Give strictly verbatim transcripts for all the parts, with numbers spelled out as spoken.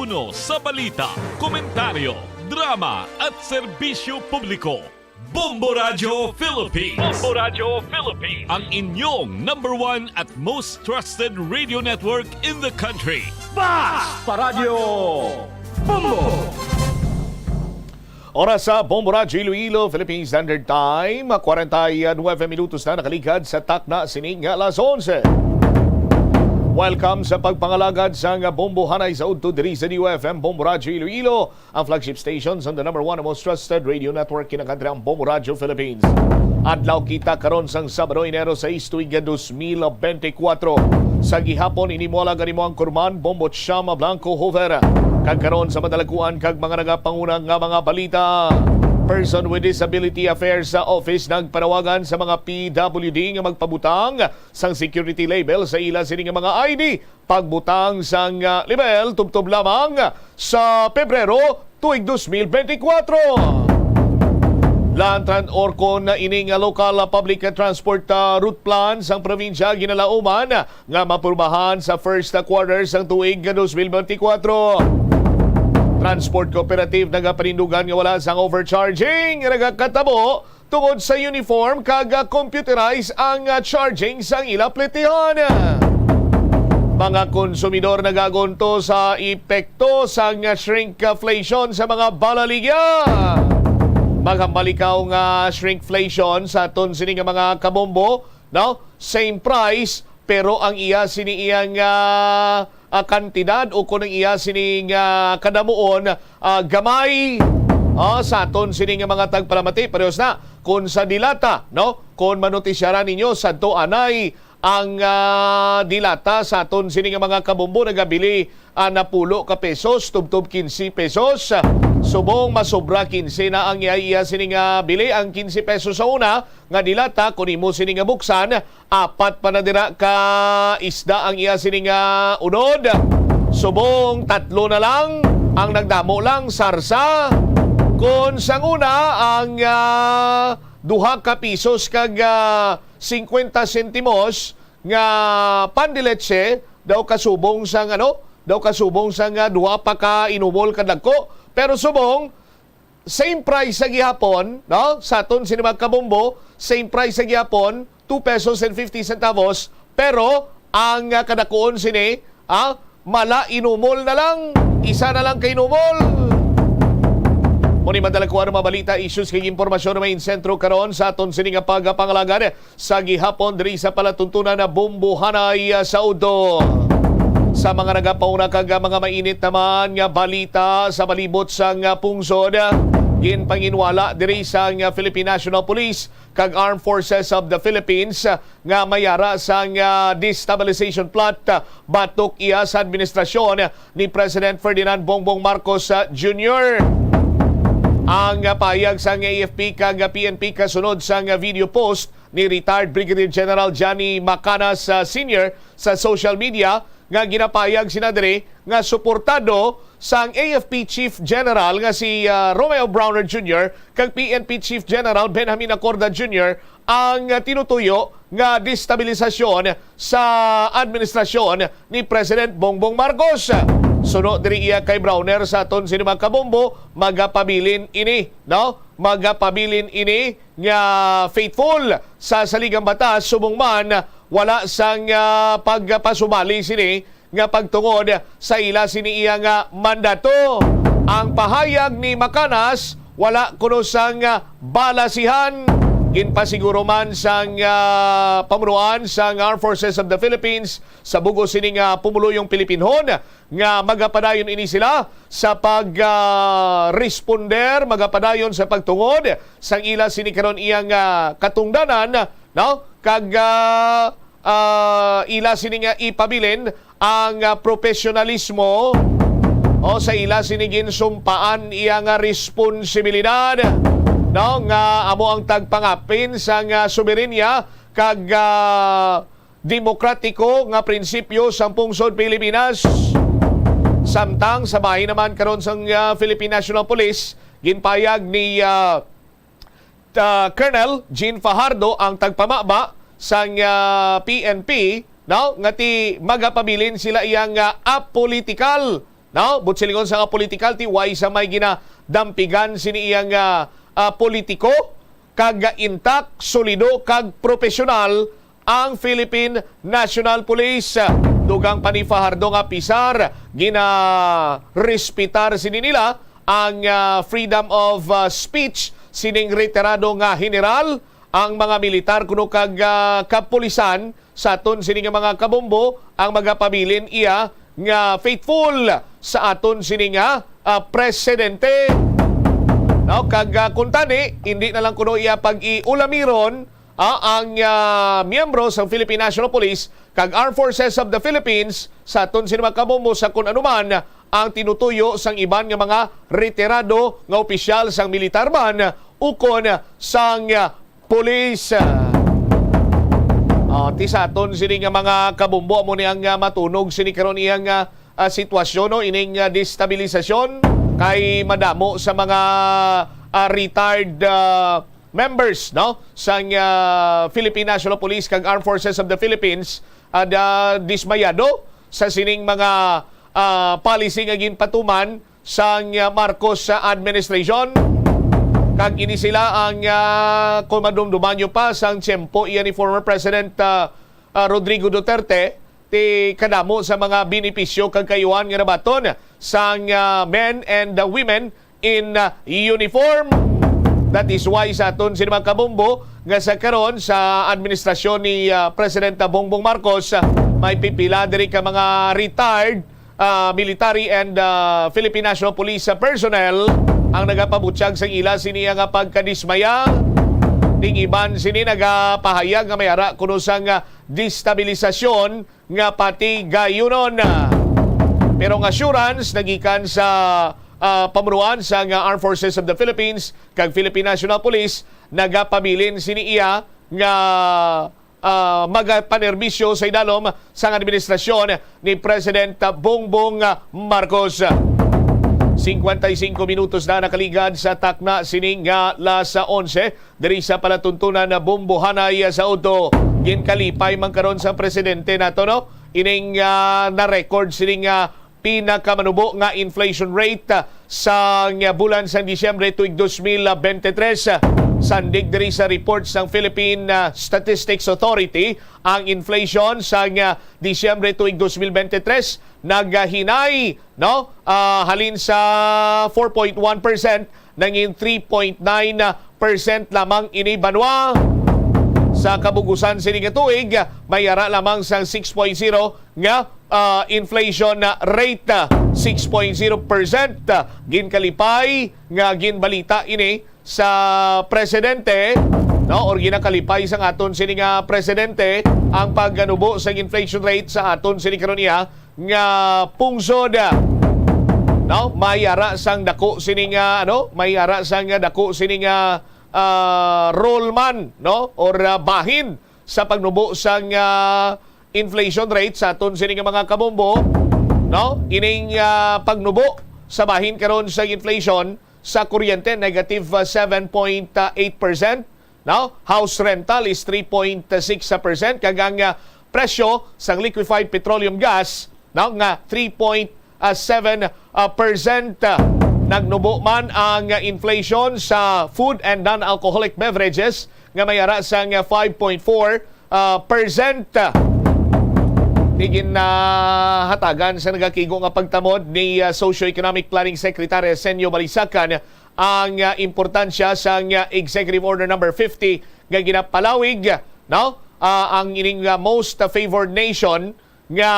Uno sa balita, komentaryo, drama at serbisyo publiko. Bombo Radyo Philippines. Bombo Radyo Philippines. Ang inyong number one at most trusted radio network in the country. Basta Radyo Bombo! Oras sa Bombo Radyo Iloilo, Philippine Standard Time, kwarenta y nuebe minutos na nakaligad sa takna sining alas onse. Welcome sa pagpangalagad sang Bombo Hanay sa udto diri sa D U F M Bombo Radyo Iloilo, ang flagship station sang the number one and most trusted radio network in the country, ang Bombo Radyo Philippines. Adlaw kita karon sang Sabado, Enero sais, tuig nga dos mil benti kwatro. Sa gihapon, ini mo alagad nimo ang kurman, Bombo Chama Blanco Hoover. Kag karon sa madalakuan kag mga nagapanguna nga mga balita, person with Disability Affairs sa office nagpanawagan sa mga P W D nga magpabutang sang security label sa ila sini nga mga I D. Pagbutang sang, ah, label tubtob lamang sa Pebrero tuig dos mil benti kwatro. Lantran Orcon na ini nga local, ah, public transport, ah, route plan sang probinsya ginalauman nga mapurbahan sa first quarter sang tuig nga dos mil benti kwatro. Transport Cooperative nagapanindugan nga wala sang overcharging nga nagakatabo tungod sa uniform kag, ah, computerized ang, ah, charging sang ila plitihan. Mga konsumidor nagagunto sa epekto sang, ah, shrinkflation sa mga balaligya. Maghambalikaw nga shrinkflation sa aton sini nga mga kabombo, no? Same price, pero ang iya sini iyang, ah, ah, kantidad o kung ang iya sini nga kadamuon, ah, gamay, ah, sa aton sini nga mga tagpalamati. Parehas na kung sa dilata, no? Kung manotisyaran ninyo, sadto anay ang, ah, dilata sa aton sini nga mga kabombo nagabili, ah, napulo ka pesos, tubtob kinse pesos. Subong masobra kinse na ang iya, iya sini nga bili, ang kinse pesos sa una nga dilata, kung imo sini nga buksan, apat pa na dira ka isda ang iya sini nga unod. Subong tatlo na lang ang nagdamo lang, sarsa. Kon sang una ang, ah, duha ka pisos kag, ah, singkwenta sentimos nga pan de leche daw kasubong sang ano, daw kasubong sang, ah, duha pa ka inumol ka dagko. Pero subong, same price sa gihapon, no? Sa aton sini mga kabombo, same price sa gihapon, two pesos and fifty centavos, pero ang, ah, kadakuon sini, ah, mala inumol na lang, isa na lang ka inumol. Mao ni madala ko ano mga balita, issues kag impormasyon nga may insentro karon sa aton sini nga pagpangalagad sa gihapon diri sa palatuntunan na Bombo Hanay, ah, sa udto. Sa mga nagapauna kag, ah, mga mainit naman nga balita sa palibot sang, ah, pungsod, ah, ginpanginwala diri sang, ah, Philippine National Police kag Armed Forces of the Philippines, ah, nga mayara sang, ah, destabilization plot, ah, batok iya sa administrasyon ni President Ferdinand Bongbong Marcos, ah, Junior. Ang, ah, pahayag sang A F P kag, ah, P N P kasunod sang, ah, video post ni retired Brigadier General Johnny Macanas, ah, Senior sa social media nga ginapahayag sina diri nga suportado sang A F P Chief General nga si, ah, Romeo Brawner Junior kag P N P Chief General Benjamin Acorda Junior ang, ah, tinutuyo nga destabilisasyon sa administrasyon ni President Bongbong Marcos. Suno diri iya kay Brawner, sa aton sini mga kabombo, magapabilin ini, no? Magapabilin ini nga faithful sa saligang batas, subong man wala sang, ah, pagpasumali sini nga pagtungod sa ila sini iya nga mandato. Ang pahayag ni Macanas wala kuno sang, ah, balasihan. Ginpasiguro man sang, ah, pamunuan sang Armed Forces of the Philippines sa bug-os sini nga pumuluyong Pilipinhon nga magapadayon ini sila sa pag, ah, responder, magapadayon sa pagtungod sang ila sini karon iyang, ah, katungdanan, no? Kag, ah, ah, ila sini nga ipabilin ang, ah, profesionalismo o sa ila sini ginsumpaan iya nga responsibilidad, no? Nga amo ang tagpangapin sang, ah, soberanya kag, ah, demokratiko nga prinsipyo sang pungsod Pilipinas. Samtang sa bahin naman karon sang, ah, Philippine National Police, ginpayag ni, ah, ah, Colonel Jean Fajardo ang tagpamaba sang, ah, P N P, no, nga ti magapabilin sila iya nga apolitical No? But silingon sa nga political, ti way sa may ginadampigan sini iyang, ah, ah, politiko, kag intak, solido, kag profesional ang Philippine National Police. Dugang pa ni Fajardo nga pisar, ginarespetar sini nila ang, ah, freedom of, ah, speech sining retirado nga general. Ang mga militar kuno kag, ah, kapulisan sa aton sini nga mga kabombo ang magapabilin iya nga faithful sa aton sini nga, ah, presidente. No, kag, ah, kuntani, hindi na lang kuno iya pag-iulamiron, ah, ang, ah, miyembro sang Philippine National Police kag Armed Forces of the Philippines sa aton sini mga kabombo sa kun anuman ang tinutuyo sang iban nga mga retirado nga opisyal sang militar man ukon sang, ah, pulis. Ah, ti sa aton sini nga mga kabombo, amo ni ang, ah, matunog sini karon iyang, ah, ah, sitwasyon, no, ining, ah, destabilisasyon kay madamo sa mga, ah, retired, ah, members, no, sang, ah, Philippine National Police kag Armed Forces of the Philippines, ah, da-, dismayado sa sining mga, ah, policy nga ginpatuman sang, ah, Marcos, ah, administration. Kag ini sila ang, ah, kung madumduman nyo pa, sang tiyempo iya ni former President, ah, ah, Rodrigo Duterte, ti kadamo sa mga benepisyo kag kaayuhan nga nabaton sang, ah, men and, ah, women in, ah, uniform. That is why sa aton sini mga kabombo nga sa karon sa administrasyon ni, ah, President Bongbong Marcos, ah, may pipila diri ka mga retired ah, military and, ah, Philippine National Police, ah, personnel ang nagapabutyag sang ila sini nga pagkadismaya. Ning iban sini nagapahayag nga may ara kuno sang, ah, destabilisasyon nga patigayunon. Pero ang assurance nagikan sa, ah, pamunuan sang, ah, Armed Forces of the Philippines kag Philippine National Police nagapabilin sini iya nga ah, magapanerbisyo sa idalom sang administrasyon ni President Bongbong Marcos. Singkwenta y singko minutos na nakaligad sa takna sini nga las onse diri sa palatuntunan na Bombohanay sa udto. Ginkalipay man karon sa presidente nato, no? Ining, ah, na-record sini nga pinakamanubo nga inflation rate, ah, sa nga bulan sang Disyembre tuig dos mil bente tres. Sandig diri sa report sang Philippine, ah, Statistics Authority, ang inflation sa nga Disyembre tuig dos mil bente tres nagahinay, no? Ah, halin sa four point one percent, nangin three point nine percent lamang ini banwa. Sa kabugusan sini nga tuig, may ara lamang sang six point zero nga, ah, inflation rate, ah, six point zero percent. Ginkalipay nga ginbalita ini sa presidente, no, or ginakalipay sang aton sini nga presidente ang pagkanubo sang inflation rate sa aton sini karon iya nga pungsod. No, may ara sang dako sini nga, ano, may ara sang dako sini nga, ah, role man, no, or, ah, bahin sa pagnubo sang, ah, inflation rate sa aton sini nga mga kabombo, no? Ining, ah, pagnubo sa bahin karon sa inflation sa kuryente, negative, ah, seven point eight percent, no? House rental is three point six percent, kag ang, ah, presyo sang liquefied petroleum gas, no, nga three point seven, ah, percent. Nagnubo man ang inflation sa food and non-alcoholic beverages nga may ara sang five point four, ah, percent. Ti ginhatagan sa nagakigo nga pagtamod ni, ah, Socio-Economic Planning Secretary Arsenio Balisacan ang, ah, importansya sang, ah, Executive Order Number fifty nga ginapalawig, no? Ah, ang ining, ah, most favored nation nga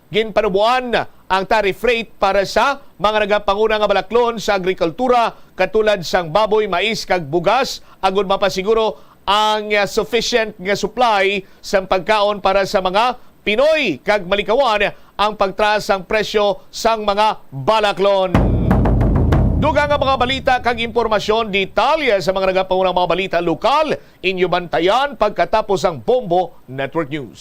ginpanuboan ang tariff rate para sa mga nagapanguna nga balaklon sa agrikultura, katulad sang baboy, mais, kag bugas, agud mapasiguro ang, ah, sufficient nga supply sang pagkaon para sa mga Pinoy, kag malikawan ang pagtaas sang presyo sang mga balaklon. Dugang nga mga balita kag impormasyon, detalye sa mga nagapangunang mga balita lokal, inyo bantayan pagkatapos ang Bombo Network News.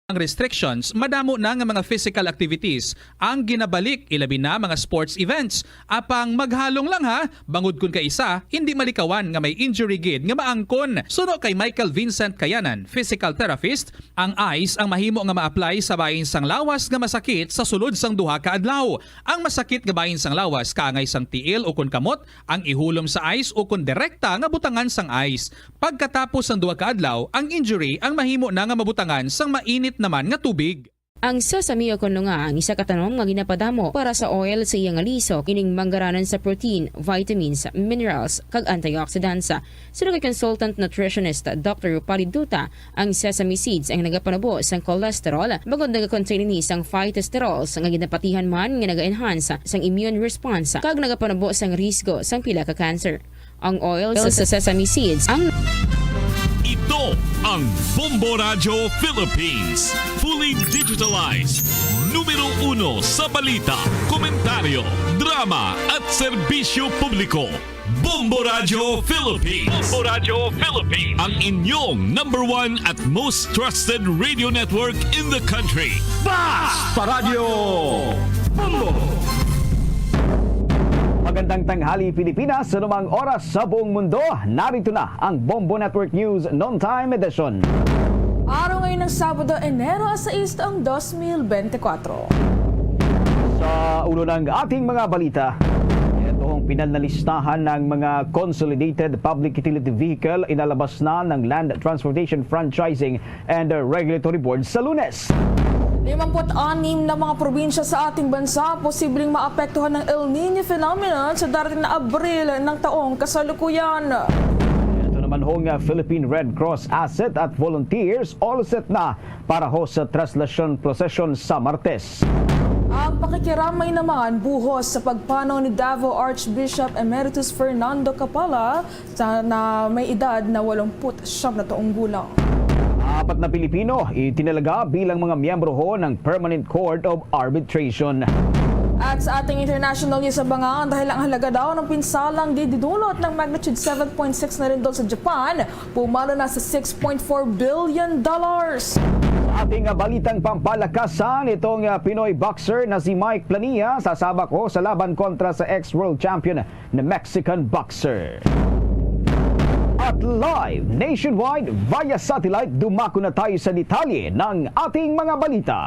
ang restrictions, madamo na nga mga physical activities ang ginabalik, ilabi na mga sports events. Apang maghalong lang ha, bangod kun kaisa hindi malikawan nga may injury gid nga maangkon. Suno kay Michael Vincent Kayanan, physical therapist, ang ice ang mahimo nga ma-apply sa bahin sang lawas nga masakit sa sulod sang duha ka adlaw. Ang masakit nga bahin sang lawas kaangay sang tiil ukon kamot ang ihulom sa ice ukon direkta nga butangan sang ice. Pagkatapos sang duha ka adlaw, ang injury ang mahimo na nga mabutangan sang mainit naman nga tubig. Ang sesame ukon nunga ang isa ka tanom nga ginapadamo para sa oil sa iya nga lisok, ining manggaranan sa protein, vitamins, minerals, kag antioxidants. Suno kay consultant nutritionist Doctor Rupali Duta, ang sesame seeds ang nagapanubo sang cholesterol, bangod nagakontain ini sang phytosterols nga ginapatihan man nga naga-enhance sang immune response kag nagapanubo sang risgo sang pila ka cancer. Ang oil sa sesame seeds ang Ito ang Bombo Radyo Philippines. Fully digitalized. Numero uno sa balita, komentaryo, drama, at serbisyo publiko. Bombo Radyo Philippines. Bombo Radyo Philippines. Ang inyong number one at most trusted radio network in the country. Basta Radyo Bombo! Magandang tanghali, Pilipinas, sa anumang oras sa buong mundo. Narito na ang Bombo Network News Noontime Edition. Araw ngayon ng Sabado, Enero sais, taong dos mil bente kwatro. Sa ulo ng ating mga balita, ito ang pinal na listahan ng mga Consolidated Public Utility Vehicle inalabas na ng Land Transportation Franchising and Regulatory Board sa Lunes. Limampu't anim na mga probinsya sa ating bansa posibleng maapektuhan ng El Niño phenomenon sa darating na Abril ng taong kasalukuyan. Ito naman hong, uh, Philippine Red Cross asset at volunteers all set na para ho sa traslasyon procession sa Martes. Ang pakikiramay naman buhos sa pagpanaw ni Davao Archbishop Emeritus Fernando Capala sa, na may edad na walumpu't siyam na taong gulang. Apat na Pilipino itinalaga bilang mga miyembro ho ng Permanent Court of Arbitration. At sa ating international news, abangan dahil ang halaga daw ng pinsalang didinulot ng magnitude seven point six na lindol sa Japan pumalo na sa six point four billion dollars. Sa ating, ah, balitang pampalakasan, itong, ah, Pinoy boxer na si Mike Plania sasabak ho sa laban kontra sa ex-world champion na Mexican boxer. At live nationwide via satellite, dumako na tayo sa detalye ng ating mga balita.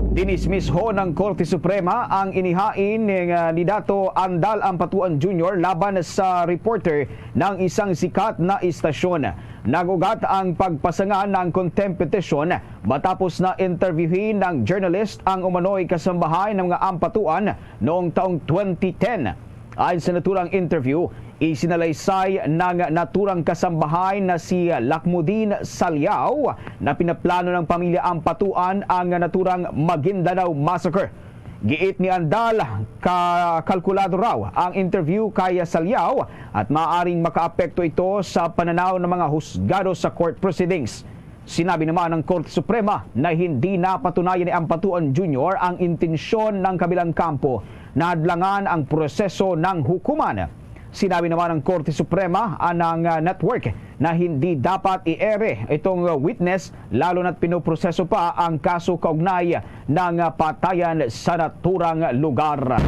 Dinismiss ho ng Korte Suprema ang inihain ni, ah, ni Dato Andal Ampatuan Junior laban sa reporter ng isang sikat na istasyon. Nag-ugat ang pagpasanga ng contempt petition matapos na interviewin ng journalist ang umano'y kasambahay ng mga Ampatuan noong taong twenty ten. Ayon sa naturang interview, isinalaysay ng naturang kasambahay na si Lakmudin Saliao na pinaplano ng pamilya Ampatuan ang naturang Maguindanao Massacre. Giit ni Andal, ka-, kalkulado raw ang interview kay Saliao at maaaring makaapekto ito sa pananaw ng mga husgado sa court proceedings. Sinabi naman ng Korte Suprema na hindi napatunayan ni Ampatuan Junior ang intensyon ng kabilang kampo na hadlangan ang proseso ng hukuman. Sinabi naman ng Korte Suprema, ah, ng, ah, network na hindi dapat i-ere itong, ah, witness, lalo na't pinoproseso pa ang kaso kaugnay ng, ah, patayan sa naturang lugar.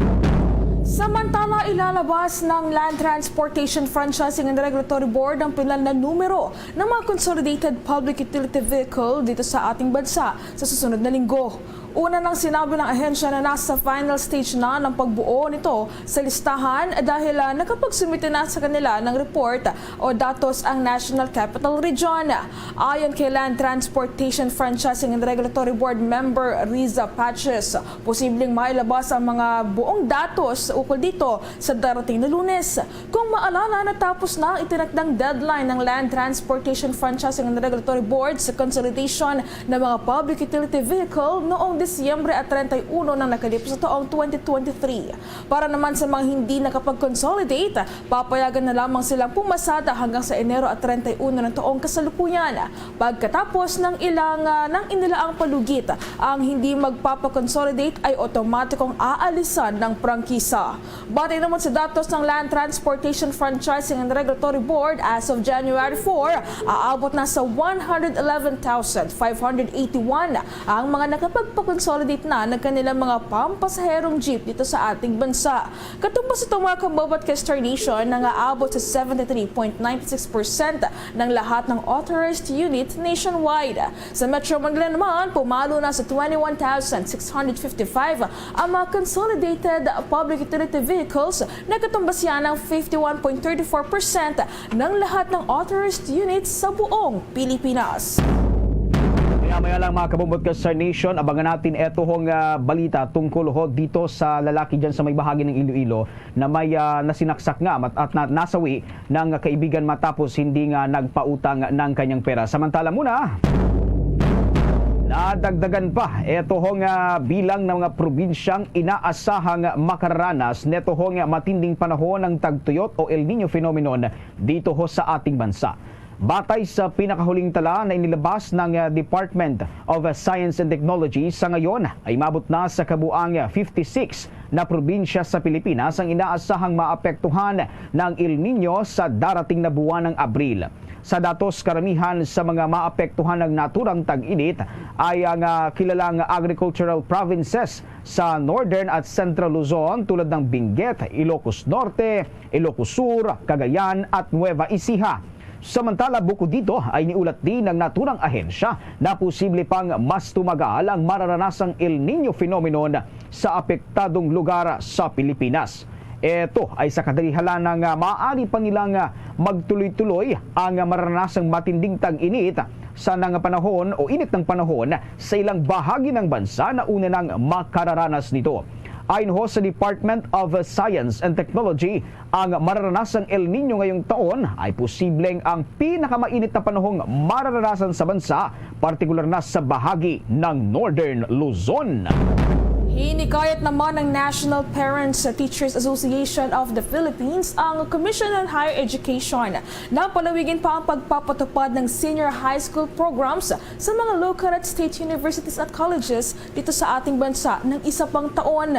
Samantala, ilalabas ng Land Transportation Franchising and Regulatory Board ang pinal na numero ng mga Consolidated Public Utility Vehicle dito sa ating bansa sa susunod na linggo. Una nang sinabi ng ahensya na nasa final stage na ng pagbuo nito sa listahan dahil, ah, nakapagsumite na sa kanila ng report o datos ang National Capital Region. Ayon kay Land Transportation Franchising and Regulatory Board member Riza Patches, posibleng mailabas ang mga buong datos ukol dito sa darating na Lunes. Kung maalala, natapos na ang itinakdang deadline ng Land Transportation Franchising and Regulatory Board sa consolidation ng mga public utility vehicle noong Disyembre at treinta y uno ng nakalipos na taong twenty twenty-three. Para naman sa mga hindi nakapag-consolidate, papayagan na lamang silang pumasada hanggang sa Enero at treinta y uno ng taong kasalukuyan. Pagkatapos ng ilang, ah, ng inilaang palugit, ang hindi magpapa-consolidate ay otomatikong aalisan ng prangkisa. Batay naman sa datos ng Land Transportation Franchising and Regulatory Board, as of January four, aabot na sa one hundred eleven thousand five hundred eighty-one ang mga nakapagpa-consolidate na ng kanilang mga pampasaherong jeep dito sa ating bansa. Katumbas itong mga kababat consternation na aabot sa seventy-three point nine six percent ng lahat ng authorized unit nationwide. Sa Metro Manila naman, pumalo na sa twenty-one thousand six hundred fifty-five ang mga consolidated public utility vehicles na katumbas yan ng fifty-one point thirty-four percent ng lahat ng authorized units sa buong Pilipinas. Maya-maya lang, mga kabumbot ka Star Nation, abangan natin eto hong, ah, balita tungkol ho dito sa lalaki dyan sa may bahagi ng Iloilo na may, ah, nasinaksak nga mat-, at na-, nasawi ng kaibigan matapos hindi nga nagpautang ng kanyang pera. Samantala muna, nadagdagan pa eto hong, ah, bilang ng mga probinsyang inaasahang makararanas neto hong matinding panahon ng tagtuyot o El Niño phenomenon dito ho sa ating bansa. Batay sa pinakahuling tala na inilabas ng, ah, Department of, ah, Science and Technology, sa ngayon ay mabot na sa kabuang, ah, fifty-six na probinsya sa Pilipinas ang inaasahang maapektuhan ng El Niño sa darating na buwan ng Abril. Sa datos, karamihan sa mga maapektuhan ng naturang tag-init ay ang, ah, kilalang agricultural provinces sa Northern at Central Luzon, tulad ng Benguet, Ilocos Norte, Ilocos Sur, Cagayan, at Nueva Ecija. Samantala, bukod dito, ay niulat din ng naturang ahensya na posible pang mas tumagal ang mararanasang El Niño phenomenon sa apektadong lugar sa Pilipinas. Ito ay sa kadalihalan nga maaari pa nilang, ah, magtuloy-tuloy ang mararanasang matinding tag-init sa nang panahon o init ng panahon sa ilang bahagi ng bansa na una nang makararanas nito. Ayon ho sa Department of Science and Technology, ang mararanasang El Niño ngayong taon ay posibleng ang pinakamainit na panahong mararanasan sa bansa, partikular na sa bahagi ng Northern Luzon. Hinikayat naman ng National Parents Teachers Association of the Philippines ang Commission on Higher Education na palawigin pa ang pagpapatupad ng senior high school programs sa mga local at state universities at colleges dito sa ating bansa ng isa pang taon.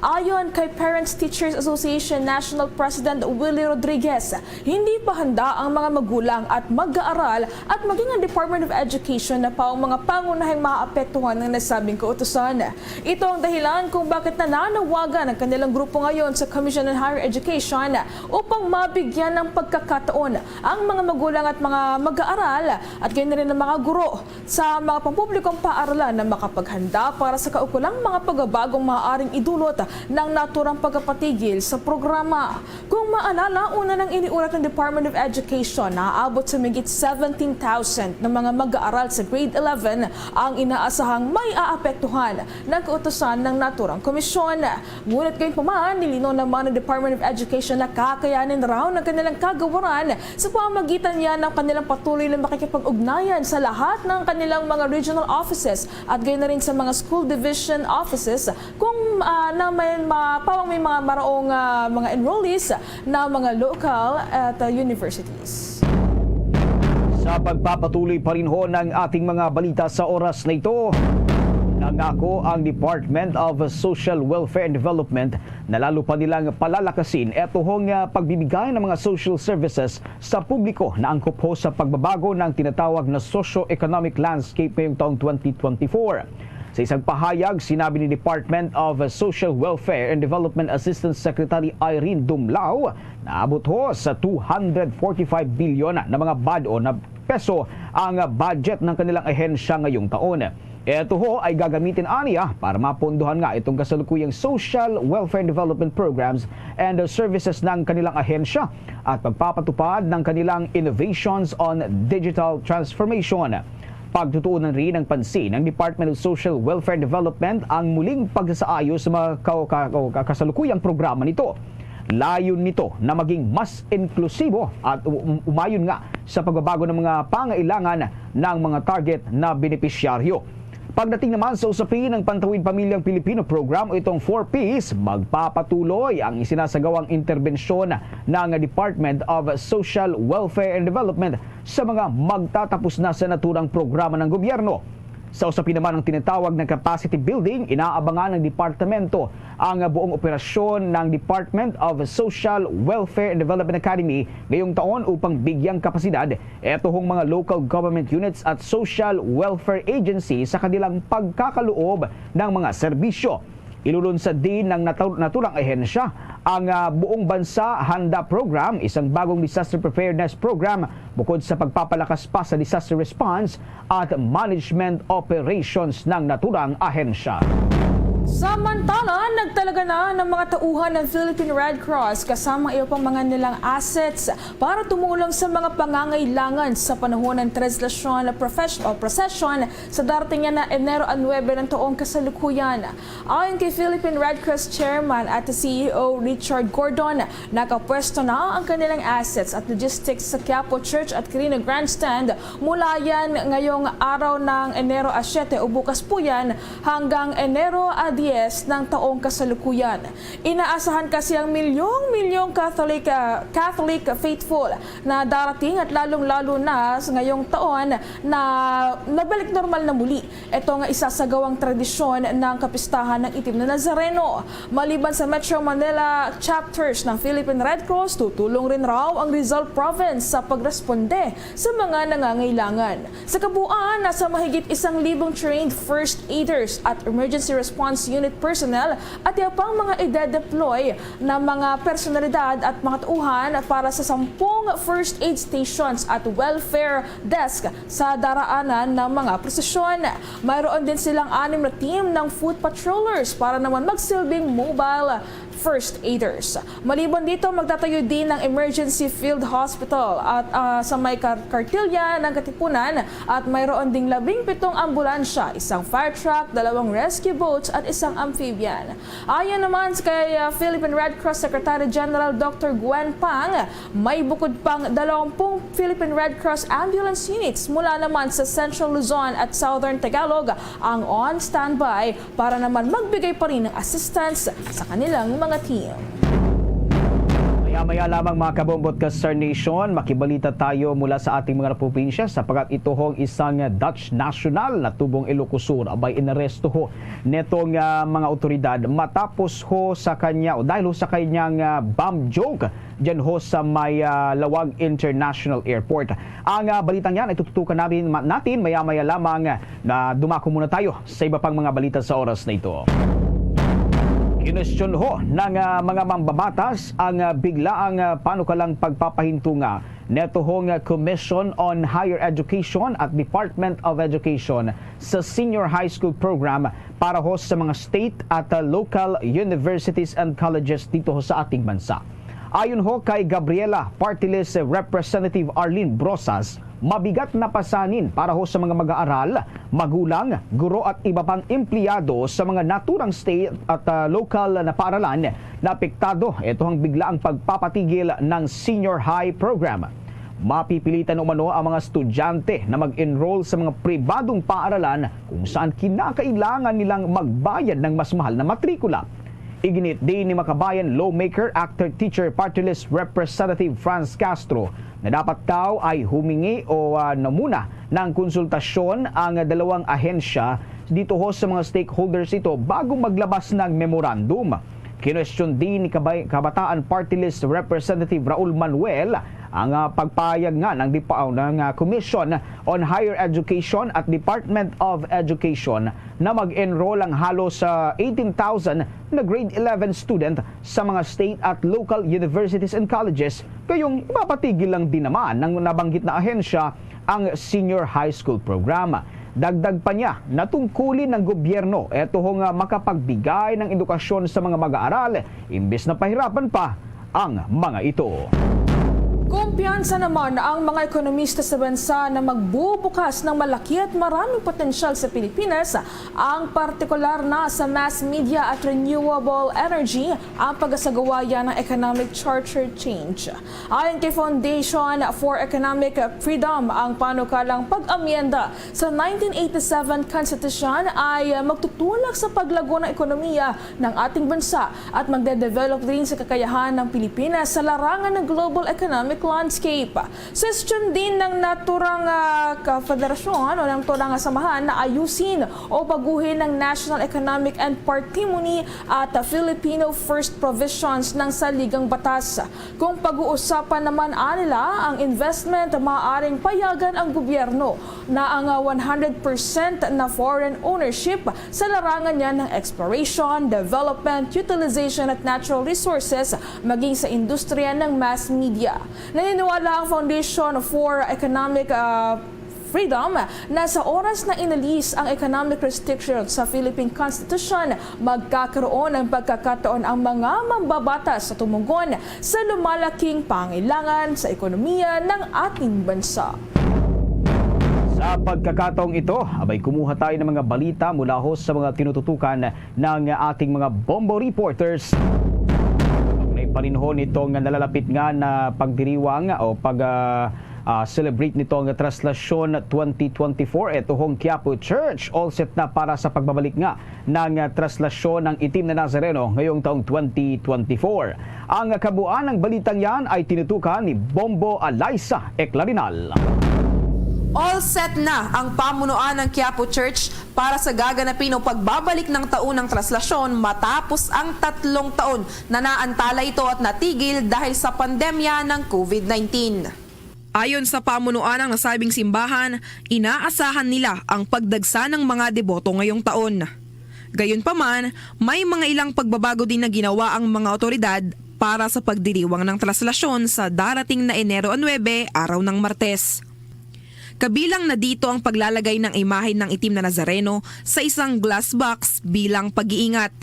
Ayon kay Parents Teachers Association National President Willie Rodriguez, hindi pa handa ang mga magulang at mag-aaral at maging ang Department of Education na pa ang mga pangunahing maapektuhan ng nasabing kautusan. Ito ang dahilan kung bakit nananawagan ang kanilang grupo ngayon sa Commission on Higher Education upang mabigyan ng pagkakataon ang mga magulang at mga mag-aaral at gayon na rin ang mga guro sa mga pampublikong paaralan na makapaghanda para sa kaukulang mga pagbabagong maaaring idulot ng naturang pagpapatigil sa programa. Kung maalala, una nang iniulat ng Department of Education na aabot sa mahigit seventeen thousand na mga mag-aaral sa grade eleven ang inaasahang may aapektuhan ng kautusan ng naturang komisyon. Ngunit gayunpaman, nilinaw naman ng Department of Education na kakayanin raw ng kanilang kagawaran sa pamamagitan niya ng kanilang patuloy na makikipag-ugnayan sa lahat ng kanilang mga regional offices at gayon na rin sa mga school division offices kung, ah, na may ma-, pawang may mga maraong, ah, mga enrollees na mga local at, ah, universities. Sa pagpapatuloy pa rin ho ng ating mga balita sa oras na ito, nangako ang Department of Social Welfare and Development na lalo pa nilang palalakasin eto hong, ah, pagbibigay ng mga social services sa publiko na angkop ho sa pagbabago ng tinatawag na socio-economic landscape ngayong taong twenty twenty-four. Sa isang pahayag, sinabi ni Department of Social Welfare and Development Assistance Secretary Irene Dumlao na abot ho sa two hundred forty-five bilyon na mga bad-o na peso ang budget ng kanilang ahensya ngayong taon. Ito ho ay gagamitin aniya para mapondohan nga itong kasalukuyang social welfare and development programs and services ng kanilang ahensya at pagpapatupad ng kanilang innovations on digital transformation. Pagtutuunan rin ng pansin ng Department of Social Welfare and Development ang muling pagsasaayo sa mga ka-, ka-, ka-, kasalukuyang programa nito. Layon nito na maging mas inklusibo at u-, um-, umayon nga sa pagbabago ng mga pangailangan ng mga target na benepisyaryo. Pagdating naman sa usapin ng Pantawid Pamilyang Pilipino Program o itong four Ps, magpapatuloy ang isinasagawang interbensyon ng Department of Social Welfare and Development sa mga magtatapos na sa naturang programa ng gobyerno. Sa usapin naman ng tinatawag na capacity building, inaabangan ng departamento ang buong operasyon ng Department of Social Welfare and Development Academy ngayong taon upang bigyang kapasidad ito hong mga local government units at social welfare agency sa kanilang pagkakaloob ng mga serbisyo. Ilulunsad din ng natu-, naturang ahensya ang, ah, Buong Bansa Handa Program, isang bagong disaster preparedness program bukod sa pagpapalakas pa sa disaster response at management operations ng naturang ahensya. Samantala, nagtalaga na ng mga tauhan ng Philippine Red Cross kasama iba pang mga nilang assets para tumulong sa mga pangangailangan sa panahon ng Tres Lesion Profes-, o Procession sa darating na Enero nuebe ng taong kasalukuyan. Ayon kay Philippine Red Cross Chairman at C E O Richard Gordon, nakapwesto na ang kanilang assets at logistics sa Quiapo Church at Quirino Grandstand mula yan ngayong araw ng Enero a siete o bukas po yan hanggang Enero a dies ng taong kasalukuyan. Inaasahan kasi ang milyong-milyong Catholic, ah, Catholic faithful na darating at lalong-lalo na sa ngayong taon na nabalik normal na muli ito nga isasagawang tradisyon ng kapistahan ng Itim na Nazareno. Maliban sa Metro Manila chapters ng Philippine Red Cross, tutulong rin raw ang Rizal Province sa pagresponde sa mga nangangailangan. Sa kabuuan, nasa mahigit isang libong trained first aiders at emergency response unit personnel at iba pang mga ide-deploy na mga personalidad at mga tauhan para sa sampung first aid stations at welfare desk sa daraanan ng mga prosesyon. Mayroon din silang anim na team ng foot patrollers para naman magsilbing mobile first aiders. Maliban dito, magtatayo din ng emergency field hospital at, ah, sa may kar-, kartilya ng Katipunan at mayroon ding labing pitong ambulansya, isang fire truck, dalawang rescue boats at isang amphibian. Ayon naman kay, ah, Philippine Red Cross Secretary General Doctor Gwen Pang, may bukod pang dalawampung Philippine Red Cross ambulance units mula naman sa Central Luzon at Southern Tagalog ang on standby para naman magbigay pa rin ng assistance sa kanilang mga team. Maya-maya lamang, mga Kabumbot ka Star Nation, makibalita tayo mula sa ating mga probinsya sapagkat ito hong isang Dutch national na tubong Ilocos Sur abay inaresto ho netong, ah, mga awtoridad matapos ho sa kanya o dahil ho sa kanyang, ah, bomb joke dyan ho sa may, ah, Laoag International Airport. Ang, ah, balitang yan ay tututukan namin, ma-, natin maya-maya lamang, ah, na dumako muna tayo sa iba pang mga balita sa oras na ito. Kinwestiyon ho ng, ah, mga mambabatas ang, ah, biglaang, ah, panukalang pagpapahintunga neto hong, ah, Commission on Higher Education at Department of Education sa Senior High School Program para ho sa mga state at, ah, local universities and colleges dito ho sa ating bansa. Ayon ho kay Gabriela Party List Representative Arlene Brosas, mabigat na pasanin para ho sa mga mag-aaral, magulang, guro at iba pang empleyado sa mga naturang state at, ah, lokal na paaralan na apektado ito ang biglaang pagpapatigil ng senior high program. Mapipilitan umano ang mga estudyante na mag-enroll sa mga pribadong paaralan kung saan kinakailangan nilang magbayad ng mas mahal na matrikula. Iginit din ni Makabayan lawmaker, actor, teacher, party list representative Franz Castro na dapat daw ay humingi o, ah, namuna ng konsultasyon ang dalawang ahensya dito ho sa mga stakeholders ito bago maglabas ng memorandum. Kinwestiyon din ni Kabay-, Kabataan Party List Representative Raul Manuel ang, ah, pagpayag nga ng, depa-, ng, ah, Commission on Higher Education at Department of Education na mag-enroll ang halos, ah, eighteen thousand na grade eleven student sa mga state at local universities and colleges, kayong ipapatigil lang din naman ng nabanggit na ahensya ang senior high school program. Dagdag pa niya, natungkulin ng gobyerno ito ho nga makapagbigay ng edukasyon sa mga mag-aaral, imbes na pahirapan pa ang mga ito. Kumpiyansa naman ang mga ekonomista sa bansa na magbubukas ng malaki at maraming potensyal sa Pilipinas, ang partikular na sa mass media at renewable energy, ang pagkasagawayan ng economic charter change. Ayon kay Foundation for Economic Freedom, ang panukalang pag-amyenda sa nineteen eighty-seven Constitution ay magtutulak sa paglago ng ekonomiya ng ating bansa at magde-develop din sa kakayahan ng Pilipinas sa larangan ng global economic landscape. Suggestion din ng naturang, ah, ka-, federasyon o ng naturang samahan na ayusin o baguhin ang National Economic and Partimony at, ah, Filipino First Provisions ng saligang batas. Kung pag-uusapan naman, anila, ang investment, maaaring payagan ang gobyerno na ang, ah, one hundred percent na foreign ownership sa larangan niya ng exploration, development, utilization at natural resources, maging sa industriya ng mass media. Naniniwala ang Foundation for Economic, ah, Freedom na sa oras na inalis ang economic restriction sa Philippine Constitution, magkakaroon ng pagkakataon ang mga mambabatas sa tumugon sa lumalaking pangailangan sa ekonomiya ng ating bansa. Sa pagkakataong ito, abay, kumuha tayo ng mga balita mula ho sa mga tinututukan ng ating mga Bombo Reporters. May paninhon nitong nalalapit nga na pagdiriwang o pag, ah, ah, celebrate nitong Traslasyon twenty twenty-four. Ito hong Quiapo Church, all set na para sa pagbabalik nga ng, ah, Traslasyon ng Itim na Nazareno ngayong taong twenty twenty-four. Ang kabuuan ng balitang yan ay tinutukan ni Bombo Alaysa Eclarinal. All set na ang pamunuan ng Quiapo Church para sa gaganapin o pagbabalik ng taunang traslasyon matapos ang tatlong taon na naantala ito at natigil dahil sa pandemya ng COVID nineteen. Ayon sa pamunuan ng nasabing simbahan, inaasahan nila ang pagdagsa ng mga deboto ngayong taon. Gayunpaman, may mga ilang pagbabago din na ginawa ang mga awtoridad para sa pagdiriwang ng traslasyon sa darating na Enero nuebe, araw ng Martes. Kabilang na dito ang paglalagay ng imahe ng Itim na Nazareno sa isang glass box bilang pag-iingat.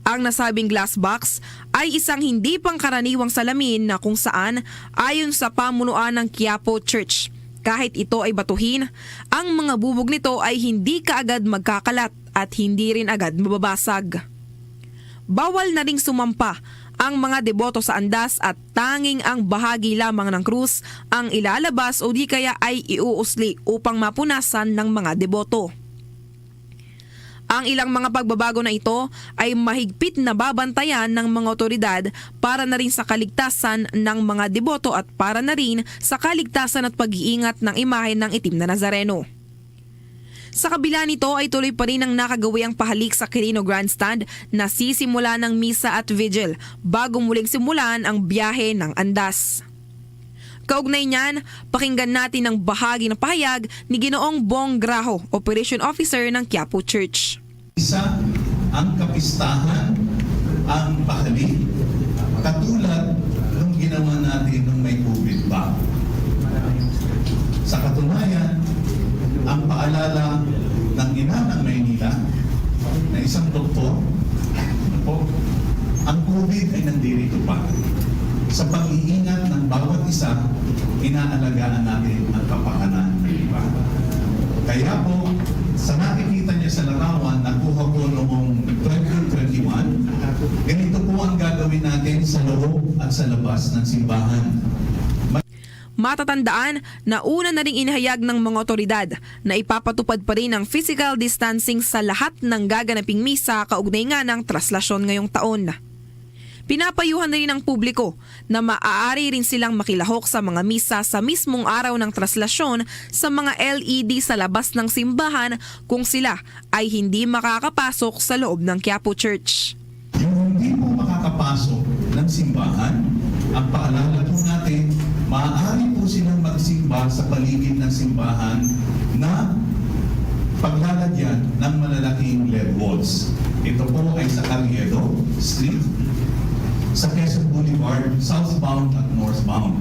Ang nasabing glass box ay isang hindi pangkaraniwang salamin na kung saan, ayon sa pamunuan ng Quiapo Church, kahit ito ay batuhin, ang mga bubog nito ay hindi kaagad magkakalat at hindi rin agad mababasag. Bawal na ring sumampa ang mga deboto sa andas at tanging ang bahagi lamang ng krus ang ilalabas o di kaya ay iuusli upang mapunasan ng mga deboto. Ang ilang mga pagbabago na ito ay mahigpit na babantayan ng mga awtoridad para na rin sa kaligtasan ng mga deboto at para na rin sa kaligtasan at pag-iingat ng imahe ng Itim na Nazareno. Sa kabila nito ay tuloy pa rin ang nakagawiang pahalik sa Quirino Grandstand na sisimula ng misa at vigil bago muling simulan ang biyahe ng andas. Kaugnay niyan, pakinggan natin ang bahagi ng pahayag ni Ginoong Bong Graho, Operation Officer ng Quiapo Church. Isa ang kapistahan, ang pahalik, katulad nung ginawa natin nung may COVID pa. Sa katunayan, ang paalala ng ina ng Maynila na isang doktor, po, ang COVID ay nandirito pa. Sa pag-iingat ng bawat isa, inaalagaan natin ang kapakanan ng iba. Kaya po, sa nakikita niya sa larawan na kuha ko noong twenty twenty-one, ganito po ang gagawin natin sa loob at sa labas ng simbahan. Matatandaan na una na ring inihayag ng mga otoridad na ipapatupad pa rin ang physical distancing sa lahat ng gaganaping misa kaugnay nga ng traslasyon ngayong taon. Pinapayuhan na rin ang publiko na maaari rin silang makilahok sa mga misa sa mismong araw ng traslasyon sa mga L E D sa labas ng simbahan kung sila ay hindi makakapasok sa loob ng Quiapo Church. Yung hindi po makakapasok ng simbahan, ang paalala po natin, maaari po silang magsimba sa paligid ng simbahan na paglalagyan ng malalaking L E D walls. Ito po ay sa Carriedo Street, sa Quezon Boulevard, southbound at northbound.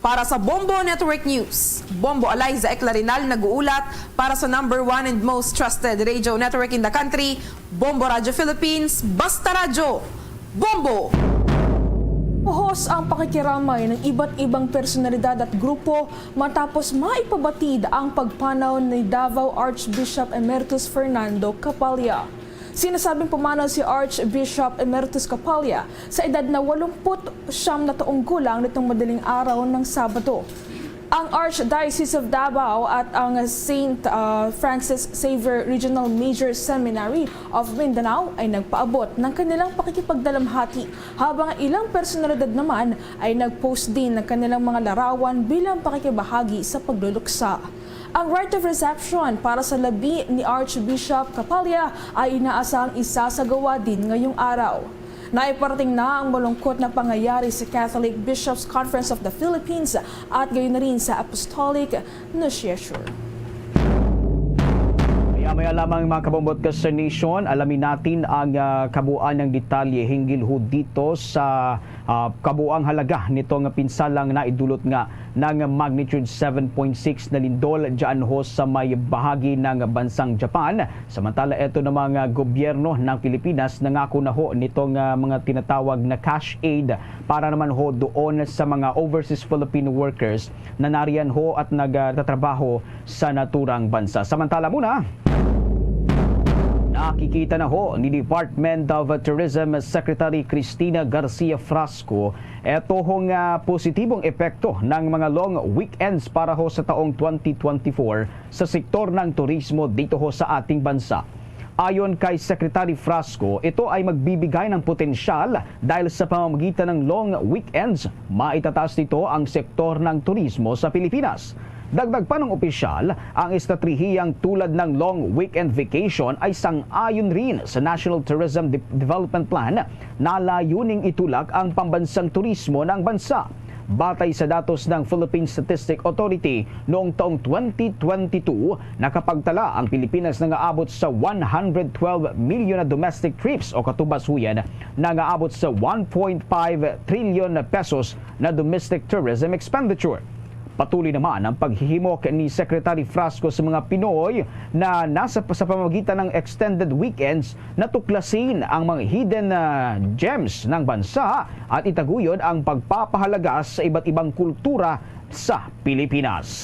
Para sa Bombo Network News, Bombo Alaysa Eclarinal nag-uulat para sa number one and most trusted radio network in the country, Bombo Radio Philippines, Basta Radyo, Bombo! Hos ang pakikiramay ng iba't ibang personalidad at grupo matapos maipabatid ang pagpanaw ni Davao Archbishop Emeritus Fernando Capalla. Sinasabing pumanaw si Archbishop Emeritus Capalla sa edad na walumput siyam na taong gulang nitong madaling araw ng Sabado. Ang Archdiocese of Davao at ang Saint, ah, Francis Xavier Regional Major Seminary of Mindanao ay nagpaabot ng kanilang pakikipagdalamhati, habang ilang personalidad naman ay nag-post din ng kanilang mga larawan bilang pakikibahagi sa pagluluksa. Ang rite of reception para sa labi ni Archbishop Capalla ay inaasahang isasagawa din ngayong araw. Naiparating na ang malungkot na pangyayari sa Catholic Bishops' Conference of the Philippines at gayon na rin sa Apostolic Nunciature. Maya-maya lamang, mga kabumbot ka sa Nation, alamin natin ang, ah, kabuuan ng detalye hinggil ho dito sa, ah, kabuuang halaga nito nga pinsalang naidulot nga ng magnitude seven point six na lindol dyan ho sa may bahagi ng bansang Japan. Samantala, eto na mga gobyerno ng Pilipinas nangako na ho nitong, ah, mga tinatawag na cash aid para naman ho doon sa mga overseas Filipino workers na nariyan ho at nagtatrabaho sa naturang bansa. Samantala muna, nakikita na ho ni Department of Tourism Secretary Cristina Garcia Frasco eto ho nga positibong epekto ng mga long weekends para ho sa taong twenty twenty-four sa sektor ng turismo dito ho sa ating bansa. Ayon kay Secretary Frasco, ito ay magbibigay ng potensyal dahil sa pamamagitan ng long weekends, maitataas nito ang sektor ng turismo sa Pilipinas. Dagdag pa ng opisyal, ang estratrehiyang tulad ng long weekend vacation ay sang-ayon rin sa National Tourism De- Development Plan na layuning itulak ang pambansang turismo ng bansa. Batay sa datos ng Philippine Statistic Authority, noong taong twenty twenty-two, nakapagtala ang Pilipinas na nga abot sa one hundred twelve million na domestic trips o katubas huyan na nga abot sa one point five trillion na pesos na domestic tourism expenditure. Patuloy naman ang paghihimok ni Secretary Frasco sa mga Pinoy na nasa sa pamamagitan ng extended weekends na tuklasin ang mga hidden, ah, gems ng bansa at itaguyod ang pagpapahalaga sa iba't ibang kultura sa Pilipinas.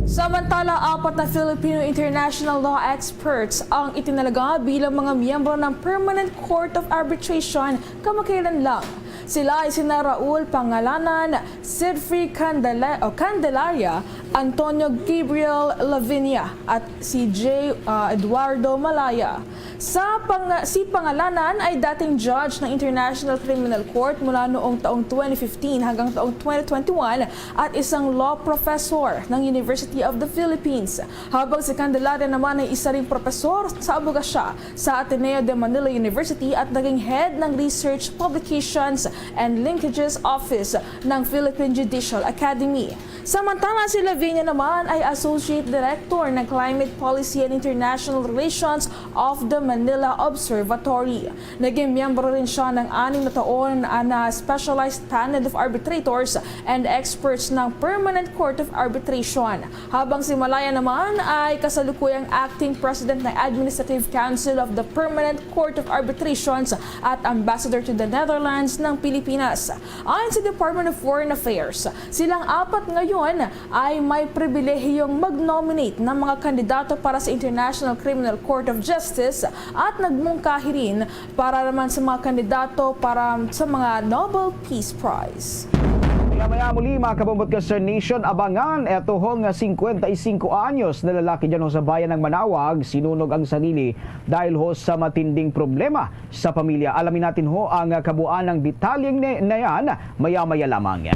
Samantala, apat na Filipino international law experts ang itinalaga bilang mga miyembro ng Permanent Court of Arbitration kamakailan lang. Sila ay sina Raul Pangalanan, Sidfrey Candela-, o Candelaria, Antonio Gabriel Lavinia, at si J, ah, Eduardo Malaya. Sa pang-, si Pangalanan ay dating judge ng International Criminal Court mula noong taong twenty fifteen hanggang taong twenty twenty-one at isang law professor ng University of the Philippines, habang si Candelaria naman ay isa ring propesor sa abogasya sa Ateneo de Manila University at naging head ng Research, Publications, and Linkages Office ng Philippine Judicial Academy. Samantala, si Lavinia naman ay Associate Director ng Climate Policy and International Relations of the Manila Observatory. Naging miyembro rin siya ng anim na taon, ah, na Specialized Panel of Arbitrators and Experts ng Permanent Court of Arbitration, habang si Malaya naman ay kasalukuyang Acting President ng Administrative Council of the Permanent Court of Arbitrations at Ambassador to the Netherlands ng Pilipinas. Ayon sa Department of Foreign Affairs, silang apat ngayon ay may pribilehiyong mag-nominate ng mga kandidato para sa International Criminal Court of Justice at nagmungkahi rin para naman sa mga kandidato para sa mga Nobel Peace Prize. Maya-maya muli, mga kabumbot ka sa Nation, abangan eto ho nga singkwenta y singko anyos na lalaki dyan ho sa bayan ng Manaoag, sinunog ang sarili dahil ho sa matinding problema sa pamilya. Alamin natin ho ang kabuuan ng detalyeng ne-, na yan maya-maya lamang.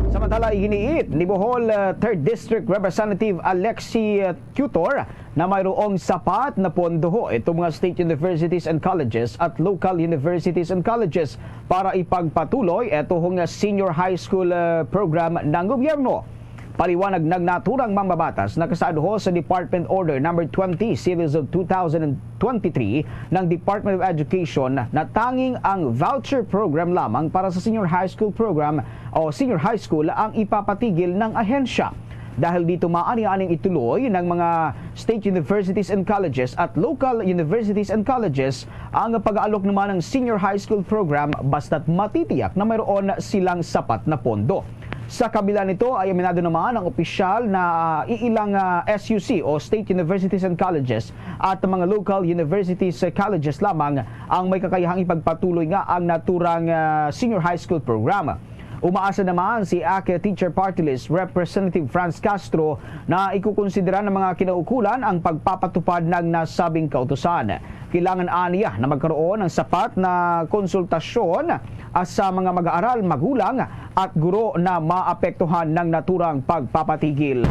Samantala, iginiit ni Bohol, uh, Third District Representative Alexi, uh, Tutor na mayroong sapat na pondo ho itong mga state universities and colleges at local universities and colleges para ipagpatuloy ito ho nga senior high school, uh, program ng gobyerno. Paliwanag ng naturang mambabatas, nakasaad ho sa Department Order Number Twenty, Series of two thousand and twenty-three ng Department of Education na tanging ang voucher program lamang para sa senior high school program o senior high school ang ipapatigil ng ahensya. Dahil dito, maaari aning ituloy ng mga state universities and colleges at local universities and colleges ang pag-aalok naman ng senior high school program basta't matitiyak na mayroon silang sapat na pondo. Sa kabila nito ay aminado naman ang opisyal na iilang, ah, S U C o state universities and colleges at mga local universities, eh, colleges lamang ang may kakayahang ipagpatuloy nga ang naturang, ah, senior high school program. Umaasa naman si A C Teacher Party List Representative Franz Castro na ikukonsidera ng mga kinaukulan ang pagpapatupad ng nasabing kautusan. Kailangan aniya na magkaroon ng sapat na konsultasyon, ah, sa mga mag-aaral, magulang at guro na maapektuhan ng naturang pagpapatigil.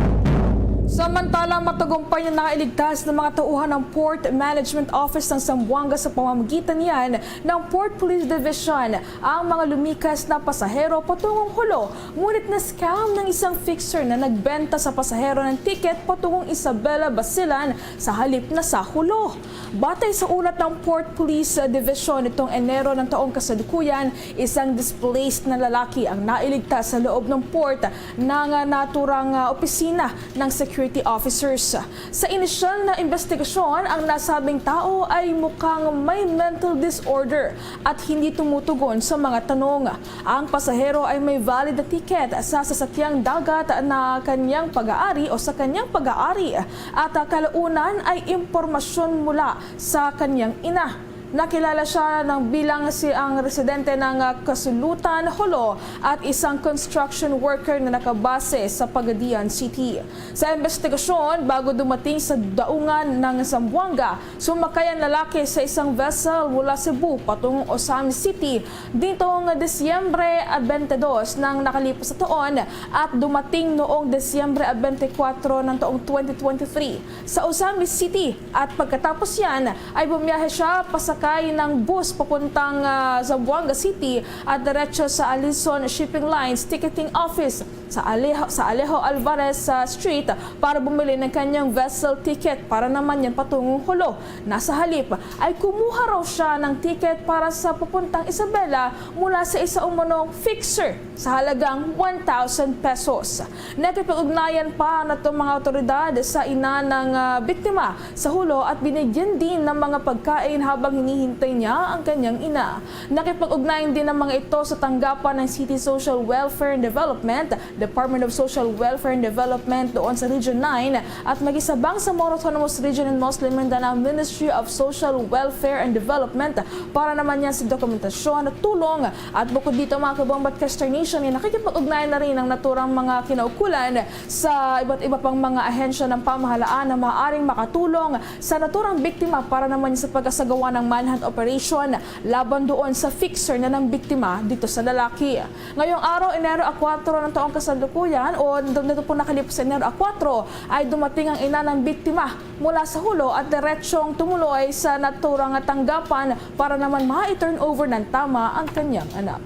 Samantala, matagumpay na nakailigtas ng mga tauhan ng Port Management Office ng Zamboanga sa pamamagitan niyan ng Port Police Division ang mga lumikas na pasahero patungong Jolo, ngunit na-scam ng isang fixer na nagbenta sa pasahero ng ticket patungong Isabela, Basilan sa halip na sa Jolo. Batay sa ulat ng Port Police Division nitong Enero ng taong kasalukuyan, isang displaced na lalaki ang nailigtas sa loob ng port ng, ah, naturang, ah, opisina ng security officers. Sa inisyal na investigasyon, ang nasabing tao ay mukhang may mental disorder at hindi tumutugon sa mga tanong. Ang pasahero ay may valid na ticket sa sasakyang dagat na kanyang pag-aari o sa kanyang pag-aari at, ah, kalaunan ay impormasyon mula sa kanyang ina. Nakilala siya ng bilang si ang residente ng, ah, Kasulutan, Jolo at isang construction worker na nakabase sa Pagadian City. Sa investigasyon, bago dumating sa daungan ng Zamboanga, sumakay ang lalaki sa isang vessel mula Cebu patungong Ozamiz City nitong Disyembre twenty-two ng nakalipas na taon at dumating noong Disyembre twenty-four ng taong twenty twenty-three sa Ozamiz City, at pagkatapos yan ay bumiyahe siya pasakay ng bus papuntang, ah, Zamboanga City at diretso sa Alison Shipping Lines Ticketing Office sa Alejo, sa Alejo Alvarez, ah, Street para bumili ng kanyang vessel ticket para naman yan patungong Jolo. Nasa halip ay kumuha raw siya ng ticket para sa papuntang Isabela mula sa isa umanong fixer sa halagang one thousand pesos. Nakipag-ugnayan pa ang natong mga awtoridad sa ina ng, ah, biktima sa Jolo at binigyan din ng mga pagkain habang hinihintay niya ang kanyang ina. Nakipag-ugnayan din ang mga ito sa tanggapan ng City Social Welfare and Development, Department of Social Welfare and Development doon sa Region nine at makisabang sa Moro Autonomous Region and Muslim Mindanao Ministry of Social Welfare and Development para naman yan sa dokumentasyon at tulong. At bukod dito, mga kabombat, Kester Nation, ay nakikipag-ugnayan na rin ang naturang mga kinaukulan sa iba't iba pang mga ahensya ng pamahalaan na maaaring makatulong sa naturang biktima para naman sa pagkasagawa ng manhunt operation laban doon sa fixer na ng biktima dito sa lalaki. Ngayong araw, Enero a kuwatro ng taong kasalukuyan, o nito po nakalipos sa Enero a kuwatro, ay dumating ang ina ng biktima mula sa Jolo at diretsong tumuloy sa naturang tanggapan para naman ma-turn over ng tama ang kanyang anak.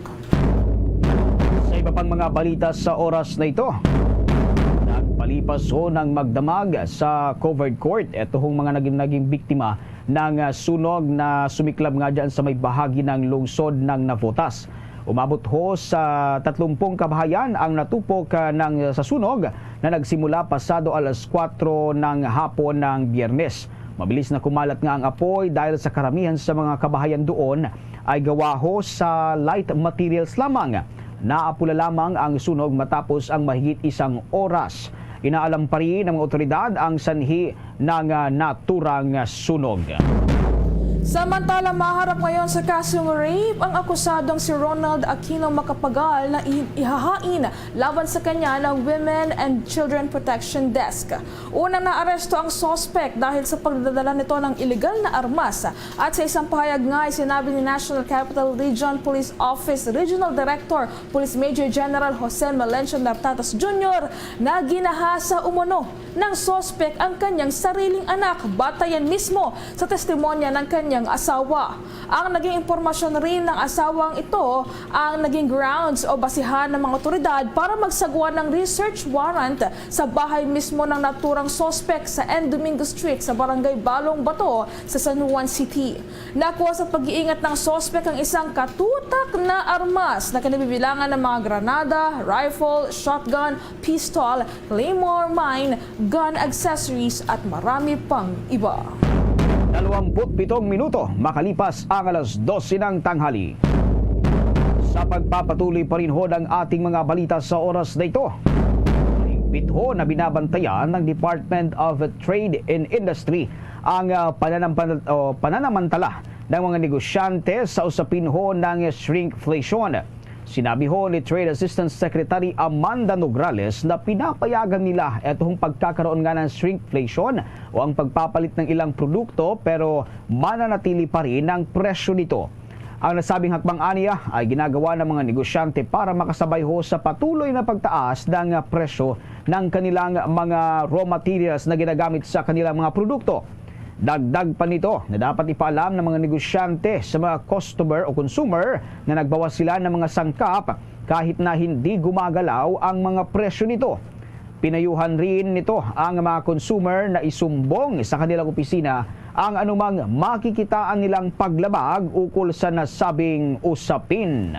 Sa iba pang mga balita sa oras na ito, nagpalipas ho ng magdamag sa covered court ito hong mga naging, naging biktima ng, ah, sunog na sumiklab nga dyan sa may bahagi ng lungsod ng Navotas. Umabot ho sa tatlumpung kabahayan ang natupok, ah, ng, sa sunog na nagsimula pasado alas kuwatro ng hapon ng Biyernes. Mabilis na kumalat nga ang apoy dahil sa karamihan sa mga kabahayan doon ay gawa ho sa light materials lamang. Naapula lamang ang sunog matapos ang mahigit isang oras. Inaalam pa rin ng mga otoridad ang sanhi ng, ah, naturang sunog. Samantala, maharap ngayon sa kasong rape ang akusadong si Ronald Aquino Macapagal na i-, ihahain laban sa kanya ng Women and Children Protection Desk. Unang naaresto ang suspect dahil sa pagdadala nito ng iligal na armas. At sa isang pahayag nga, ay sinabi ni National Capital Region Police Office Regional Director Police Major General Jose Melencio Nartatas Junior na ginahasa umano ng suspect ang kanyang sariling anak. Batayan mismo sa testimonya ng kanyang niyang asawa. Ang naging impormasyon rin ng asawang ito ang naging grounds o basihan ng mga otoridad para magsagawa ng research warrant sa bahay mismo ng naturang suspek sa N Domingo Street sa Barangay Balong Bato sa San Juan City. Nakuha sa pag-iingat ng suspek ang isang katutak na armas na kinabibilangan ng mga granada, rifle, shotgun, pistol, claymore, mine, gun accessories at marami pang iba. Dalawampu't pitong minuto makalipas ang alas dose ng tanghali. Sa pagpapatuloy pa rin ho ng ating mga balita sa oras na ito, higpit ho na binabantayan ng Department of Trade and Industry ang ah, pananampan- o pananamantala ng mga negosyante sa usapin ho ng shrinkflation. Sinabi ho ni Trade Assistant Secretary Amanda Nograles na pinapayagan nila itong pagkakaroon nga ng shrinkflation o ang pagpapalit ng ilang produkto, pero mananatili pa rin ang presyo nito. Ang nasabing hakbang aniya ay ginagawa ng mga negosyante para makasabay ho sa patuloy na pagtaas ng presyo ng kanilang mga raw materials na ginagamit sa kanilang mga produkto. Dagdag pa nito na dapat ipaalam ng mga negosyante sa mga customer o consumer na nagbawas sila ng mga sangkap kahit na hindi gumagalaw ang mga presyo nito. Pinayuhan rin nito ang mga consumer na isumbong sa kanilang opisina ang anumang makikitaan nilang paglabag ukol sa nasabing usapin.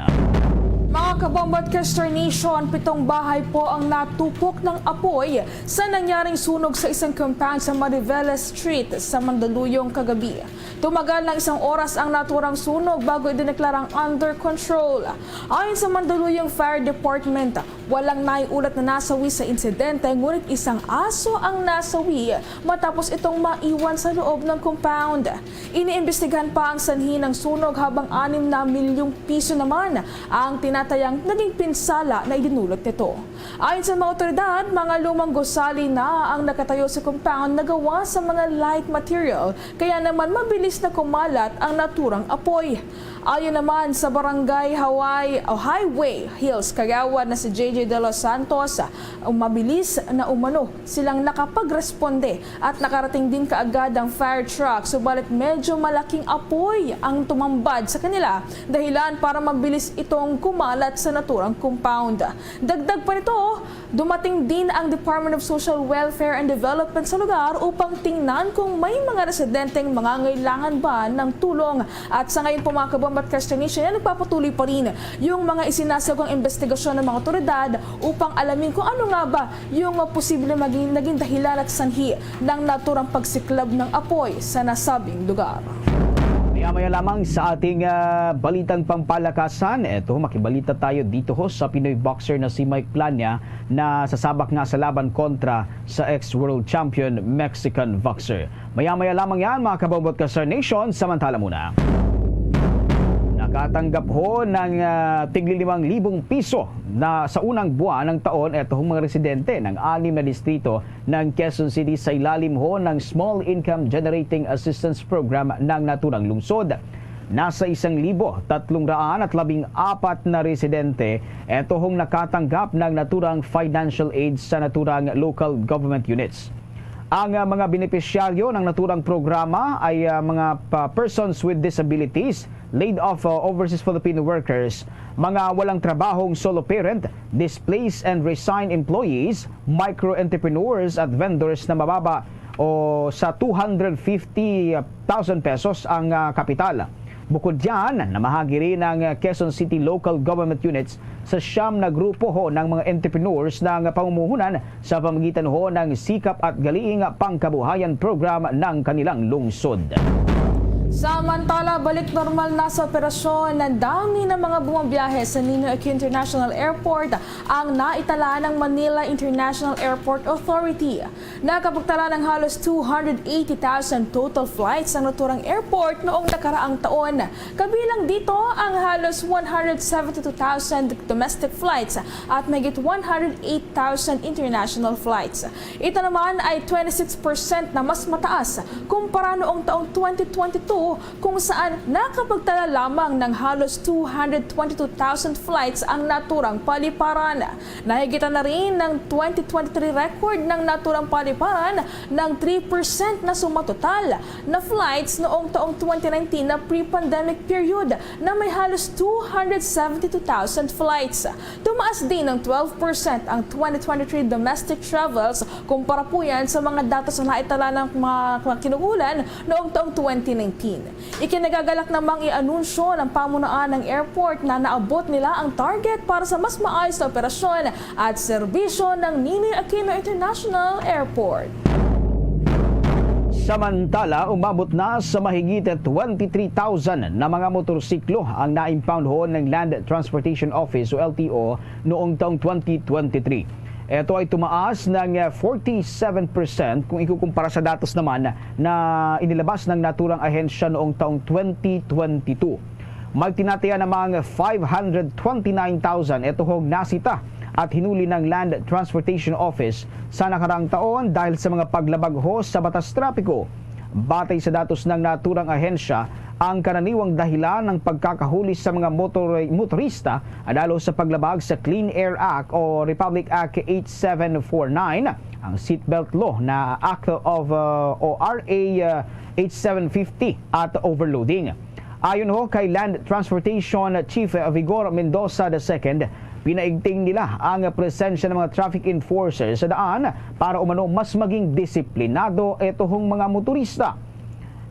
Mga kabombo at Kester Nation, pitong bahay po ang natupok ng apoy sa nangyaring sunog sa isang compound sa Marivela Street sa Mandaluyong kagabi. Tumagal ng isang oras ang naturang sunog bago idineklarang under control. Ayon sa Mandaluyong Fire Department, walang naiulat na nasawi sa insidente, ngunit isang aso ang nasawi matapos itong maiwan sa loob ng compound. Iniimbestigahan pa ang sanhi ng sunog, habang anim na milyong piso naman ang tinatayang naging pinsala na idinulot nito. Ayon sa mga otoridad, mga lumang gusali na ang nakatayo sa compound na gawa sa mga light material, kaya naman mabilis na kumalat ang naturang apoy. Ayon naman sa Barangay Hawaii o Highway Hills Kagawad na si J J De Los Santos, mabilis na umano silang nakapagresponde at nakarating din kaagad ang fire truck, subalit medyo malaking apoy ang tumambad sa kanila, dahilan para mabilis itong kumalat sa naturang compound. Dagdag pa nito, dumating din ang Department of Social Welfare and Development sa lugar upang tingnan kung may mga residenteng mangangailangan ba ng tulong. At sa ngayon po, mga kabombo at Kester Nation, nagpapatuloy pa rin yung mga isinasagawang investigasyon ng mga otoridad upang alamin kung ano nga ba yung posible maging naging dahilan at sanhi ng naturang pagsiklab ng apoy sa nasabing lugar. Maya-maya lamang sa ating ah, balitang pampalakasan, eto, makibalita tayo dito ho sa Pinoy boxer na si Mike Plania na sasabak nga sa laban kontra sa ex-world champion Mexican boxer. Maya-maya lamang yan, mga kabombo at Kester Nation. Samantala muna, nakatanggap ho ng ah, tigli limang libong piso na sa unang buwan ng taon eto hong mga residente ng anim na distrito ng Quezon City sa ilalim ho ng Small Income Generating Assistance Program ng naturang lungsod. Nasa isang libo tatlong raan at labing apat na residente eto hong nakatanggap ng naturang financial aid sa naturang local government units. Ang ah, mga benepisyaryo ng naturang programa ay ah, mga pa- persons with disabilities, laid-off ah, overseas Filipino workers, mga walang trabahong solo parent, displaced and resigned employees, micro-entrepreneurs at vendors na mababa o sa two hundred fifty thousand pesos ang ah, kapital. Bukod diyan, namahagi rin ang ah, Quezon City Local Government Units sa siyam na grupo ho ng mga entrepreneurs na nga pamumuhunan sa pamagitan ho ng Sikap at Galiing Pangkabuhayan Program ng kanilang lungsod. Samantala, balik normal na sa operasyon ang dami ng mga bumabiyahe sa Ninoy Aquino International Airport ang naitala ng Manila International Airport Authority. Nakapagtala ng halos two hundred eighty thousand total flights ang naturang airport noong nakaraang taon. Kabilang dito ang halos one hundred seventy-two thousand domestic flights at mahigit one hundred eight thousand international flights. Ito naman ay twenty-six percent na mas mataas kumpara noong taong twenty twenty-two kung saan nakapagtala lamang ng halos two hundred twenty-two thousand flights ang naturang paliparan. Nahigitan na rin ng twenty twenty-three record ng naturang paliparan ng three percent na sumatotal na flights noong taong twenty nineteen na pre-pandemic period na may halos two hundred seventy-two thousand flights. Tumaas din ng twelve percent ang twenty twenty-three domestic travels kumpara po yan sa mga datos na naitala ng mga kinukulan noong taong twenty nineteen. Ikinagagalak namang i-anunsyo ng pamunuan ng airport na naabot nila ang target para sa mas maayos na operasyon at serbisyo ng Ninoy Aquino International Airport. Samantala, umabot na sa mahigit twenty-three thousand na mga motorsiklo ang na-impound ho ng Land Transportation Office o L T O noong taong twenty twenty-three. Ito ay tumaas ng forty-seven percent kung ikukumpara sa datos naman na inilabas ng naturang ahensya noong taong twenty twenty-two. May tinataya namang five hundred twenty-nine thousand ito hong nasita at hinuli ng Land Transportation Office sa nakaraang taon dahil sa mga paglabag ho sa batas trapiko. Batay sa datos ng naturang ahensya, ang karaniwang dahilan ng pagkakahuli sa mga motor-, motorista ay dalo sa paglabag sa Clean Air Act o Republic Act eight seven four nine, ang Seatbelt Law na Act of uh, o R A uh, eight seven fifty at overloading. Ayon ho kay Land Transportation Chief Vigor Mendoza the second, pinaigting nila ang presensya ng mga traffic enforcers sa daan para umano mas maging disiplinado ito hong mga motorista.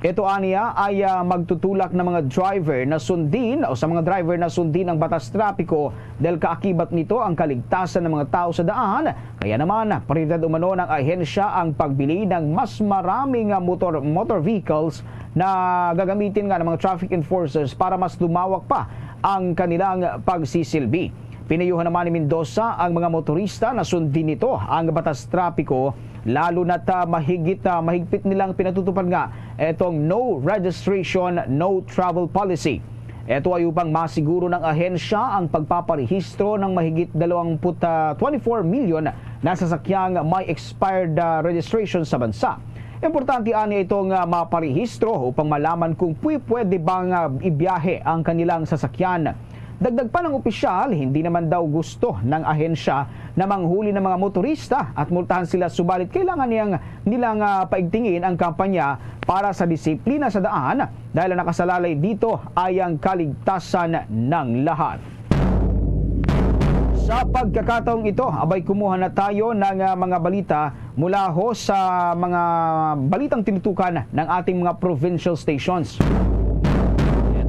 Ito aniya ay ah, magtutulak ng mga driver na sundin o sa mga driver na sundin ang batas trapiko dahil kaakibat nito ang kaligtasan ng mga tao sa daan. Kaya naman, prioridad umano ng ahensya ang pagbili ng mas maraming ah, motor, motor vehicles na gagamitin nga ng mga traffic enforcers para mas lumawak pa ang kanilang pagsisilbi. Pinayuhan naman ni Mendoza ang mga motorista na sundin nito ang batas trapiko, lalo na't ah, mahigit ah, mahigpit nilang pinatutupad nga etong no registration, no travel policy. Ito ay upang masiguro ng ahensya ang pagpaparehistro ng mahigit dalawang put-, ah, twenty-four million na sasakyang may expired ah, registration sa bansa. Importante ani ito nga maparehistro upang malaman kung pwi-, pwede bang ah, ibiyahe ang kanilang sasakyan. Dagdag pa ng opisyal, hindi naman daw gusto ng ahensya na manghuli ng mga motorista at multahan sila, subalit kailangan niyang nilang ah, paigtingin ang kampanya para sa disiplina sa daan dahil ang nakasalalay dito ay ang kaligtasan ng lahat. Sa pagkakataong ito, abay kumuha na tayo ng ah, mga balita mula ho sa mga balitang tinutukan ng ating mga provincial stations.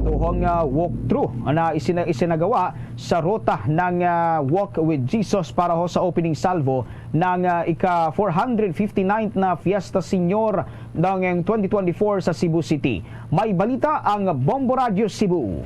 Ito hong ah, walkthrough na isina-, isinagawa sa ruta ng ah, Walk with Jesus para ho sa opening salvo ng ah, ika four hundred fifty-ninth na Fiesta Señor ng twenty twenty-four sa Cebu City. May balita ang Bombo Radyo Cebu.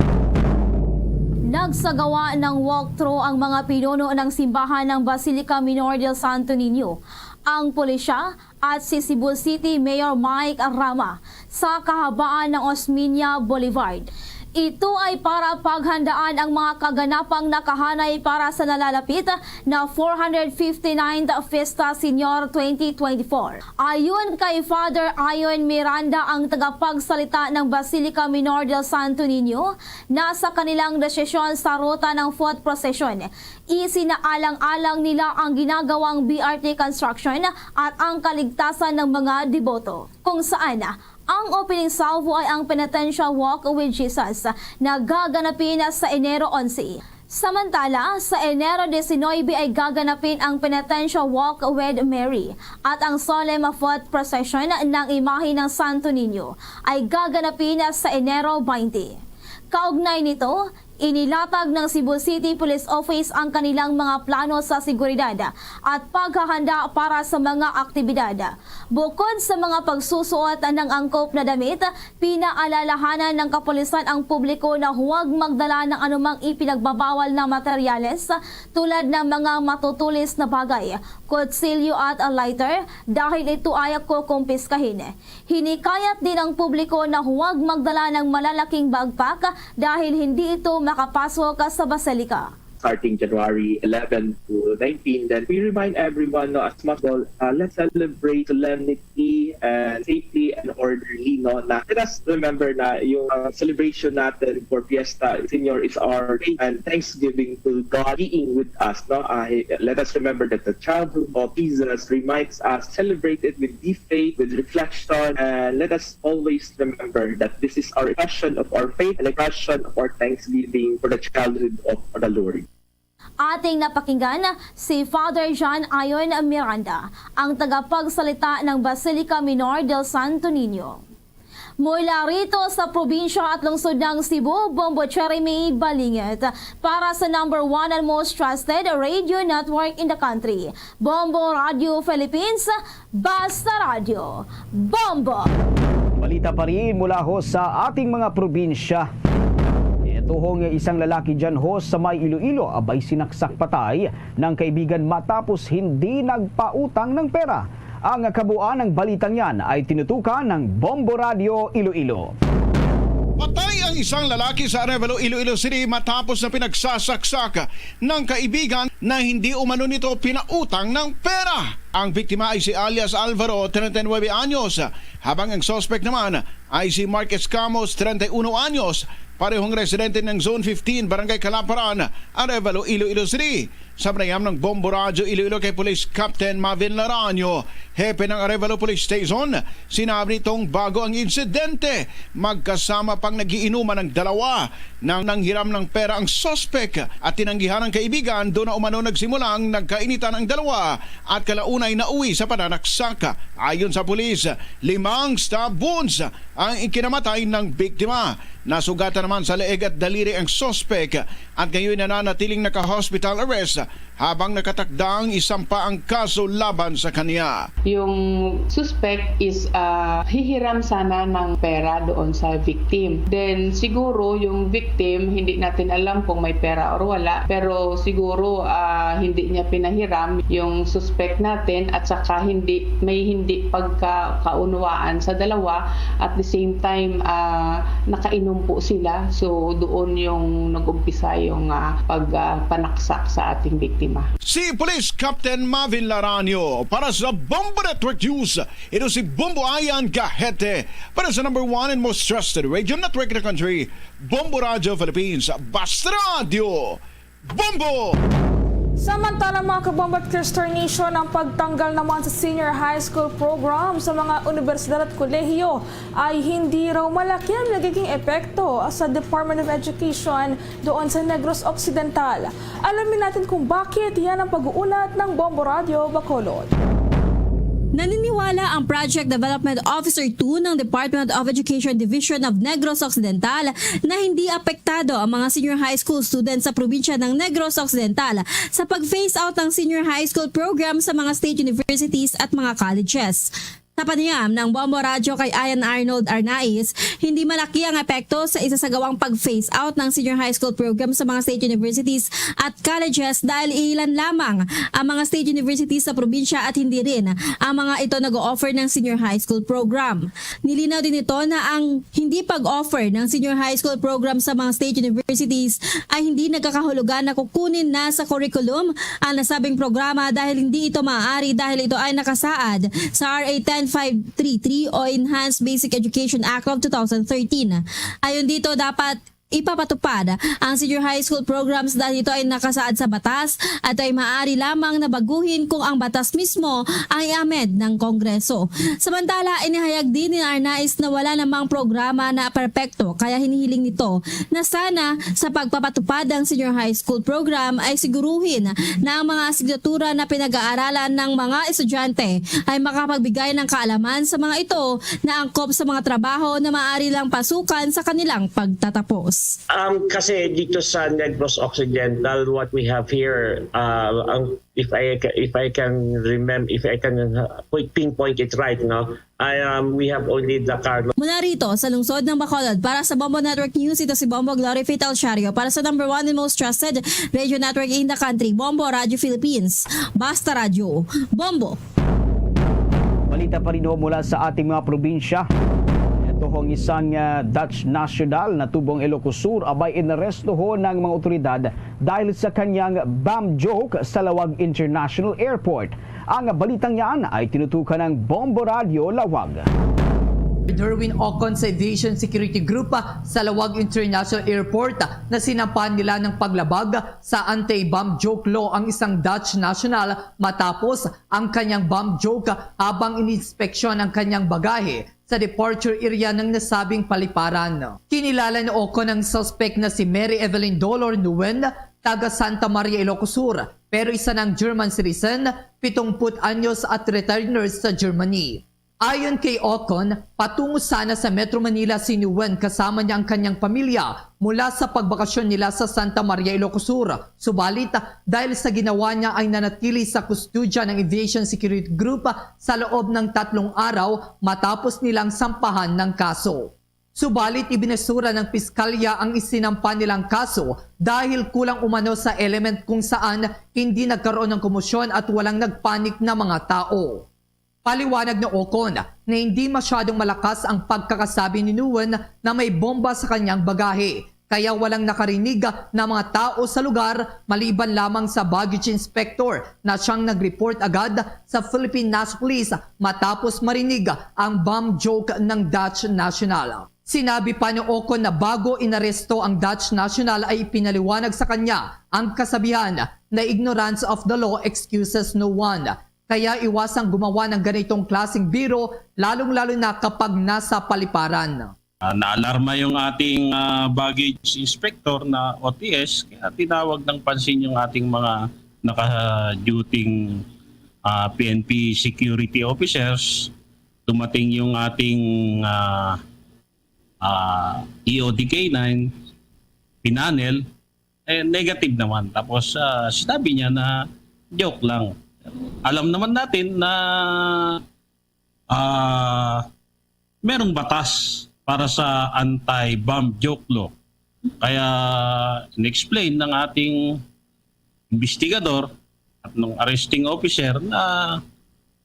Nagsagawa ng walkthrough ang mga pinuno ng simbahan ng Basilica Minor del Santo Niño, ang pulisya at si Cebu City Mayor Mike Rama sa kahabaan ng Osmeña Boulevard. Ito ay para paghandaan ang mga kaganapang nakahanay para sa nalalapit na four hundred fifty-ninth Fiesta Señor twenty twenty-four. Ayon kay Father Ion Miranda, ang tagapagsalita ng Basilica Minor del Santo Niño, nasa kanilang desisyon sa ruta ng foot procession. Isinaalang-alang nila ang ginagawang B R T construction at ang kaligtasan ng mga deboto, kung saan ang opening salvo ay ang Penitential Walk with Jesus na gaganapin sa Enero onse. Samantala, sa Enero diecinuebe ay gaganapin ang Penitential Walk with Mary at ang Solemn Foot Procession ng imahe ng Santo Niño ay gaganapin sa Enero baynte. Kaugnay nito, inilatag ng Cebu City Police Office ang kanilang mga plano sa seguridad at paghahanda para sa mga aktibidad. Bukod sa mga pagsusuot ng angkop na damit, pinaalalahanan ng kapulisan ang publiko na huwag magdala ng anumang ipinagbabawal na materyales tulad ng mga matutulis na bagay, kutsilyo at lighter dahil ito ay kukumpiskahin. Hinikayat din ang publiko na huwag magdala ng malalaking backpack dahil hindi ito makapasok sa basilika. starting January eleven to nineteen, then we remind everyone, no, as much as possible, uh, let's celebrate solemnity and safely and orderly, no? Na let us remember na yung, uh, celebration natin for Fiesta Señor is our faith and thanksgiving to God being with us, no? Uh, let us remember that the childhood of Jesus reminds us, celebrate it with deep faith, with reflection, and let us always remember that this is our expression of our faith and expression of our thanksgiving for the childhood of the Lord. Ating napakinggan si Father John Ion Miranda, ang tagapagsalita ng Basilica Minor del Santo Niño. Mula rito sa probinsya at lungsod ng Cebu, Bombo Jeremy Balingit para sa number one and most trusted radio network in the country, Bombo Radio Philippines, Basta Radyo, Bombo! Balita pa rin mula ho sa ating mga probinsya. Ito ho nga isang lalaki dyan ho sa may Iloilo, abay, sinaksak patay ng kaibigan matapos hindi nagpautang ng pera. Ang kabuuan ng balitang yan ay tinutukan ng Bombo Radio Iloilo. Patay ang isang lalaki sa Arevalo, Iloilo City matapos na pinagsasaksak ng kaibigan na hindi umano nito pinautang ng pera. Ang biktima ay si alias Alvaro, treinta y nueve anyos, habang ang suspect naman ay si Mark Escamos, treinta y uno anyos, parehong residente ng Zone fifteen, Barangay Kalaparan, Arevalo, Iloilo City. Sa panayam ng Bombo Radyo Iloilo kay Police Captain Mavin Laranyo, hepe ng Arevalo Police Station, sinabi nitong bago ang insidente, magkasama pang nagiinuman ang dalawa. Nang nanghiram ng pera ang suspek at tinanggihan ng kaibigan, doon na umano nagsimulang nagkainitan ang dalawa at kalaunay nauwi sa pananaksak. Ayon sa pulis, limang stab wounds ang ikinamatay ng biktima. Nasugatan naman sa leeg at daliri ang suspek at ngayon nananatiling naka-hospital arrest habang nakatakdang isampa ang kaso laban sa kanya. Yung suspect is ah, hihiram sana ng pera doon sa victim. Then siguro yung victim, hindi natin alam kung may pera or wala, pero siguro ah, hindi niya pinahiram yung suspect natin at saka hindi may hindi pagkakaunawaan sa dalawa. At the same time, ah, nakainom po sila. So doon yung nag-umpisa yung ah, pagpanaksak sa ating biktima. Si Police Captain Mavin Laranyo para sa Bombo Network News. Ito si Bombo Ayan Gahete para sa number one and most trusted radio network in the country, Bombo Radio Philippines. Basta Radio, Bombo! Samantala, mga kabombo at Kristo Nation, ang pagtanggal naman sa senior high school program sa mga universidad at kolehiyo ay hindi raw malaki ang nagiging epekto sa Department of Education doon sa Negros Occidental. Alamin natin kung bakit. Yan ang pag-uulat ng Bombo Radyo Bacolod. Naniniwala ang Project Development Officer two ng Department of Education Division of Negros Occidental na hindi apektado ang mga senior high school students sa probinsya ng Negros Occidental sa pag-phase out ng senior high school program sa mga state universities at mga colleges. Sa panayam ng Bombo Radyo kay Ian Arnold Arnaiz, hindi malaki ang epekto sa isasagawang pag-phase out ng senior high school program sa mga state universities at colleges dahil iilan lamang ang mga state universities sa probinsya at hindi rin ang mga ito nag-o-offer ng senior high school program. Nilinaw din nito na ang hindi pag-offer ng senior high school program sa mga state universities ay hindi nagkakahulugan na kukunin na sa curriculum ang nasabing programa dahil hindi ito maaari dahil ito ay nakasaad sa R A ten five three three o Enhanced Basic Education Act of two thousand thirteen. Ayon dito, dapat ipapatupad ang senior high school programs dahil ito ay nakasaad sa batas at ay maaari lamang na baguhin kung ang batas mismo ang i-amend ng Kongreso. Samantala, inihayag din ni Arnaiz na wala namang programa na perpekto kaya hinihiling nito na sana sa pagpapatupad ng senior high school program ay siguruhin na ang mga asignatura na pinag-aaralan ng mga estudyante ay makapagbigay ng kaalaman sa mga ito na angkop sa mga trabaho na maaari lang pasukan sa kanilang pagtatapos. Um, kasi dito sa Negros Occidental, what we have here, uh, ang, if I ca- if I can remember, if I can uh, point- pinpoint it right, no, I um, we have only the Carlos. Mula rito sa lungsod ng Bacolod, para sa Bombo Network News, ito si Bombo Glory Faith Alciario para sa number one and most trusted radio network in the country, Bombo Radio Philippines. Basta Radyo, Bombo! Balita pa rin ho mula sa ating mga probinsya. Tuhong isang, ah, Dutch national natubong Ilocos Sur abay inarestohon ng mga otoridad dahil sa kanyang bomb joke sa Laoag International Airport. Ang balitang yan ay tinutukan ng Bombo Radio Laoag. Derwin Ocon sa Aviation Security Group, ah, sa Laoag International Airport, ah, na sinampahan nila ng paglabag sa anti-bomb joke law ang isang Dutch national matapos ang kanyang bomb joke, ah, habang ininspeksyon ang kanyang bagahe sa departure area ng nasabing paliparan. Kinilala ni Ocon ang suspect na si Mary Evelyn Dolor Nguyen, taga Santa Maria, Ilocos Sur, pero isa ng German citizen, pitungput anyos at retired nurse sa Germany. Ayon kay Ocon, patungo sana sa Metro Manila si Nguyen kasama niya ang kanyang pamilya mula sa pagbakasyon nila sa Santa Maria, Ilocos Sur. Subalit, dahil sa ginawa niya ay nanatili sa kustodya ng Aviation Security Group sa loob ng tatlong araw matapos nilang sampahan ng kaso. Subalit, ibinasura ng piskalya ang isinampa nilang kaso dahil kulang umano sa element kung saan hindi nagkaroon ng komosyon at walang nagpanik na mga tao. Paliwanag ni Ocon na hindi masyadong malakas ang pagkakasabi ni Nguyen na may bomba sa kanyang bagahe, kaya walang nakarinig na mga tao sa lugar maliban lamang sa baggage inspector na siyang nag-report agad sa Philippine National Police matapos marinig ang bomb joke ng Dutch national. Sinabi pa ni Ocon na bago inaresto ang Dutch national ay ipinaliwanag sa kanya ang kasabihan na ignorance of the law excuses no one. Kaya iwasang gumawa ng ganitong klaseng biro, lalong-lalo na kapag nasa paliparan. Ah, naalarma yung ating, ah, baggage inspector na O T S, kaya tinawag ng pansin yung ating mga naka-duty, ah, P N P security officers. Dumating yung ating, ah, ah, E O D K nine, pinanel, eh, negative naman. Tapos, ah, sinabi niya na joke lang. Alam naman natin na, ah, merong batas para sa anti-bomb joke law. Kaya in-explain ng ating investigador at ng arresting officer na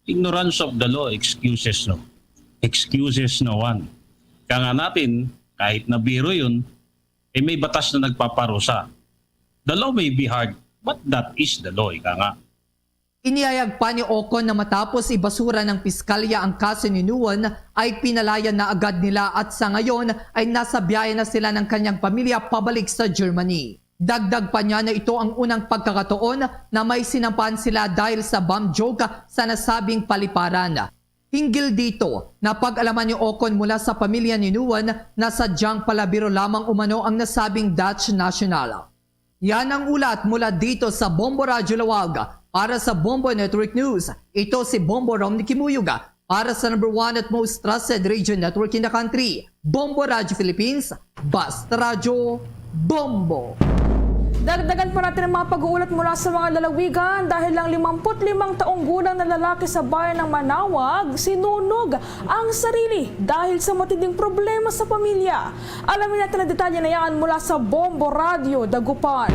ignorance of the law excuses no excuses no one. Kaya nga natin, kahit na biro yun, eh, may batas na nagpaparusa. The law may be hard, but that is the law, ika nga. Inihayag pa ni Ocon na matapos ibasura ng piskalya ang kaso ni Nguyen, ay pinalaya na agad nila at sa ngayon ay nasa biyahe na sila ng kanyang pamilya pabalik sa Germany. Dagdag pa niya na ito ang unang pagkakataon na may sinampahan sila dahil sa bomb joke sa nasabing paliparan. Hinggil dito, napag-alaman ni Ocon mula sa pamilya ni Nguyen na sadyang palabiro lamang umano ang nasabing Dutch national. Yan ang ulat mula dito sa Bombo Radyo Laoag. Para sa Bombo Network News, ito si Bombo Romney Kimuyog para sa number one at most trusted radio network in the country, Bombo Radyo Philippines, Basta Radyo, Bombo. Dagdagan pa natin ang mga pag-uulat mula sa mga lalawigan dahil ang limampu't limang taong gulang na lalaki sa bayan ng Manaoag sinunog ang sarili dahil sa matinding problema sa pamilya. Alamin natin ang detalye na yan mula sa Bombo Radyo Dagupan.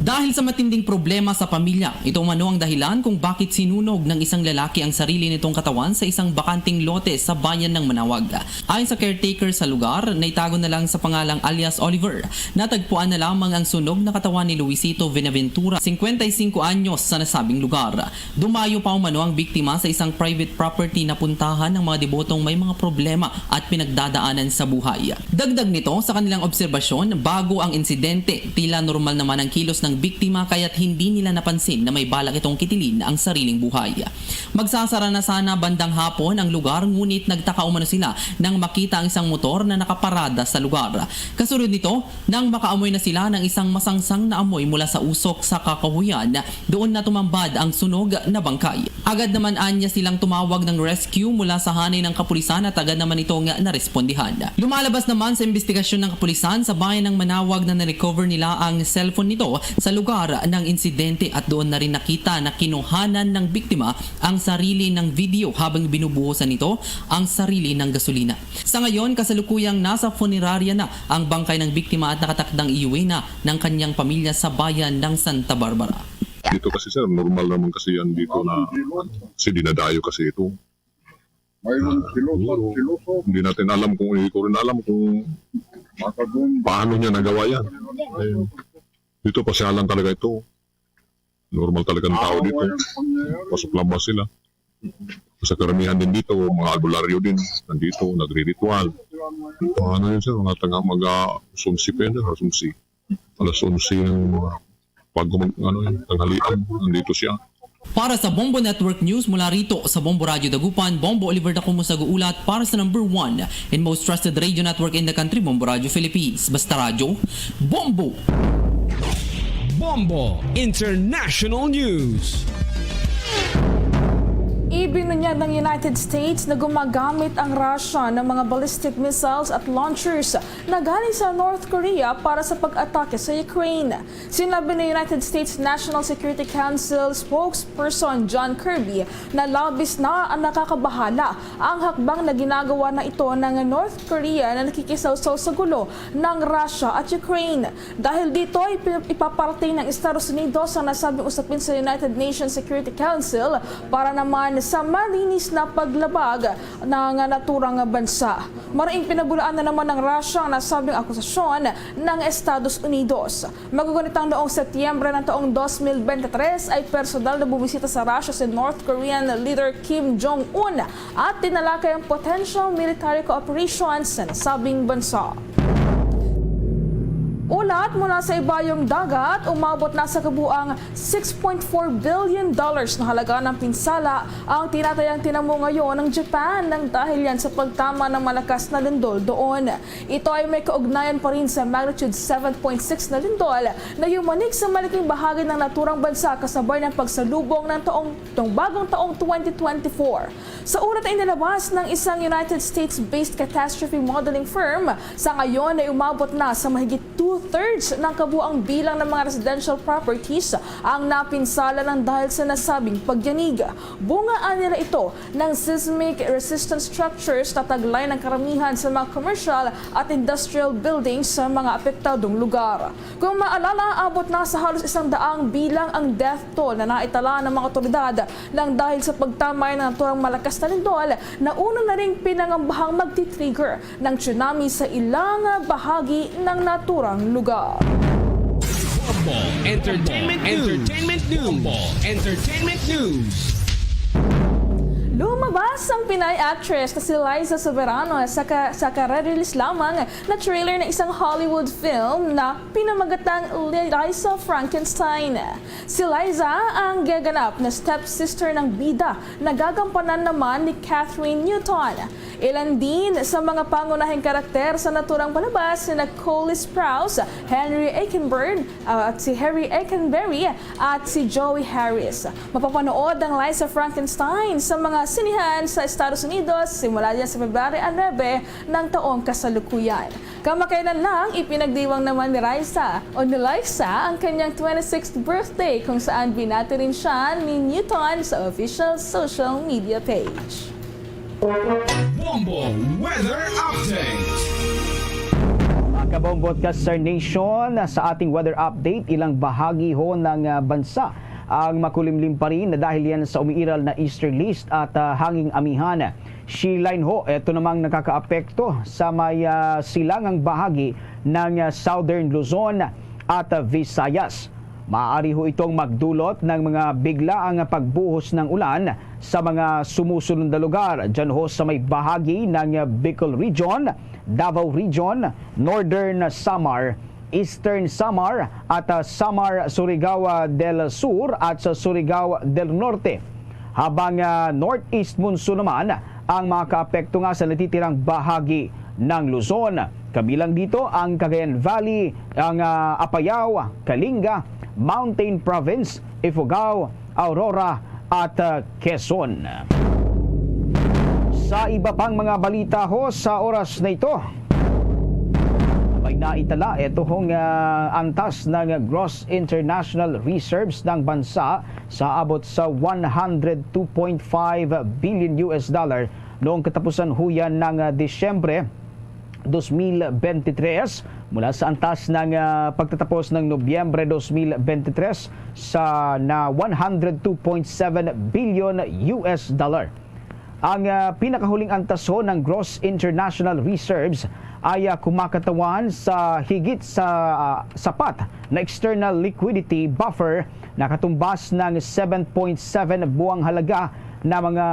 Dahil sa matinding problema sa pamilya, ito umano ang dahilan kung bakit sinunog ng isang lalaki ang sarili nitong katawan sa isang bakanteng lote sa bayan ng Manaoag. Ayon sa caretaker sa lugar, na itago na lang sa pangalang alias Oliver, natagpuan na lamang ang sunog na katawan ni Luisito Benaventura, singkwenta y singko anyos, sa nasabing lugar. Dumayo pa umano ang biktima sa isang private property na puntahan ng mga debotong may mga problema at pinagdadaanan sa buhay. Dagdag nito, sa kanilang obserbasyon, bago ang insidente, tila normal naman ang kilos ng biktima kaya't hindi nila napansin na may balak itong kitilin ang sariling buhay. Magsasara na sana bandang hapon ang lugar, ngunit nagtaka umano sila nang makita ang isang motor na nakaparada sa lugar. Kasunod nito, nang makaamoy na sila ng isang masangsang na amoy mula sa usok sa kakahuyan, doon na tumambad ang sunog na bangkay. Agad naman anya silang tumawag ng rescue mula sa hanay ng kapulisan at agad naman itong narespondihan. Lumalabas naman sa investigasyon ng kapulisan sa bayan ng Manaoag na na-recover nila ang cellphone nito sa lugar ng insidente at doon na rin nakita na kinuhanan ng biktima ang sarili ng video habang binubuhusan nito ang sarili ng gasolina. Sa ngayon, kasalukuyang nasa punerarya na ang bangkay ng biktima at nakatakdang iuwi na ng kanyang pamilya sa bayan ng Santa Barbara. Dito kasi sir, normal naman kasi yan dito na kasi dinadayo kasi ito. Mayroon Ah, silusot, siguro, silusot. Hindi natin alam kung, hindi ko rin alam kung Matagun. paano niya nagawa yan. Ayun. Dito, pasyalan talaga ito. Normal talagang tao dito. Pasok lang ba sila? Sa karamihan din dito, mga albularyo din. Nandito, nagriritual. Mga ano yun, sir? Mga taga, mga alas onse pa yun, sir. Alas onse. Alas onse ng mga bago mag, ano yun, tanghalian. Nandito siya. Para sa Bombo Network News, mula rito sa Bombo Radyo Dagupan, Bombo Oliver Dacumo sa guulat para sa number one and most trusted radio network in the country, Bombo Radyo Philippines. Basta radyo, Bombo! Bombo International News. Ibinunyag ng United States na gumagamit ang Russia ng mga ballistic missiles at launchers na galing sa North Korea para sa pag-atake sa Ukraine. Sinabi ni United States National Security Council spokesperson John Kirby na labis na ang nakakabahala ang hakbang na ginagawa na ito ng North Korea na nakikisawsaw sa gulo ng Russia at Ukraine. Dahil dito, ipi-, ipaparating ng Estados Unidos ang nasabing usapin sa United Nations Security Council para naman sa malinis na paglabag ng naturang bansa. Maraing pinabulaan na naman ng Russia ang nasabing akusasyon ng Estados Unidos. Magugunit ang noong Setyembre ng taong dos mil bente tres ay personal na bumisita sa Russia si North Korean leader Kim Jong-un at tinalakay ang potential military cooperation sa nasabing bansa. Ulat mula sa ibayong dagat, umabot na sa kabuang six point four billion dollars na halaga ng pinsala ang tinatayang tinamo ngayon ng Japan nang dahil yan sa pagtama ng malakas na lindol doon. Ito ay may kaugnayan pa rin sa magnitude seven point six na lindol na yumanig sa malaking bahagi ng naturang bansa kasabay ng pagsalubong ng taong, ng bagong taong twenty twenty-four. Sa ulat na inilabas ng isang United States-based catastrophe modeling firm, sa ngayon ay umabot na sa mahigit two-thirds ng kabuang bilang ng mga residential properties ang napinsala ng dahil sa nasabing pagyanig. Bungaan nila ito ng seismic resistant structures na taglay ng karamihan sa mga commercial at industrial buildings sa mga apektadong lugar. Kung maalala, abot na sa halos isang daang bilang ang death toll na naitala ng mga otoridad nang dahil sa pagtamay ng naturang malakas na lindol na una na ring pinangambahang magti-trigger ng tsunami sa ilang bahagi ng naturang lugar. Bombo Entertainment News. Entertainment News. Bombo Entertainment News. Lumabas ang Pinay actress na si Liza Soberano sa ka-, sa kare-release lamang na trailer ng isang Hollywood film na pinamagatang Liza Frankenstein. Si Liza ang gaganap na stepsister ng bida na gagampanan naman ni Katherine Newton. Ilan din sa mga pangunahing karakter sa naturang palabas sina Cole Sprouse, Henry Eikenberg, ah, at si Harry Eikenberry at si Joey Harris. Mapapanood ang Liza Frankenstein sa mga sinihan sa Estados Unidos simula niya sa February nuebe ng taong kasalukuyan. Kamakailan lang, ipinagdiwang naman ni Raisa o ni Liza ang kanyang twenty-sixth birthday, kung saan binati rin siya ni Newton sa official social media page. Bombo Weather Update. Mga kabombo at ka-Star Nation, sa ating weather update, ilang bahagi ho ng, ah, bansa ang makulimlim pa rin na dahil yan sa umiiral na easterlies at, ah, hanging amihan. Sea line ho, ito namang nakakaapekto sa may, ah, silangang bahagi ng, ah, Southern Luzon at, ah, Visayas. Maaari ho itong magdulot ng mga biglaang pagbuhos ng ulan sa mga sumusunod na lugar. Diyan ho sa may bahagi ng, ah, Bicol Region, Davao Region, Northern Samar, Eastern Samar at, ah, Samar, Surigao del Sur at sa Surigao del Norte. Habang, ah, northeast monsoon naman ang mga kaapekto nga sa natitirang bahagi ng Luzon. Kabilang dito ang Cagayan Valley, ang, ah, Apayao, Kalinga, Mountain Province, Ifugao, Aurora, at, ah, Quezon. Sa iba pang mga balita ho sa oras na ito, may naitala ito hong, ah, antas ng gross international reserves ng bansa sa abot sa one hundred two point five billion U S dollar noong katapusan ho yan ng, ah, Disyembre dos mil bente tres, mula sa antas ng, ah, pagtatapos ng Nobyembre dos mil bente tres sa na one hundred two point seven billion U S dollar. Ang, ah, pinakahuling antaso ng gross international reserves ay, ah, kumakatawan sa higit sa, ah, sapat na external liquidity buffer na katumbas ng seven point seven buwang halaga na mga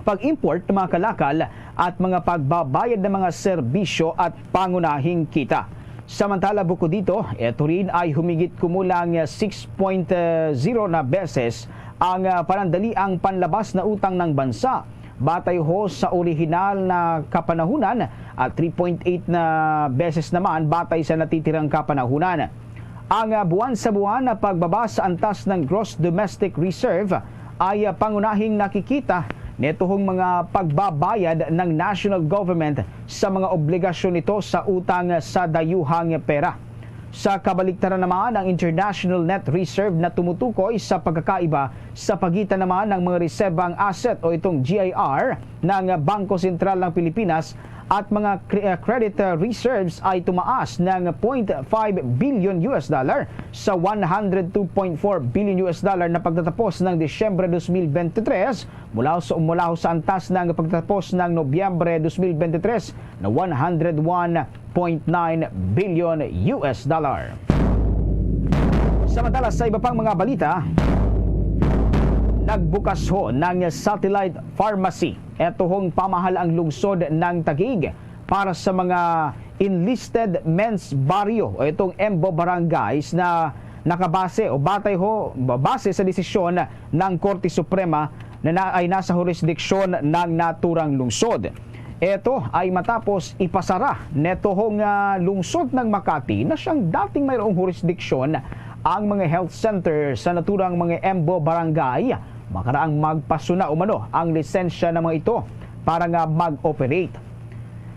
pag-import ng mga kalakal at mga pagbabayad ng mga serbisyo at pangunahing kita. Samantala, bukod dito, ito rin ay humigit kumulang six point zero na beses ang, ah, panandaliang panlabas na utang ng bansa batay ho sa orihinal na kapanahunan at three point eight na beses naman batay sa natitirang kapanahunan. Ang, ah, buwan sa buwan na pagbaba sa antas ng gross domestic reserve ay, ah, pangunahing nakikita nituhong mga pagbabayad ng national government sa mga obligasyon nito sa utang sa dayuhang pera. Sa kabaliktaran naman, ang international net reserve na tumutukoy sa pagkakaiba sa pagitan naman ng mga reserbang asset o itong G I R ng Bangko Sentral ng Pilipinas at mga cre-, uh, credit, uh, reserves ay tumaas ng point five billion U S dollar sa one hundred two point four billion U S dollar na pagtatapos ng Disyembre dos mil bente tres mula sa, mula ho sa antas ng pagtatapos ng Nobyembre dos mil bente tres na one hundred one point nine billion U S dollar. Samantala, sa iba pang mga balita, nagbukas ho ng satellite pharmacy eto hong pamahalaang lungsod ng Taguig para sa mga enlisted men's barrio o itong EMBO barangays na nakabase o batay ho, base sa desisyon ng Korte Suprema na, na ay nasa hurisdiksyon ng naturang lungsod. Ito ay matapos ipasara neto hong, ah, lungsod ng Makati na siyang dating mayroong hurisdiksyon ang mga health center sa naturang mga EMBO barangay makaraang magpasuna umano ang lisensya ng mga ito para nga mag-operate.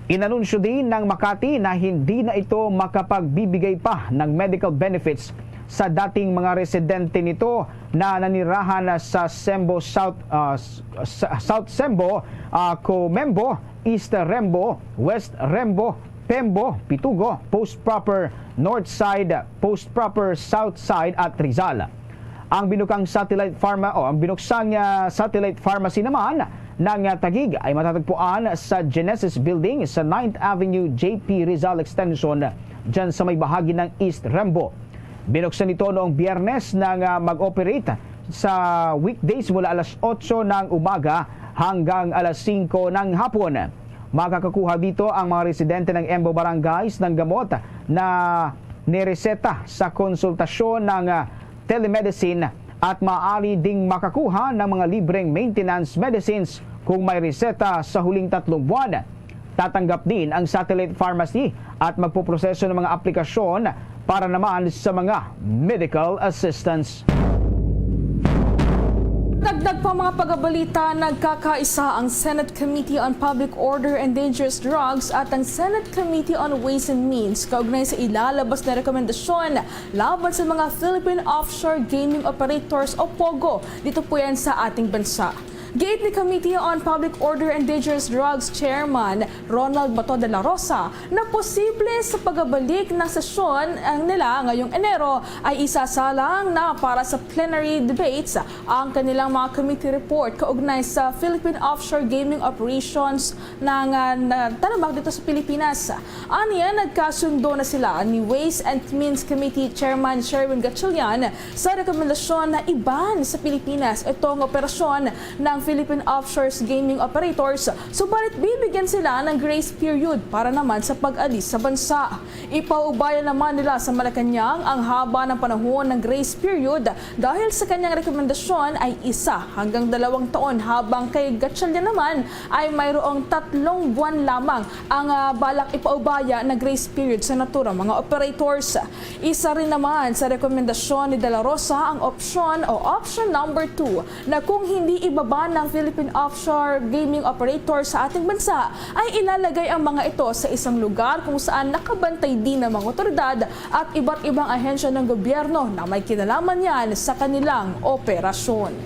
Inanunsyo din ng Makati na hindi na ito makapagbibigay pa ng medical benefits sa dating mga residente nito na nanirahan sa Sembo South, ah, s-, sa South Sembo, ah, Comembo, East Rembo, West Rembo, Pembo, Pitugo, Post Proper North Side, Post Proper South Side at Rizal. Ang binukang satellite pharma-, o ang binuksang, ah, satellite pharmacy naman ng, ah, Taguig ay matatagpuan sa Genesis Building sa Ninth Avenue J P Rizal Extension, dyan sa may bahagi ng East Rembo. Binuksan ito noong Biyernes nang, ah, mag-operate sa weekdays mula alas otso ng umaga hanggang alas singko ng hapon. Makakakuha dito ang mga residente ng EMBO Barangays ng gamot na nireseta sa konsultasyon ng, ah, telemedicine at maaari ding makakuha ng mga libreng maintenance medicines kung may reseta sa huling tatlong buwan. Tatanggap din ang satellite pharmacy at magpoproseso ng mga aplikasyon para naman sa mga medical assistance. Dagdag pa mga pagabalita, nagkakaisa ang Senate Committee on Public Order and Dangerous Drugs at ang Senate Committee on Ways and Means kaugnay sa ilalabas na rekomendasyon laban sa mga Philippine Offshore Gaming Operators o POGO dito po yan sa ating bansa. Giit ni Committee on Public Order and Dangerous Drugs Chairman Ronald Bato de la Rosa na posible sa pagabalik ng sesyon ang nila ngayong Enero ay isasalang na para sa plenary debates ang kanilang mga committee report kaugnay sa Philippine offshore gaming operations na, ah, na talabak dito sa Pilipinas. Aniya, nagkasundo na sila ni Ways and Means Committee Chairman Sherwin Gatchalian sa rekomendasyon na iban sa Pilipinas itong operasyon ng Philippine Offshore Gaming Operators, subalit bibigyan sila ng grace period para naman sa pag-alis sa bansa. Ipaubaya naman nila sa Malacañang ang haba ng panahon ng grace period dahil sa kanyang rekomendasyon ay isa hanggang dalawang taon, habang kay Gatchalian naman ay mayroong tatlong buwan lamang ang, ah, balak ipaubaya na grace period sa naturang mga operators. Isa rin naman sa rekomendasyon ni De La Rosa ang opsyon o option number two na kung hindi ibaba ng Philippine Offshore Gaming Operator sa ating bansa, ay ilalagay ang mga ito sa isang lugar kung saan nakabantay din ang mga otoridad at iba't ibang ahensya ng gobyerno na may kinalaman niyan sa kanilang operasyon.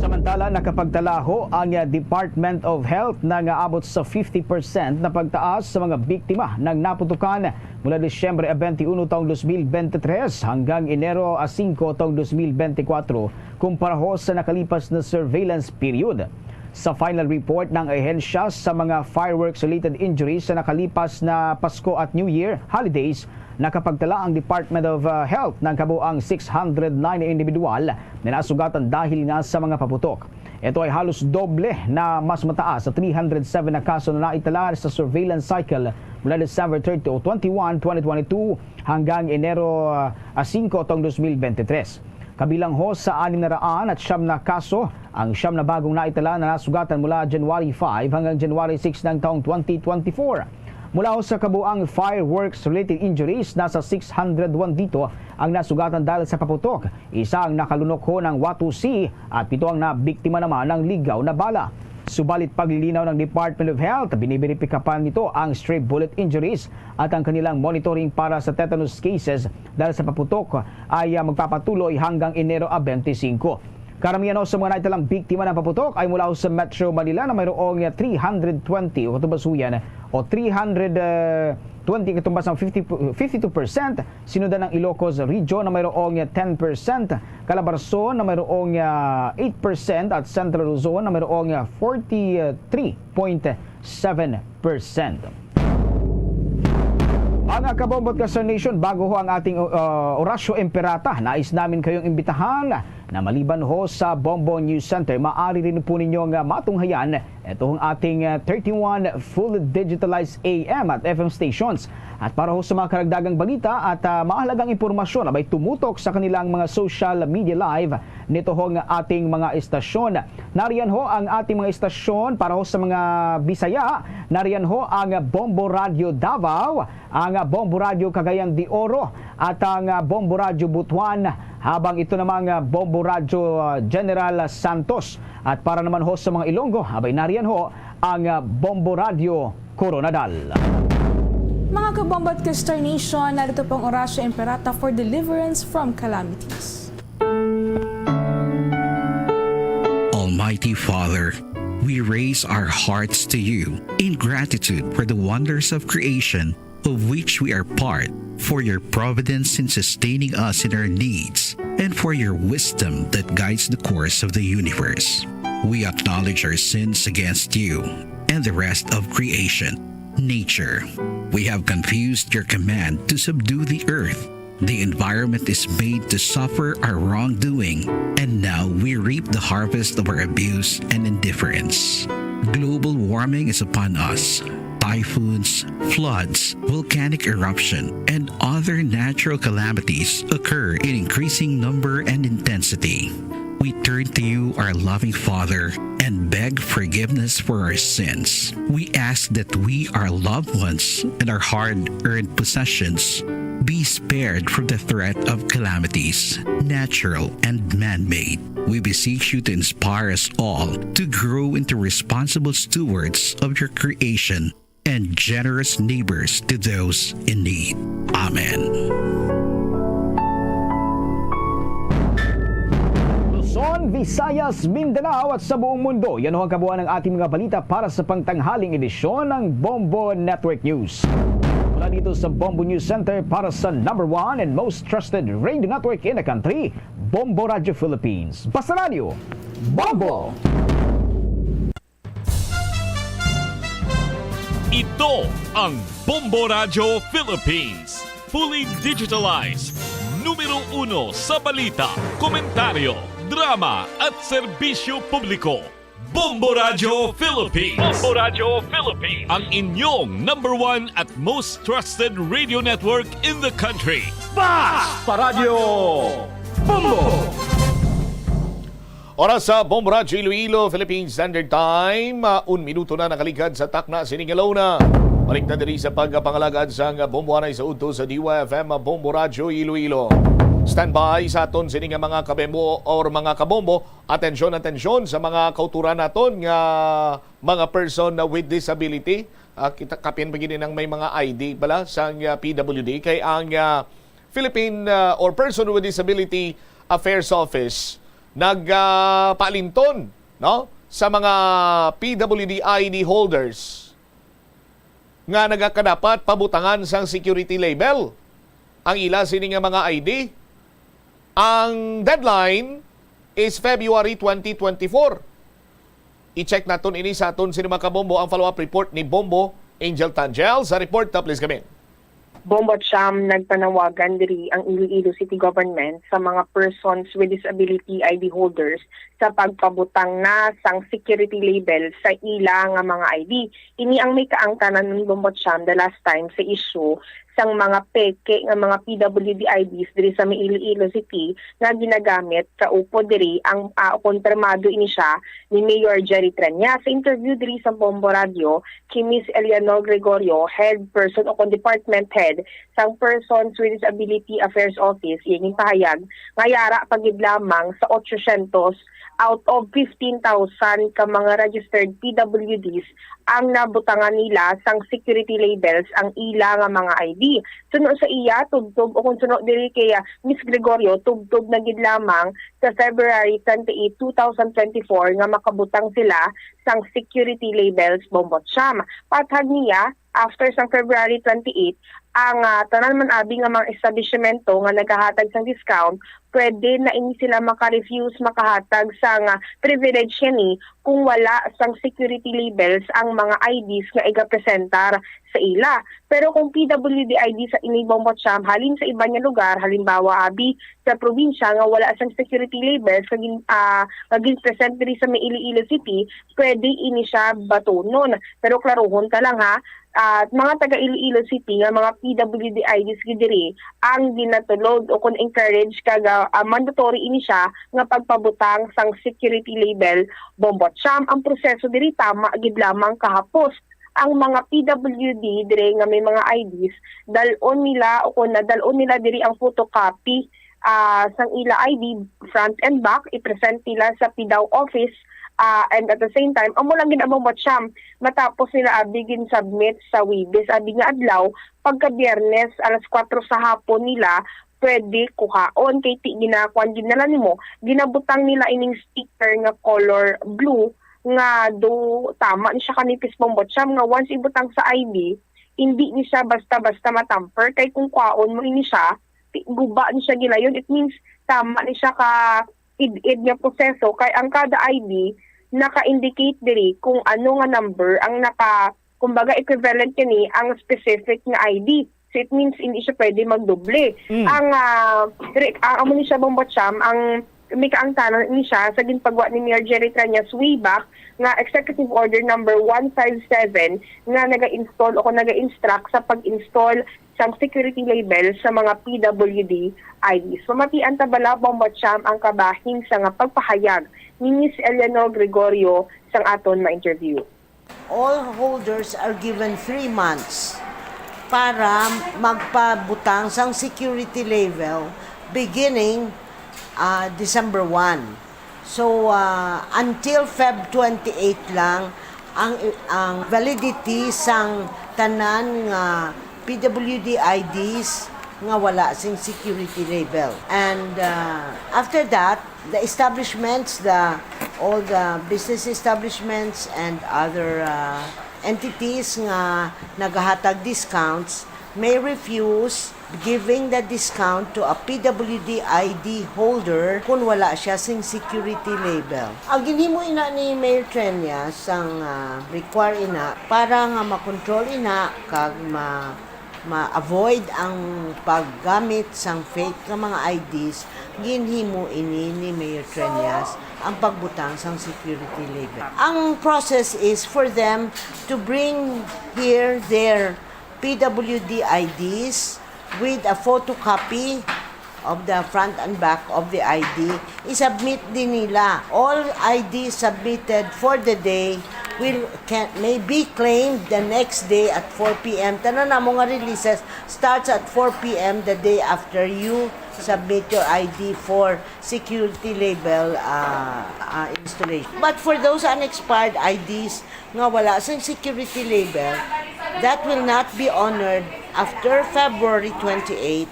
Samantala, Nakapagtalaho ang Department of Health na nga abot sa fifty percent na pagtaas sa mga biktima ng naputukan mula Disyembre twenty-one taong twenty twenty-three hanggang Enero singko taong twenty twenty-four kumpara ho sa nakalipas na surveillance period. Sa final report ng ahensya sa mga fireworks-related injuries sa nakalipas na Pasko at New Year holidays, nakapagtala ang Department of, uh, Health ng kabuang six hundred nine na individual na nasugatan dahil nga sa mga paputok. Ito ay halos doble na mas mataas sa three hundred seven na kaso na naitala sa surveillance cycle mula December thirty o twenty-one, twenty twenty-two hanggang Enero, uh, singko taong twenty twenty-three. Kabilang ho sa anim na raan at siyam na kaso ang siyam na bagong naitala na nasugatan mula January five hanggang January six ng taong twenty twenty-four. Mula ho sa kabuang fireworks-related injuries, nasa six hundred one dito ang nasugatan dahil sa paputok. Isa ang nakalunok ho ng Watu Sea at pito ang nabiktima naman ng ligaw na bala. Subalit paglilinaw ng Department of Health, binibiripika pa nito ang stray bullet injuries at ang kanilang monitoring para sa tetanus cases dahil sa paputok ay, ah, magpapatuloy hanggang Enero twenty-five. Karamihan ho sa mga naitalang biktima ng paputok ay mula ho sa Metro Manila na mayroong three hundred twenty o katumbas ho yan o three hundred twenty katumbas ang fifty, fifty-two percent, sinundan ng Ilocos Region na mayroong ten percent, Calabarzon na mayroong, ah, eight percent at Central Luzon na mayroong, ah, forty-three point seven percent. Mga kabombo at ka-Star Nation, bago ho ang ating, uh, Orasyo Imperata, nais namin kayong imbitahan na maliban ho sa Bombo News Center, maaari rin po ninyong, uh, matunghayan ito ang ating, uh, thirty-one full digitalized A M at F M stations. At para ho sa mga karagdagang balita at, uh, mahalagang impormasyon, abay tumutok sa kanilang mga social media live nito ho nga ating mga istasyon. Nariyan ho ang ating mga istasyon para ho sa mga Bisaya. Nariyan ho ang Bombo Radio Davao, ang Bombo Radio Cagayan de Oro, at ang Bombo Radio Butuan, habang ito namang Bombo Radio General Santos. At para naman ho sa mga Ilonggo, abay nariyan ho ang Bombo Radio Koronadal. Mga kabombo at ka-Star Nation, narito po ang Orasyo Imperata for deliverance from calamities. Almighty Father, we raise our hearts to you in gratitude for the wonders of creation of which we are part, for your providence in sustaining us in our needs, and for your wisdom that guides the course of the universe. We acknowledge our sins against you and the rest of creation, nature. We have confused your command to subdue the earth. The environment is made to suffer our wrongdoing, and now we reap the harvest of our abuse and indifference. Global warming is upon us. Typhoons, floods, volcanic eruption, and other natural calamities occur in increasing number and intensity. We turn to you, our loving Father, and beg forgiveness for our sins. We ask that we, our loved ones, and our hard-earned possessions be spared from the threat of calamities, natural and man-made. We beseech you to inspire us all to grow into responsible stewards of your creation and generous neighbors to those in need. Amen. Luzon, Visayas, Mindanao at sa buong mundo, yan ho ang kabuuan ng ating mga balita para sa pangtanghaling edisyon ng Bombo Network News. Mula dito sa Bombo News Center para sa number one and most trusted radio network in the country, Bombo Radio Philippines. Basta Radio, Bombo! Ito ang Bombo Radyo Philippines. Fully digitalized. Numero uno sa balita, komentaryo, drama at serbisyo publiko. Bombo Radyo Philippines. Bombo Radyo Philippines. Ang inyong number one at most trusted radio network in the country. Basta Radyo Bombo! Oras sa Bombo Radyo Iloilo, Philippine Standard Time. Ah, un minuto na nakaligad sa takna sining alona. Balik na diri sa pagpangalagad sang Bombo anay sa udto sa D Y F M Bombo Radyo Iloilo. Standby sa aton sini nga mga kabembo or mga kabombo. Atensyon, atensyon sa mga kauturan naton nga mga person na with disability. Ah, kita, kapin pa gid ang may mga I D bala sang, ah, P W D kay ang, ah, Philippine, ah, or Person with Disability Affairs Office nag, ah, paalinton no, sa mga P W D I D holders nga nagakadapat pabutangan sang security label ang ila sini nga mga I D. Ang deadline is February twenty twenty-four. I-check naton ini sa aton sini, mga kabombo, ang follow-up report ni Bombo Angel Tangel. Sa report, please, kami. Bombo Cham, nagpanawagan diri ang Iloilo City Government sa mga persons with disability I D holders sa pagpabutang na sang security label sa ila nga mga I D. Ini ang may kaangtanan ni Bombo Cham the last time sa issue sang mga peke nga mga P W D I Ds diri sa may Iloilo City nga ginagamit kaupo diri ang, ah, konfirmado ini siya ni Mayor Jerry Treñas. Sa interview diri sa Bombo Radio, kay Miss Eleanor Gregorio, head person o kon department head sang Persons with Disability Affairs Office, iya ginpahayag nga yara pa gid lamang sa eight hundred out of fifteen thousand ka mga registered P W Ds ang nabutangan nila sang security labels ang ila nga mga I D. Suno sa iya, tubtob, o kung suno diri kay, ah, Miss Gregorio, tubtob na gid lamang sa February twenty-eight, two thousand twenty-four nga makabutang sila sang security labels, Bombo Cham. Pathag niya, after sang February twenty-eight, ang, ah, tanan man abi nga mga establishmento nga nagahatag sang discount, pwede na ini sila maka-refuse makahatag sang, ah, privilege ini kung wala sang security labels ang mga I Ds nga igapresentar sa ila. Pero kung P W D I D sa ini, Bombo Cham, halin sa iban nga lugar, halimbawa, abi, sa probinsya nga wala sang security labels nga gin-, ah, nga gin-present diri sa may Iloilo City, pwede ini siya batunon. Pero klaruhon ta lang, ha, at mga taga Iloilo City nga mga P W D I Ds gid diri ang ginatulod o kon encourage kag, ah, mandatory ini siya nga pagpabutang sang security label, Bombo Cham. Ang proseso diri tama gid lamang kahapos. Ang mga P W D diri nga may mga I Ds, dal-on nila o kon nadal-on nila diri ang photocopy, ah, sang ila I D front and back, i-present nila sa PDAW office, ah, and at the same time, amo lang gid ang Bombo Cham, matapos nila abi gin-submit sa Huwebes, abi nga adlaw, pagka Biyernes, alas kuwatro sa hapon nila pwede kuhaon, kay ti-, ginakuan gid nila nimo, ginabutang nila ining sticker nga color blue nga do tama ni siya kanipis, Bombo Cham, nga once ibutang sa I D, hindi ni siya basta-basta matamper, kay kung kwaon mo ini siya, ti-, guba ni siya gilayon. It means tama ni siya ka id-id nga proseso, kay ang kada I D naka-indicate diri kung ano nga number ang naka-, kumbaga, equivalent kini ang specific nga I D. So, it means hindi siya pwede magdoble. Mm. Ang, ah, re-, ang amo ni siya, Bombo Cham, ang may kaangtanan ni siya sa ginpagwa ni Mayor Jerry Treñas way back nga Executive Order number one five seven nga naga-install o kung naga-instruct sa pag-install sang security label sa mga P W D I Ds. Mamatian ta bala, Bombo Cham, ang kabahin sa nga pagpahayag ni Miss Eleanor Gregorio sang aton ma-interview. All holders are given three months para magpabutang sang security label beginning, ah, December one. So, ah, until Feb twenty-eight lang ang, ang validity sang tanan nga P W D I Ds nga wala sing security label. And, ah, after that, the establishments, the, all the business establishments and other, ah, entities nga nagahatag discounts may refuse giving the discount to a P W D I D holder kung wala siya sing security label. Ang ginhimo ina ni Mayor Treñas sang, ah, require ina para nga makontrol ina kag ma-, ma-avoid ang paggamit sang fake nga mga I Ds, ginhimo ini ni Mayor Treñas ang pagbutang sang security label. Ang process is for them to bring here their P W D I Ds with a photocopy of the front and back of the I D, i-submit din nila. All I Ds submitted for the day will, can, may be claimed the next day at four P M. Tanan namo nga releases starts at four P M the day after you submit your I D for security label, ah, ah, installation. But for those unexpired I Ds nga wala sing security label, that will not be honored after February twenty-eight.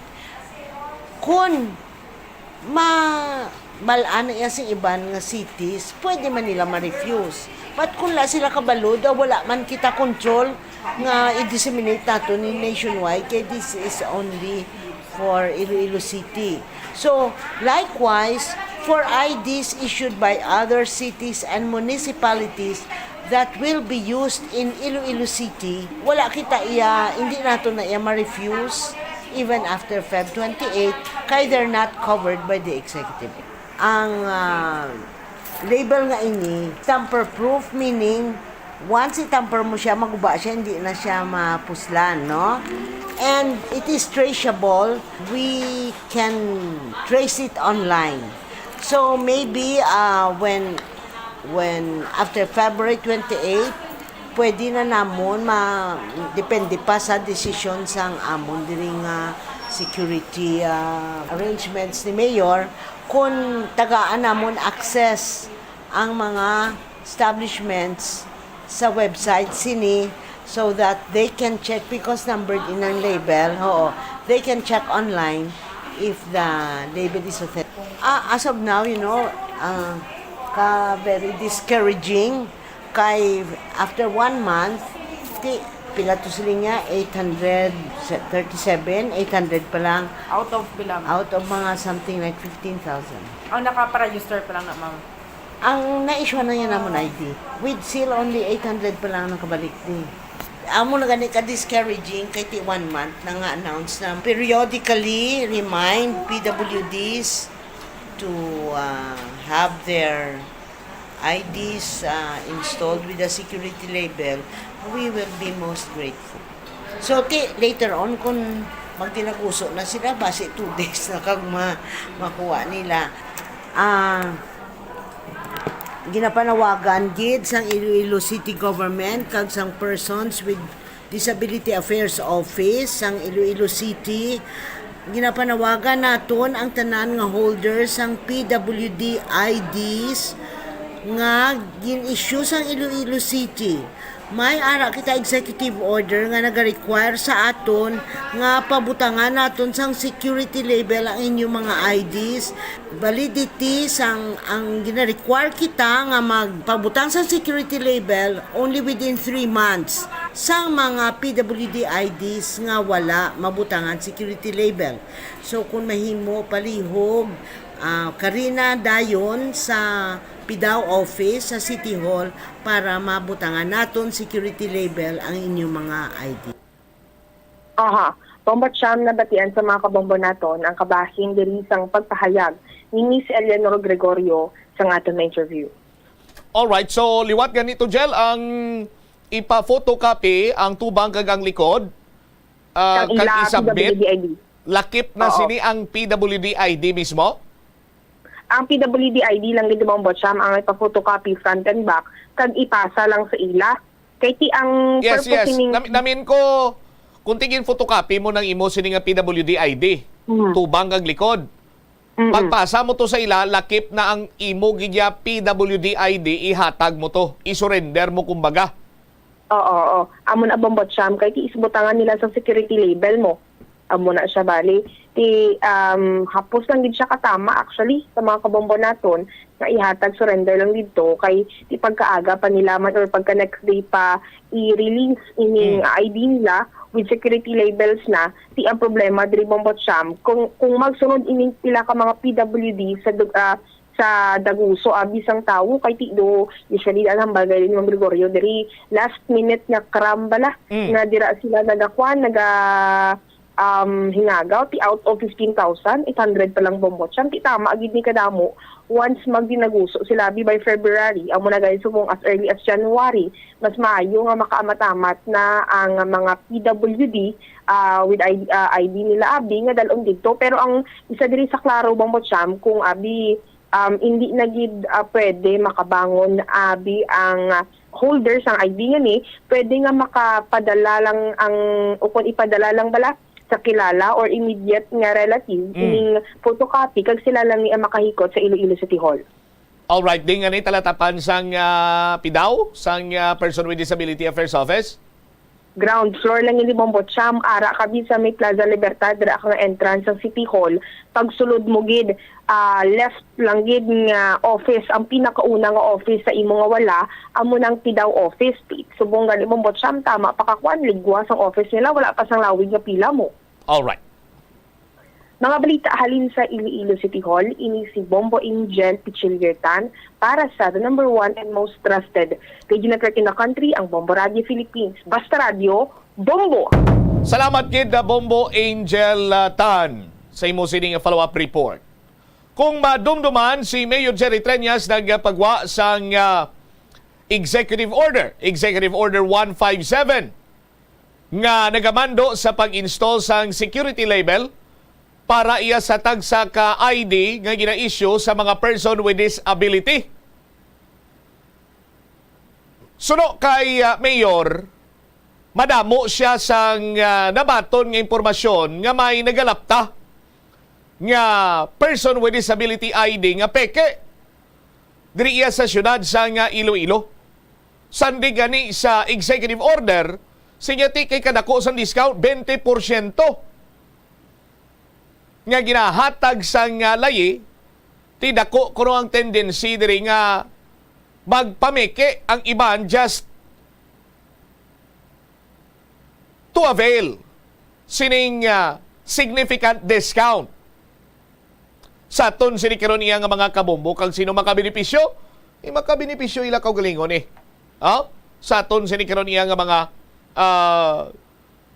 Kun ma-, Bal-an na iya sing iban nga cities, pwede man nila ma-refuse. But kung la sila kabalo, daw wala man kita control nga i-disseminate nato ni nationwide, kay this is only for Iloilo City. So, likewise, for I Ds issued by other cities and municipalities that will be used in Iloilo City, wala kita iya, hindi nato na iya ma-refuse even after Feb twenty-eight, kay they're not covered by the executive. Ang, ah, label nga ini, tamper proof, meaning, once i-tamper mo siya, maguba siya, hindi na siya mapuslan, no? And it is traceable. We can trace it online. So, maybe, ah, when, when after February twenty-eight, pwede na namon ma-, depende pa sa desisyon sang amon diri nga security, ah, arrangements ni Mayor, kung tagaan namon access ang mga establishments sa website sini, so that they can check, because numbered in ang label, oo, they can check online if the label is authentic. Ah, as of now, you know, ah, ka very discouraging kay after one month, ti, pila to sila niya, eight hundred thirty-seven, eight hundred pa lang. Out of bilang? Out of mga something like fifteen thousand. Ang nakaparegister pa lang na, ma'am? Ang na-issue na niya namon I D, with seal, only eight hundred pa lang nakabalik ni. Amo na gani ka-discouraging kay ti one month na nga announce na periodically remind P W Ds to, ah, have their I Ds, ah, installed with a security label. We will be most grateful. So, ti, later on, kung magtinaguso na sila, basi two days na kag ma-, makuha nila. Ah, ginapanawagan gid sang Iloilo City Government kag sang Persons with Disability Affairs Office sang Iloilo City. Ginapanawagan naton ang tanan nga holders sang P W D I Ds nga gin-issue sang Iloilo City. May ara kita executive order nga nagarequire sa aton nga pabutangan naton sang security label ang inyong mga I Ds. Validity sang, ang ginarequire kita nga magpabutang sang security label only within three months sang mga P W D I Ds nga wala mabutangan security label. So, kung mahimo, palihog, ah, kari na dayon sa PDAW office sa City Hall para mabutangan naton security label ang inyong mga I D. Aha. Bombo Cham, nabatian sa mga kabombo naton ang kabahin diri sang pagpahayag ni Miss Eleanor Gregorio sa aton na interview. Alright, so liwat gani to, Jel, ang ipa-photocopy ang tubang kag ang likod, ah, Kag kag ila isubmit, P W D I D. Lakip na Oo. sini ang P W D I D mismo? Ang P W D I D lang gid, Bombo Cham, ang ipa-photocopy front and back kag ipasa lang sa ila. Kay ti ang Yes, purpose yes. sining Nam-, namin ko, kung tingin photocopy mo ng imo sini nga P W D I D, Mm. tubang kag likod. Mm-mm. Pagpasa mo to sa ila, lakip na ang imo gid ya P W D I D, ihatag mo to, isurrender mo, kumbaga. Oo, oo. Amo na, Bombo Cham, kay ti isbutangan nila sa security label mo. Amo na siya, bali. Ti, um, hapos lang gid siya katama, actually, sa mga kabombo naton, nga ihatag surrender lang didto, kay ti pagkaaga pa nila man or pagka next day pa i-release ining Hmm. I D nila with security labels na, ti ang problema diri, Bombo Cham, kung, kung magsunod ining pila ka mga P W D sa dug-, ah, sa Daguso, abi sang tawo, kay ti do, usually, ang hambal gani ni Ma'am Gregorio, diri last minute nga cram bala, Mm. nga dira sila nagakuan, naga, um, hingagaw, ti out of fifteen thousand, eight hundred pa lang, Bombo Cham, ti tama gid ni kadamo, once magdinaguso sila, abi, by February, amo na gani subong as early as January, mas maayo nga makaamatamat na ang mga P W D, ah, with I D, ah, I D nila, abi, nga dalon didto. Pero ang isa diri sa klaro, Bombo Cham, kung abi, um, hindi na gid, ah, pwede makabangon, abi, ang, ah, holder sang I D nga ni, pwede nga makapadala lang ang, o kung ipadala lang bala sa kilala or immediate nga relative, Mm. ining photocopy, kag sila lang ni ang makahikot sa Iloilo City Hall. Alright, di nga ni talatapan sang, ah, PDAW, sang, ah, Person with Disability Affairs Office? Ground floor lang ini, Bombo Cham, ara ka gid sa may Plaza Libertad, dira ka nga entrance sang City Hall. Pagsulod mo gid, ah, left lang gid nga office, ang pinakauna nga office sa imo nga wala, amo nang P daw office. Subong gani, Bombo Cham, tama pa ka kuan, ligwa sang office nila, wala pa sang lawig nga pila mo. Alright. Mga balita halin sa Iloilo City Hall, ini si Bombo Angel Pichiliertan para sa the number one and most trusted radio network in the country, ang Bombo Radio Philippines. Basta Radio, Bombo! Salamat gid, uh, Bombo Angel, uh, Tan, sa imo sining follow-up report. Kung madumduman, si Mayor Jerry Treñas nagpagwa sang, uh, executive order, Executive Order one five seven, nga nagamando sa pag-install sang security label para iya sa tagsa ka I D nga gina-issue sa mga person with disability. Suno kay, ah, Mayor, madamo siya sang, ah, nabaton nga impormasyon nga may nagalapta nga person with disability I D nga peke diri iya sa siyudad sang, ah, Iloilo. Sandig gani sa executive order, siya ti kay kadako sang discount, twenty porsyento nga ginahatag sang, ah, layi, ti dako kuno ang tendency diri nga magpameke ang iban just to avail sining, ah, significant discount. Sa aton sini karon iya nga mga kabombo, kag sino makabenepisyo? Ay, makabenepisyo ila kaugalingon, eh. Ha? Sa aton sini karon iya nga mga, ah,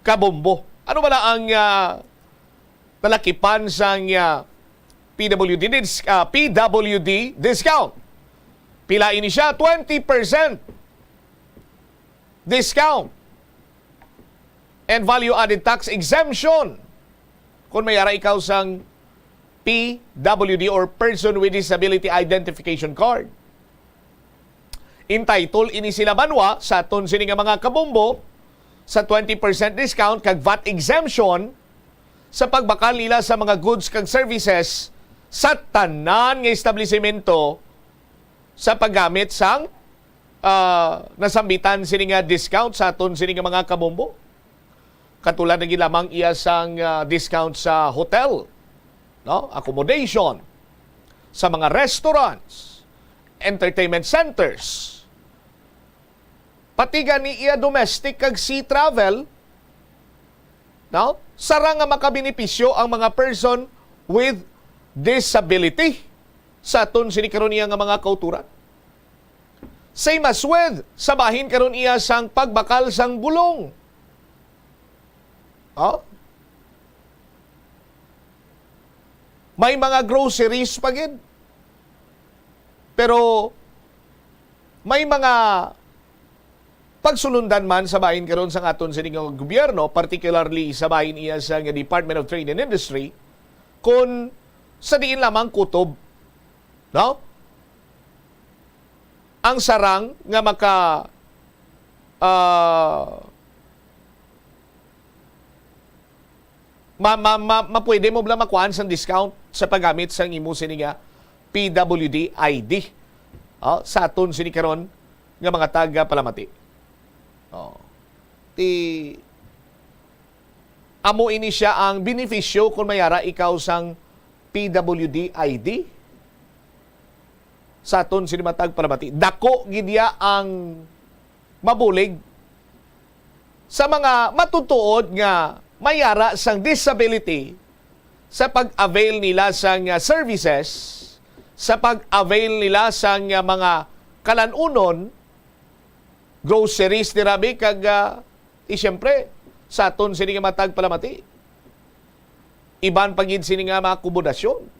kabombo. Ano ba na ang, ah, nalakipan sang, ah, P W D dis-, ah, P W D discount? Pila ini siya? Twenty percent discount and value-added tax exemption kung may ara ikaw sang P W D or Person with Disability Identification Card. Entitled ini sila, banwa, sa aton sini nga mga kabombo sa twenty percent discount kag vat exemption sa pagbakal nila sa mga goods kag services sa tanan nga establisimento sa paggamit sang, ah, nasambitan sini nga discount sa aton sini nga mga kabombo. Katulad na gid lamang iya sang, ah, discount sa hotel, no? Accommodation, sa mga restaurants, entertainment centers, pati gani iya domestic kag sea travel, no? Sarang nga makabenepisyo ang mga person with disability sa aton sini karon iya nga mga kauturan. Same as with sa bahin karon iya sang pagbakal sang bulong. Oh? May mga groceries pa gid. Pero may mga pagsulundan man sa bahin karon sang aton sini nga gobyerno, particularly sa bahin iya sa nga Department of Trade and Industry, kun sa diin lamang kutob, no? Ang sarang nga maka, ah, ma-, ma-, ma-, mapwede mo bala makuhaan sang discount sa paggamit sang imo sini nga P W D I D, oh, sa aton sini karon nga mga taga Palamati. Oh. Ti, amo ini sia ang benepisyo kon may ara ikaw sang P W D I D sa aton sini matag Palamati. Dako gid iya ang mabulig sa mga matutuod nga may ara sang disability sa pag-avail nila sang, ah, services, sa pag-avail nila sang, ah, mga kalan-unon, groceries dira bi, kag, ah, ti siyempre, sa aton sini nga matag Palamati. Iban pa gid sini nga mga akomodasyon.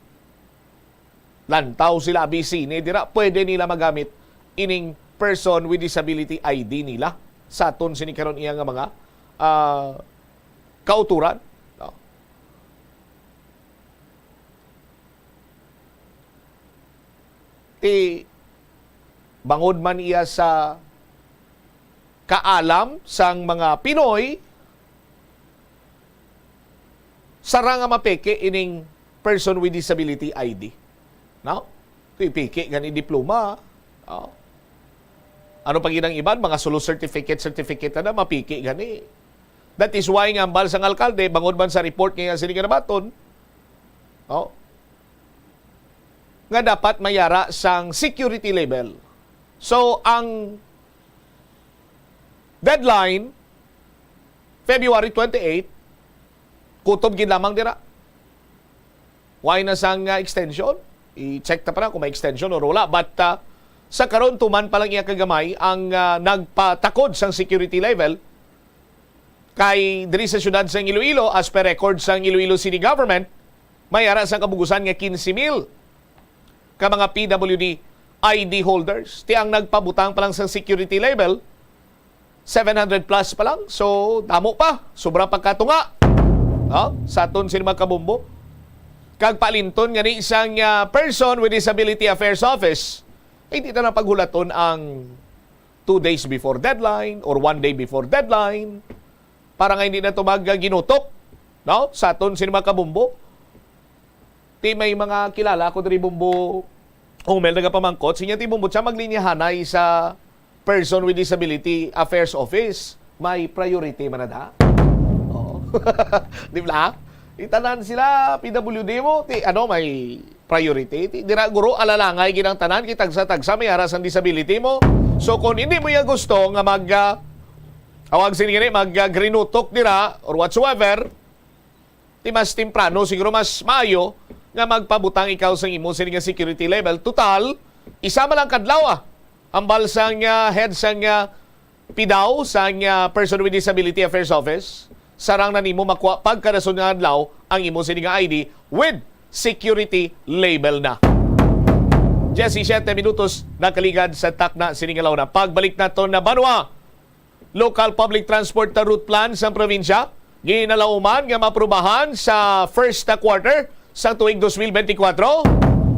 Lantaw sila abi sini dira, pwede nila magamit ining person with disability I D nila sa aton sini karon iya nga mga, ah, kauturan. No? Ti bangod man iya sa kaalam sang mga Pinoy, sarang nga mapeke ining person with disability I D. No? Kay peke gani diploma. Oh. Ano pa gid ang iban, mga solo certificate, certificate na, na mapiki gani. That is why nga ambal sang alkalde, bangod man sa report nga sini nga nabaton, oh, nga dapat mayara sang security level. So, ang deadline, February twenty-eight, kutob gid lamang dira. Why na sang, ah, extension? I-check ta pa na kung may extension or wala. But, ah, sa karon, tuman pa lang iya kagamay ang, ah, nagpatakod sang security level. Kay diri sa siyudad sang Iloilo, as per record sang Iloilo City Government, may ara sang kabugusan nga quince mil ka mga P W D I D holders. Ti ang nagpabutang pa lang sang security level, seven hundred plus pa lang. So, damo pa. Sobra pa katunga. No? Sa aton sini mga kabombo. Kag palinton gani sang, ah, Person with Disability Affairs Office, ay di ta na paghulaton ang two days before deadline or one day before deadline para nga hindi na to mag, ah, ginutok, no? Sa aton sini mga kabombo. Ti may mga kilala ko diri, Bombo Omel, nagapamangkot. Sinya ti, Bombo, siya maglinyahanay sa Person with Disability Affairs Office. May priority man na da? Oo. Di ba? Itanan sila, P W D mo, ti, ano, may priority. Ti, dira, guro, alalangay gid ang tanan, kay tagsa-tagsa, may ara sang disability mo. So, kung hindi mo ya gusto nga mag, ah, awag sini gani, mag, ah, grinutok dira, or whatsoever, ti mas temprano, siguro mas maayo nga magpabutang ikaw sang imo sini nga security level. Total, isa man lang kadlaw, ah. Ambal sang, ah, head sang, ah, pidaw sang, ah, Person with Disability Affairs Office, sarang na nimo makuha pagkadason nga adlaw ang imo sini nga I D with security label na. Diyesisiyete minutos nakaligad sa takna sini nga launa. Pagbalik naton na banwa, Local Public Transport na route plan sang probinsya, ginalauman nga maaprubahan sa first quarter sang tuig dos mil benti kwatro.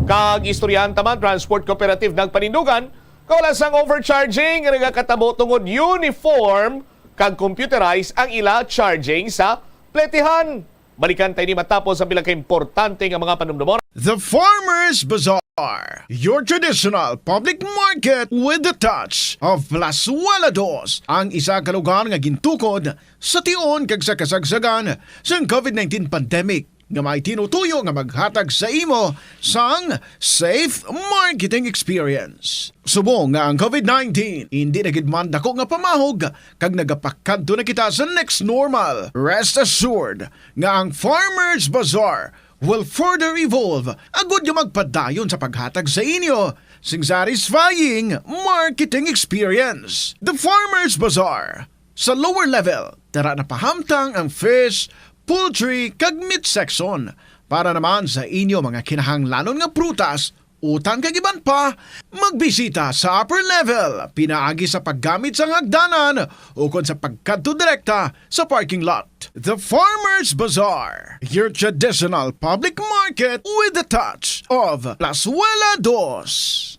Kag istoryahan ta man, transport cooperative nagpanindugan kaw lang sang overcharging nga nagakatabo tungod uniform kag computerized ang ila charging sa pletihan. Balikan ta ini matapos ang pila ka importante nga mga panumdumon. The Farmers Bazaar, your traditional public market with the touch of Plazuela Dos, ang isa ka lugar nga gintukod sa tion kag sa kasagsagan sang covid nineteen pandemic nga may tinutuyo nga maghatag sa imo sang safe marketing experience. Subong nga ang covid nineteen indi na gid man dako nga pamahog kag nagapakadto na kita sa next normal, rest assured nga ang Farmers Bazaar will further evolve agud nga magpadayon sa paghatag sa inyo sing satisfying marketing experience. The Farmers Bazaar, sa lower level, dira na pahamtang ang fish, poultry, kag meat section. Para naman sa inyo mga kinahanglanon nga prutas, utan kag iban pa, magbisita sa upper level pinaagi sa paggamit sang hagdanan ukon sa pagkadto direkta sa parking lot. The Farmers Bazaar, your traditional public market with the touch of Plazuela Dos.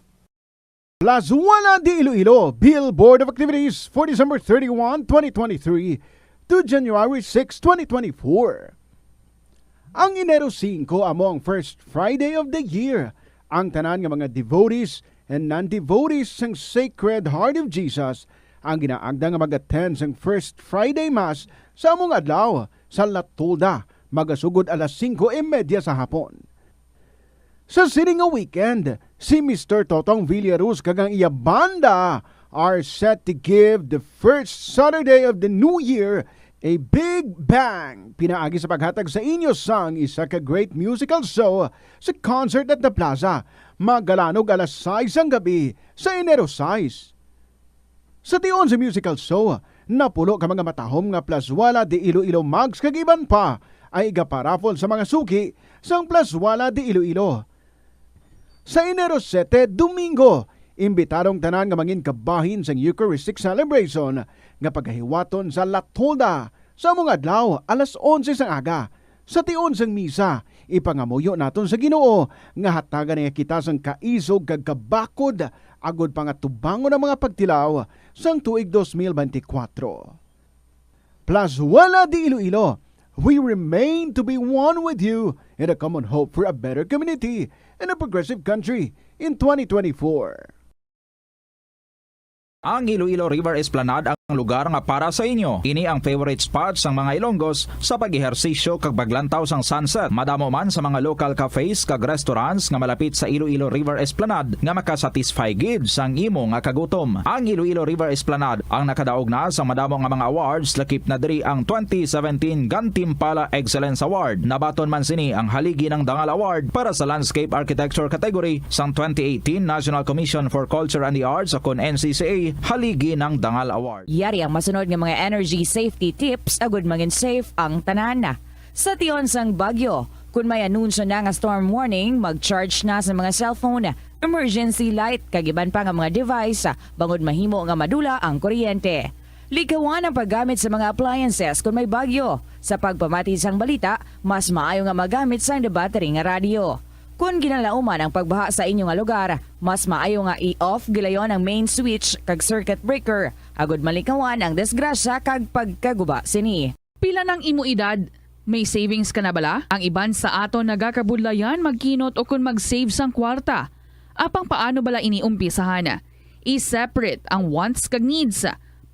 Plazuela de Iloilo, Bill Board of Activities for December thirty-one, twenty twenty-three to January six, twenty twenty-four. Ang Enero singko amo ang first Friday of the year. Ang tanan nga mga devotees and non-devotees sang Sacred Heart of Jesus ang ginaagda nga mag-attend sang First Friday Mass sa among adlaw sa La Tolda, magasugod alas singko y media sa hapon. Sa sini nga weekend, si Mister Totong Villaruz kag ang iya banda are set to give the first Saturday of the New Year a big bang pinaagi sa paghatag sa inyo sang isa ka great musical show sa concert at the plaza, magalanog alas sais sang gabi sa Enero sais. Sa tion sa musical show, napulo ka mga matahom nga Plazuela de Iloilo mugs kag iban pa ay igaparaffle sa mga suki sang Plazuela de Iloilo. Sa Enero sete, Domingo, imbitado ang tanan nga mangin kabahin sang Eucharistic Celebration nga pagahiwaton sa La Tolda sa among adlaw alas onse sang aga. Sa tion sang misa, ipangamuyo naton sa Ginoo nga hatagan niya kita sang kaisog kag kabakod agud pa nga tubangon ang mga pagtilaw sang tuig dos mil benti kwatro. Plazuela de Iloilo, we remain to be one with you in a common hope for a better community and a progressive country in twenty twenty-four. Ang Iloilo River Esplanade ang lugar nga para sa inyo. Ini ang favorite spot sang mga Ilonggos sa pag-ehersisyo kag paglantaw sang sunset. Madamo man sa mga local cafes kag restaurants nga malapit sa Iloilo River Esplanade nga makasatisfy gid sang imo nga kagutom. Ang Iloilo River Esplanade ang nakadaog na sang madamo nga mga awards, lakip na diri ang twenty seventeen Gantimpala Excellence Award. Nabaton man sini ang Haligi ng Dangal Award para sa Landscape Architecture category sang twenty eighteen National Commission for Culture and the Arts, o kon N C C A, Haligi ng Dangal Award. Yari ang masunod nga mga energy safety tips agud mangin safe ang tanan. Sa tion sang bagyo, kun may anunsyo na nga storm warning, mag-charge na sa mga cellphone, emergency light, kag iban pa nga mga device, bangod mahimo nga madula ang kuryente. Likawan ang paggamit sa mga appliances kun may bagyo. Sa pagpamati sang balita, mas maayo nga magamit sang battery nga radyo. Kun ginalauman ang pagbaha sa inyo nga lugar, mas maayo nga i-off gilayon ang main switch kag circuit breaker, agud malikawan ang disgrasya kag pagkaguba sini. Pila nang imo edad? May savings ka na bala? Ang iban sa aton nagakabudlayan magkinot o kon mag-save sang kwarta. Apang paano bala ini umpisahan? I-separate ang wants kag needs.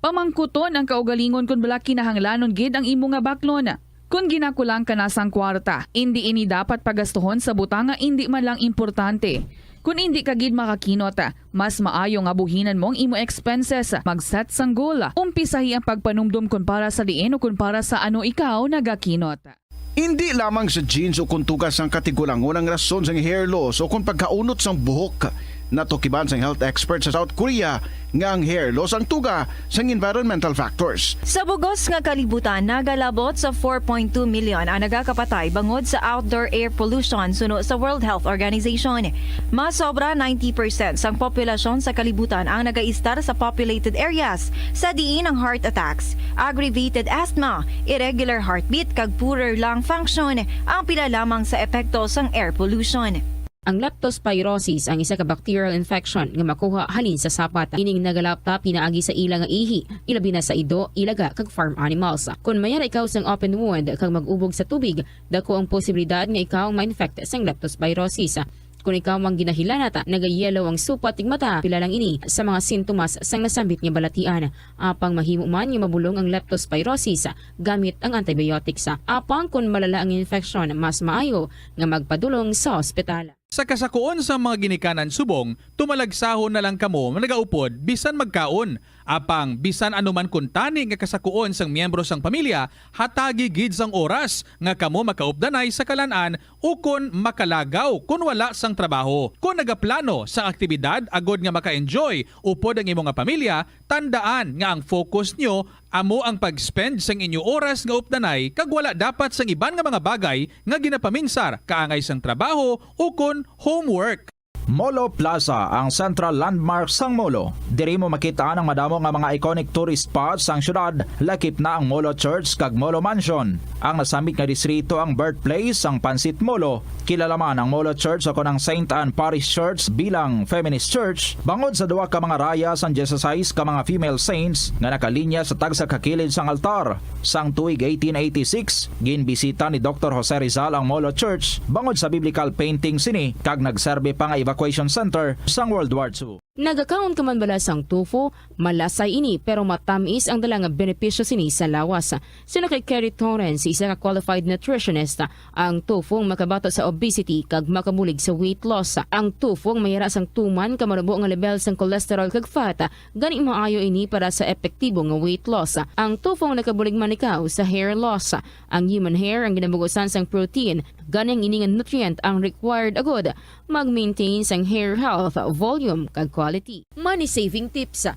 Pamangkuton ang kaugalingon kon bala kinahanglanon gid ang imo nga baklon. Kon ginakulang ka na sang kwarta, indi ini dapat pagastuhon sa butang nga indi man lang importante. Kon indi ka gid makakinot, mas maayo nga buhinan mo ang imo expenses. Mag-set sang goal. Umpisahi ang pagpanumdom kon para sa diin o kon para sa ano ikaw nagakinot. Indi lamang sa genes o kon tuga sang katigulangon ang rason sang hair loss o kon pagkaunot sang buhok. Natukiban sang health expert sa South Korea nga ang hair loss ang tuga sang environmental factors. Sa bugos nga kalibutan, nagalabot sa four point two million ang nagakapatay bangod sa outdoor air pollution suno sa World Health Organization. Mas sobra ninety percent sang populasyon sa kalibutan ang nagaistar sa populated areas, sa diin ang heart attacks, aggravated asthma, irregular heartbeat, kag poorer lung function ang pila lamang sa epekto sang air pollution. Ang leptospirosis ang isa ka bacterial infection nga makuha halin sa sapat. Ining nagalapta pinaagi sa ila nga ihi, ilabi na sa ido, ilaga, kag farm animals. Kon mayara ikaw sang open wound kag mag-ubog sa tubig, dako ang posibilidad nga ikaw ma-infect sang leptospirosis. Kon ikaw ang ginahilanat, nagayellow ang supat kag mata, pila lang ini sa mga sintomas sang nasambit nga balatian. Apang mahimo man nga mabulong ang leptospirosis gamit ang antibiotics. Apang kon malala ang infeksyon, mas maayo nga magpadulong sa ospital. Sa kasakuon sang mga ginikanan subong, tumalagsahon na lang kamo nagaupod bisan magkaon. Apang bisan ano man kuntani nga kasakuon sang miyembro sang pamilya, hatagi gid sang oras nga kamo makaupdanay sa kalan-an ukon makalagaw kon wala sang trabaho. Kon nagaplano sang aktibidad agod nga maka-enjoy upod ang imo nga pamilya, tandaan nga ang focus nyo amo ang pag-spend sang inyo oras nga updanay kag wala dapat sang iban nga mga bagay nga ginapaminsar kaangay sang trabaho ukon homework. Molo Plaza, ang central landmark sang Molo. Diri mo makit-an ang madamo nga mga iconic tourist spots sang syudad, lakip na ang Molo Church kag Molo Mansion. Ang nasambit nga distrito ang birthplace sang Pansit Molo. Kilala man ang Molo Church o kon ang Saint Anne Parish Church bilang feminist church bangod sa duha ka mga raya sang dieciséis ka mga female saints nga nakalinya sa tagsa ka kilid sang altar. Sang tuig eighteen eighty-six, ginbisita ni Doktor Jose Rizal ang Molo Church bangod sa biblical painting sini kag nagserbi pa nga evacuation center sang World War Two. Nagakaon ka man bala sang tofu? Malasay ini, pero matamis ang dala nga benepisyo sini sa lawas. Suno kay Kerry Torrens, isa ka qualified nutritionist, ang tofu ang makabato sa obesity kag makabulig sa weight loss. Ang tofu ang mayara sang tuman ka manubo nga lebel sang cholesterol kag fat, gani maayo ini para sa epektibo nga weight loss. Ang tofu ang nakabulig man ikaw sa hair loss. Ang human hair ang ginabugusan sang protein, gani ang ini nga nutrient ang required agud mag-maintain sang hair health, volume, kag quality. Money saving tips.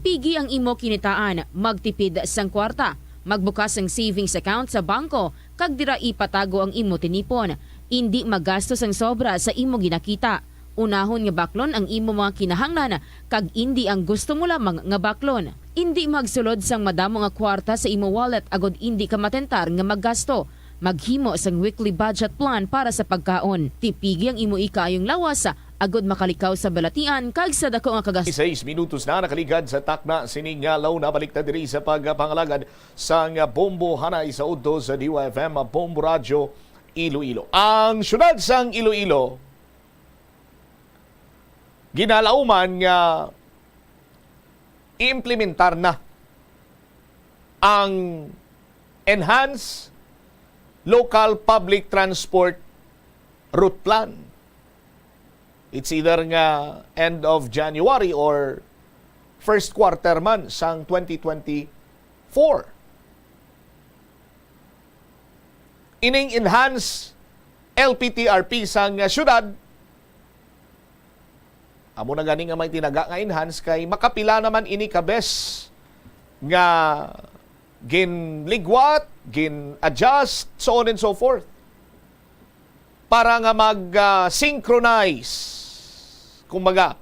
Pigi ang imo kinitaan, magtipid sang kwarta, magbukas sang savings account sa bangko, kag dira ipatago ang imo tinipon. Indi magasto sang sobra sa imo ginakita. Unahon nga baklon ang imo mga kinahanglan, kag indi ang gusto mo lamang nga baklon. Indi magsulod sang madamo nga kwarta sa imo wallet agod indi ka matentar nga maggasto. Maghimo sang weekly budget plan para sa pagkaon. Tipigi ang imo ikaayong lawas, agod makalikaw sa balatian kag sa dako nga kagas- Sais minutos na nakaligad sa takna sining adlaw. Nabalik ta diri sa pagpangalagad sang Bombo Hanay sa udto sa D Y F M Bombo Radyo Iloilo. Ang siyudad sang Iloilo ginalauman nga i-implementar na ang Enhanced Local Public Transport Route Plan. It's either nga end of January or first quarter man sang twenty twenty-four. Ining enhanced L P T R P sang, ah, syudad, amo na gani nga may tinaga nga enhanced kay makapila naman ini ka beses nga ginligwat, gin-adjust, so on and so forth, para nga mag, ah, synchronize, kumbaga,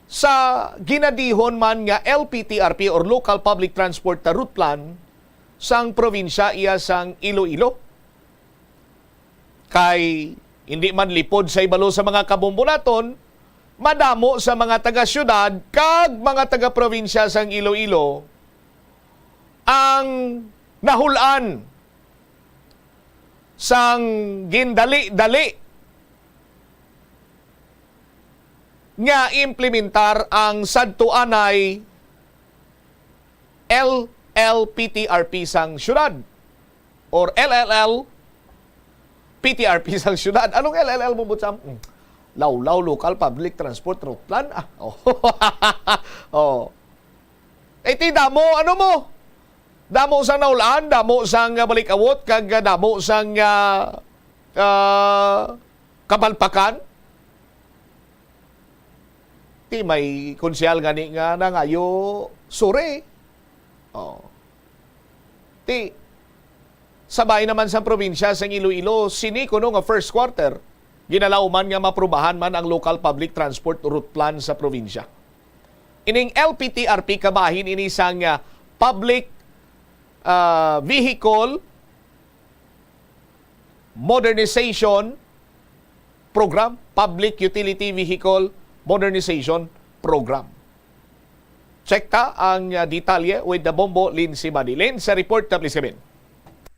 sa ginadihon man nga L P T R P or Local Public Transport Route Plan sang probinsya iya sang Iloilo. Kay hindi man lipod sa ibalo sa mga kabombo naton, madamo sa mga taga-syudad kag mga taga-probinsya sang Iloilo ang nahulan sang gindali-dali nga implementar ang sadto anay L L P T R P sang syudad or L L L P T R P sang syudad. Anong L L L mo, Butsam? Hmm. Lawlaw Local Public Transport Route Plan. Ah, oh. Oh. Eh, ti damo, ano mo? Damo sang naulaan, damo sang, ah, balik-awot, kag, ah, damo sang, ah, ah, kapalpakan. Ti may konsehal gani nga nangayo sure. Oh. Ti, sabay naman sa probinsya sang Iloilo, sini kuno nga first quarter, ginalauman nga maprubahan man ang Local Public Transport Route Plan sa probinsya. Ining L P T R P kabahin ini sang, ah, Public, ah, Vehicle Modernization Program, Public Utility Vehicle Modernization Program. Check ta ang, ah, detalye with the Bombo Lindsay Badilin sa report na, please, Kevin.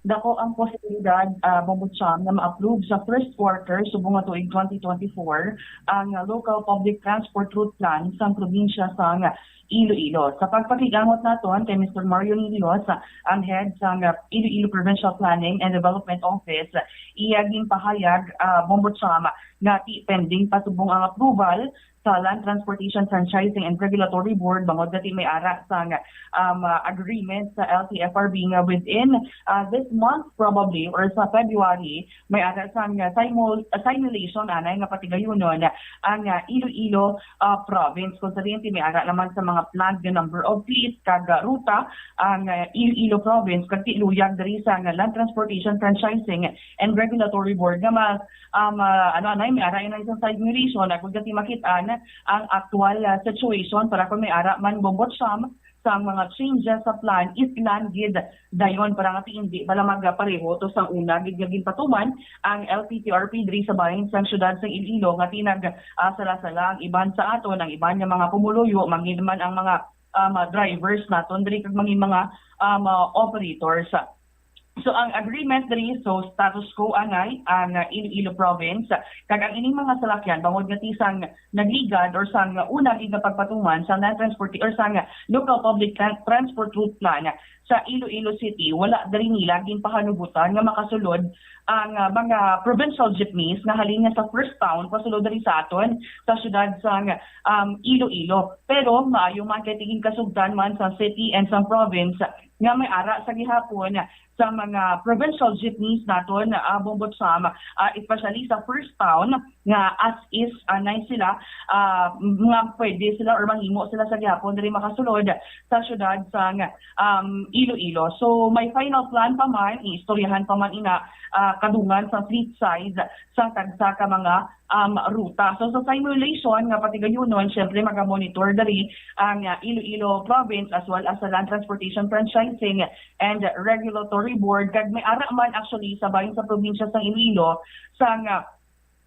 Dako ang posibilidad, ah, Bombo Cham, na ma-approve sa first quarter subong nga tuig twenty twenty-four ang, ah, Local Public Transport Route Plan sang probinsya sang Iloilo. Sa pagpakig-angot naton kay Mister Mario Lirios, ang head sang, ah, Iloilo Provincial Planning and Development Office, iya ginpahayag, ah, Bombo Cham, nga ti pending pa subong ang approval sa Land Transportation Franchising and Regulatory Board bangod nga ti may ara sang, um, ah, agreement sa L T F R B nga within, ah, this month probably or sa February may ara sang, ah, simul-, ah, simulation anay nga patigayunon ang, ah, Iloilo, ah, province, kung sa diin ti may ara naman sa mga planned nga number of fleet kag, ah, ruta ang, ah, Iloilo province kag ti luyag diri sa, ah, Land Transportation Franchising and Regulatory Board nga mas, um, ah, ano, anay, may ara inay sa simulation agud nga ti makit-an ang aktual, ah, situation para kung may ara man, Bombo Cham, sa mga changes sa plan, islan gid dayon para nga ti indi bala magpareho to sang una gid nga ginpatuman ang L P T R P diri sa bahin sang syudad sang Iloilo nga ti nag, ah, sala-sala ang iban sa aton, ang iban nga mga pumuluyo, mangin man ang mga, um, ah, drivers naton diri kag mangin mga, um, ah, operators. So, ang agreement diri, so, status quo anay ang, ah, Iloilo province, kag ang ining mga salakyan bangod nga ti sang nagligad or sang una gid nga pagpatuman sa land transport or sang local public tran-, transport route plan sa Iloilo City, wala diri nila ginpahanubutan nga makasulod ang, ah, mga provincial jeepneys nga halin nga sa first town pasulod diri sa aton sa syudad sang, um, Iloilo. Pero maayo man kay ti ginkasugtan man sa city and sa province nga may ara sa gihapon sa mga provincial jeepneys naton, ah, Bombo Cham, ah, especially sa first town nga as is anay sila, ah, nga pwede sila or manghimo sila sa gihapon diri makasulod sa syudad sang, um, Iloilo. So may final plan pa man, iistoryahan pa man ina, ah, kadungan sa fleet size sa tagsa ka mga, um, ruta. So sa simulation nga patigayunon, syempre magamonitor diri ang, ah, Iloilo Province as well as sa Land Transportation Franchising and Regulatory Board, kag may ara man actually sa bahin sa probinsya sang Iloilo sang, ah,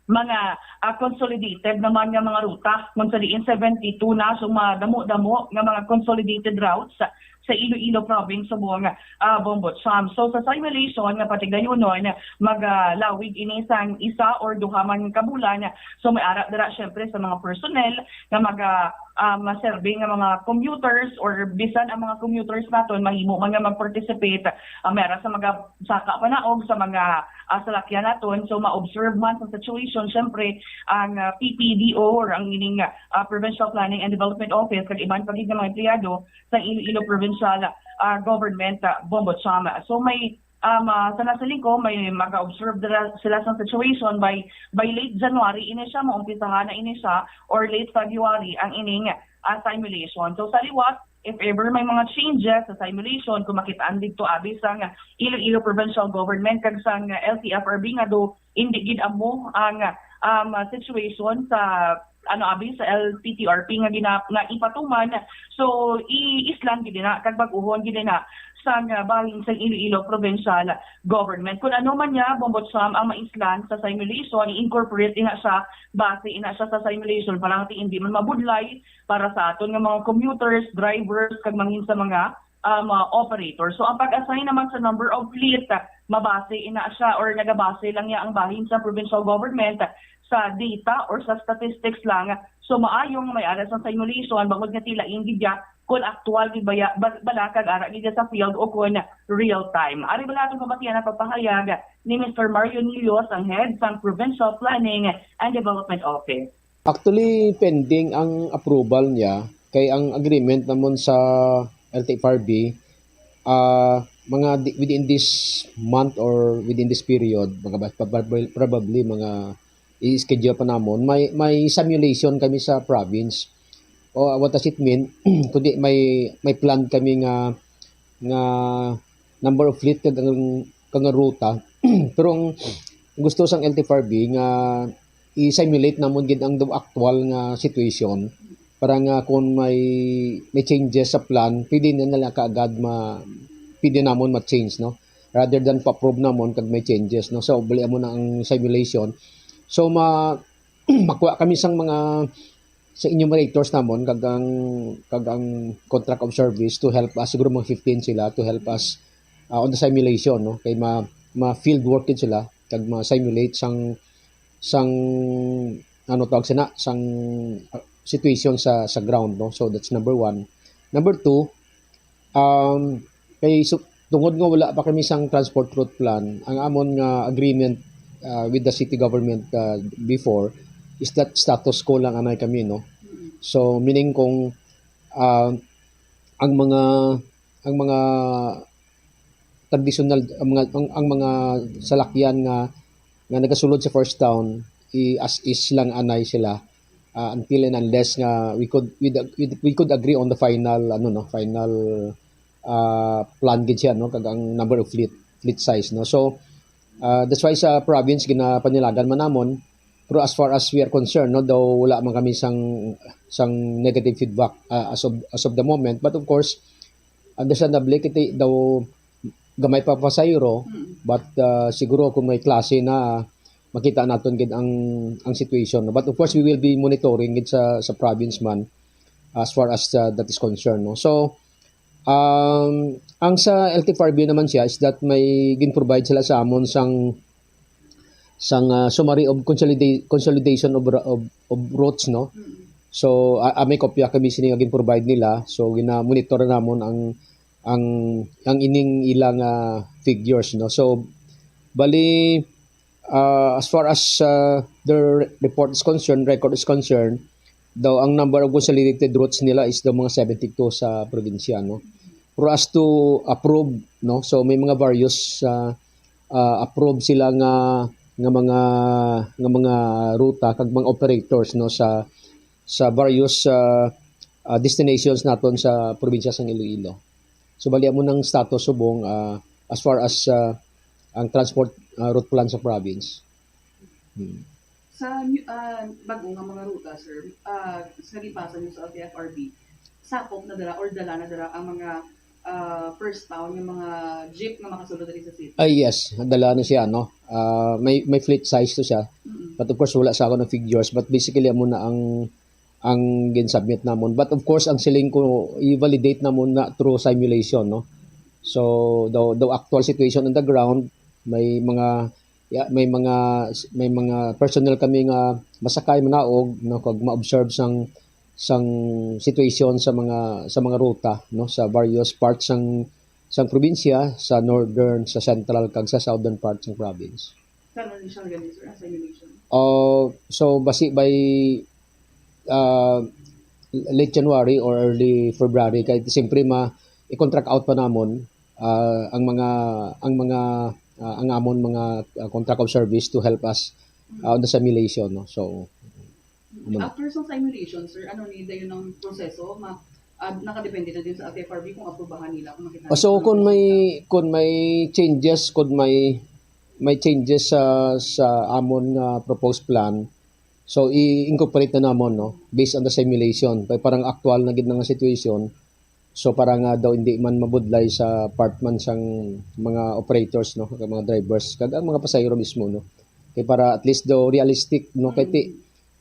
mga, ah, consolidated naman nga mga ruta, kung sa diin seventy-two na, so madamo-damo nga mga consolidated routes sa Iloilo Province subong, ah, Bombo Cham. So sa simulation nga patigayunon, magalawig ini sang isa or duha man ka bulan. So may ara dira syempre sa mga personnel nga maga, um, serving nga mga commuters or bisan ang mga commuters naton mahimo man nga mag-participate, ah, may ara sa mga saka panaog sa mga, ah, salakyan naton. So, ma-observe man sa situation, syempre, ang, ah, P P D O or ang ining, ah, Provincial Planning and Development Office kag iban pa gid nga mga empleyado sa Iloilo Provincial, ah, Government, ah, Bombo Cham. So, may, um, ah, sa nasiling ko, may mag-observe dira sila sa situation by, by late January ini siya, maumpisahan na ini siya, or late February ang ining, ah, simulation. So, sa liwat, if ever may mga changes sa simulation, kung makitaan didto abi sang Iloilo Provincial Government kag sang L T F R B nga do hindi gid amo ang, um, situation sa, ano, abi sa L T T R P nga gina-, nga ipatuman. So, i-islan gid na kag bag-ohon gid na sang, uh, bahin sang Iloilo Provincial Government. Kung ano man niya, Bombo Cham, ang maislan sa simulation, i-incorporate ina siya, base ina siya sa simulation, para nga hindi man mabudlay para sa aton nga mga commuters, drivers, kag mangin sa mga, um, uh, operators. So, ang pag-assign naman sa number of fleet, uh, mabase ina siya or nagabase lang niya ang bahin sa provincial government sa data or sa statistics lang. So, maayo nga may ara sang simulation, bangod nga tila ingid ya kung aktual gid baya-, ba-, bala kag ara gid sa field o kung real time. Ari bala atong kabatian ang pagpahayag ni Mister Mario Nillos, ang head sang Provincial Planning and Development Office. Actually, pending ang approval niya kay ang agreement namon sa L T F R B, ah, mga di-, within this month or within this period, mga ba-, probably, probably mga i-schedule pa namon. May, may simulation kami sa province. O, what does it mean? Kundi may, may plan kami nga, nga number of fleet kag ang, kag ang ruta. Pero ang gusto sang L T F R B nga i-simulate namon gid ang daw aktual nga situation para nga kung may, may changes sa plan, pwede na nila kaagad ma-, pwede namon ma-change, no? Rather than pa-approve namon kag may changes, no? So, bali amo na ang simulation. So, ma-, makuha kami sang mga, sa enumerators namon kag ang, kag ang contract of service to help us, siguro mga fifteen sila to help us, uh, on the simulation, no? Kay ma-, ma-field work gid sila kag ma-simulate sang, sang, ano tawag sina, sang, uh, situation sa, sa ground, no? So, that's number one. Number two, um, kay su-, tungod nga wala pa kami sang transport route plan, ang amon nga agreement, uh, with the city government, uh, before is that status quo lang anay kami, no? So, meaning kung, uh, ang mga, ang mga tradisyonal, ang mga, ang, ang mga salakyan nga, nga nagasulod sa first town, i-as is lang anay sila, uh, until and unless nga we could, we, we, we could agree on the final, ano, no, final, uh, plan gid siya, no, kag ang number of fleet, fleet size, no. So, uh, that's why sa province ginapanilagan man namon, pero as far as we are concerned, no, daw wala man kami sang, sang negative feedback, uh, as of, as of the moment. But of course, understandably, kita daw gamay pa pasahero, Mm. but, uh, siguro kung may klase na, makita naton gid ang, ang situation, no? But of course, we will be monitoring gid sa, sa province man as far as, uh, that is concerned, no? So, um, ang sa L T F R B naman siya is that may gin-provide sila sa amon sang, sang, uh, summary of consolida-, consolidation of, ra-, of, of routes, no? Mm. So, ah, ah, may kopya kami sini nga gin-provide nila. So, gina-monitor namon ang, ang, ang ining ilang, ah, figures, no? So, bali, ah, as far as, ah, their report is concerned, record is concerned, daw ang number of consolidated routes nila is daw mga seventy-two sa probinsya, no? Pero as to approve, no? So, may mga various, ah, ah, approve sila nga, nga mga, nga mga ruta kag mga operators, no, sa, sa various, ah, ah, destinations naton sa probinsya sang Iloilo. So, bali amo nang status subong, ah, as far as, ah, ang transport, ah, route plan sa province. Hmm. Sa new, ah, bag-o nga mga ruta, sir, ah, sa gipasa niyo sa L T F R B, sakop na dira or dala na dira ang mga, ah, first town, yung mga jeep nga makasulod diri sa city? Ay, yes, dala na siya, no? Ah, may, may fleet size to siya. Mm-mm. But of course, wala sa ako ng figures. But basically, amo na ang, ang gin-submit namon. But of course, ang siling ko, i-validate namon na through simulation, no? So, the, the actual situation on the ground, may mga, ya-, may mga, may mga personnel kami nga masakay, manaog, no, kag ma-observe sang, sang situation sa mga, sa mga ruta, no, sa various parts sang, sang probinsya, sa northern, sa central, kag sa southern part sang province. Kano ni siya gani, sir, ang simulation? Uh, so, basi by, uh, late January or early February, kay siyempre ma, i-contract out pa namon, uh, ang mga, ang mga, uh, ang amon mga, uh, contract of service to help us, uh, on the simulation, no? So, amo na. After sa simulation, sir, ano ni dayon ang proseso? Ma, ah, nakadepende na din sa F F R B kung aprubahan nila, kung makita. Ah, so, nila kung may, kung may changes, kung may, may changes sa, sa amon nga proposed plan, so, i-incorporate na namon, no, based on the simulation. Kay parang aktual na gid na nga situation, so, para nga daw hindi man mabudlay sa part man sang mga operators, no, kag mga drivers, kag ang mga pasahero mismo, no. Kay para at least daw realistic, no, kay ti-,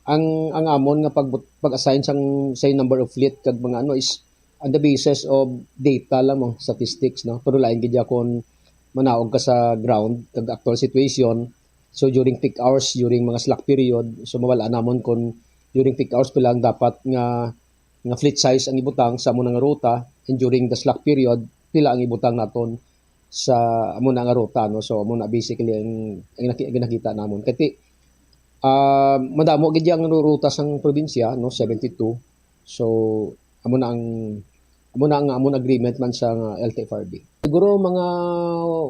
ang, ang amon nga pag-, pag-assign sang, say, number of fleet kag mga ano is on the basis of data lang mo, statistics, no. Pero lain gid ya kon manaog ka sa ground kag actual situation. So, during peak hours, during mga slack period, so mawala namon kon during peak hours pila ang dapat nga, nga fleet size ang ibutang sa amo na nga ruta, and during the slack period, pila ang ibutang naton sa amo na nga ruta, no? So, amo na basically ang, ang naki-, ang nakita namon. Kay ti-, ah, madamo gid ang ru-, ruta sang probinsya, no? Seventy-two. So, amo na ang, amo na ang amon agreement man sa nga L T F R B. Siguro mga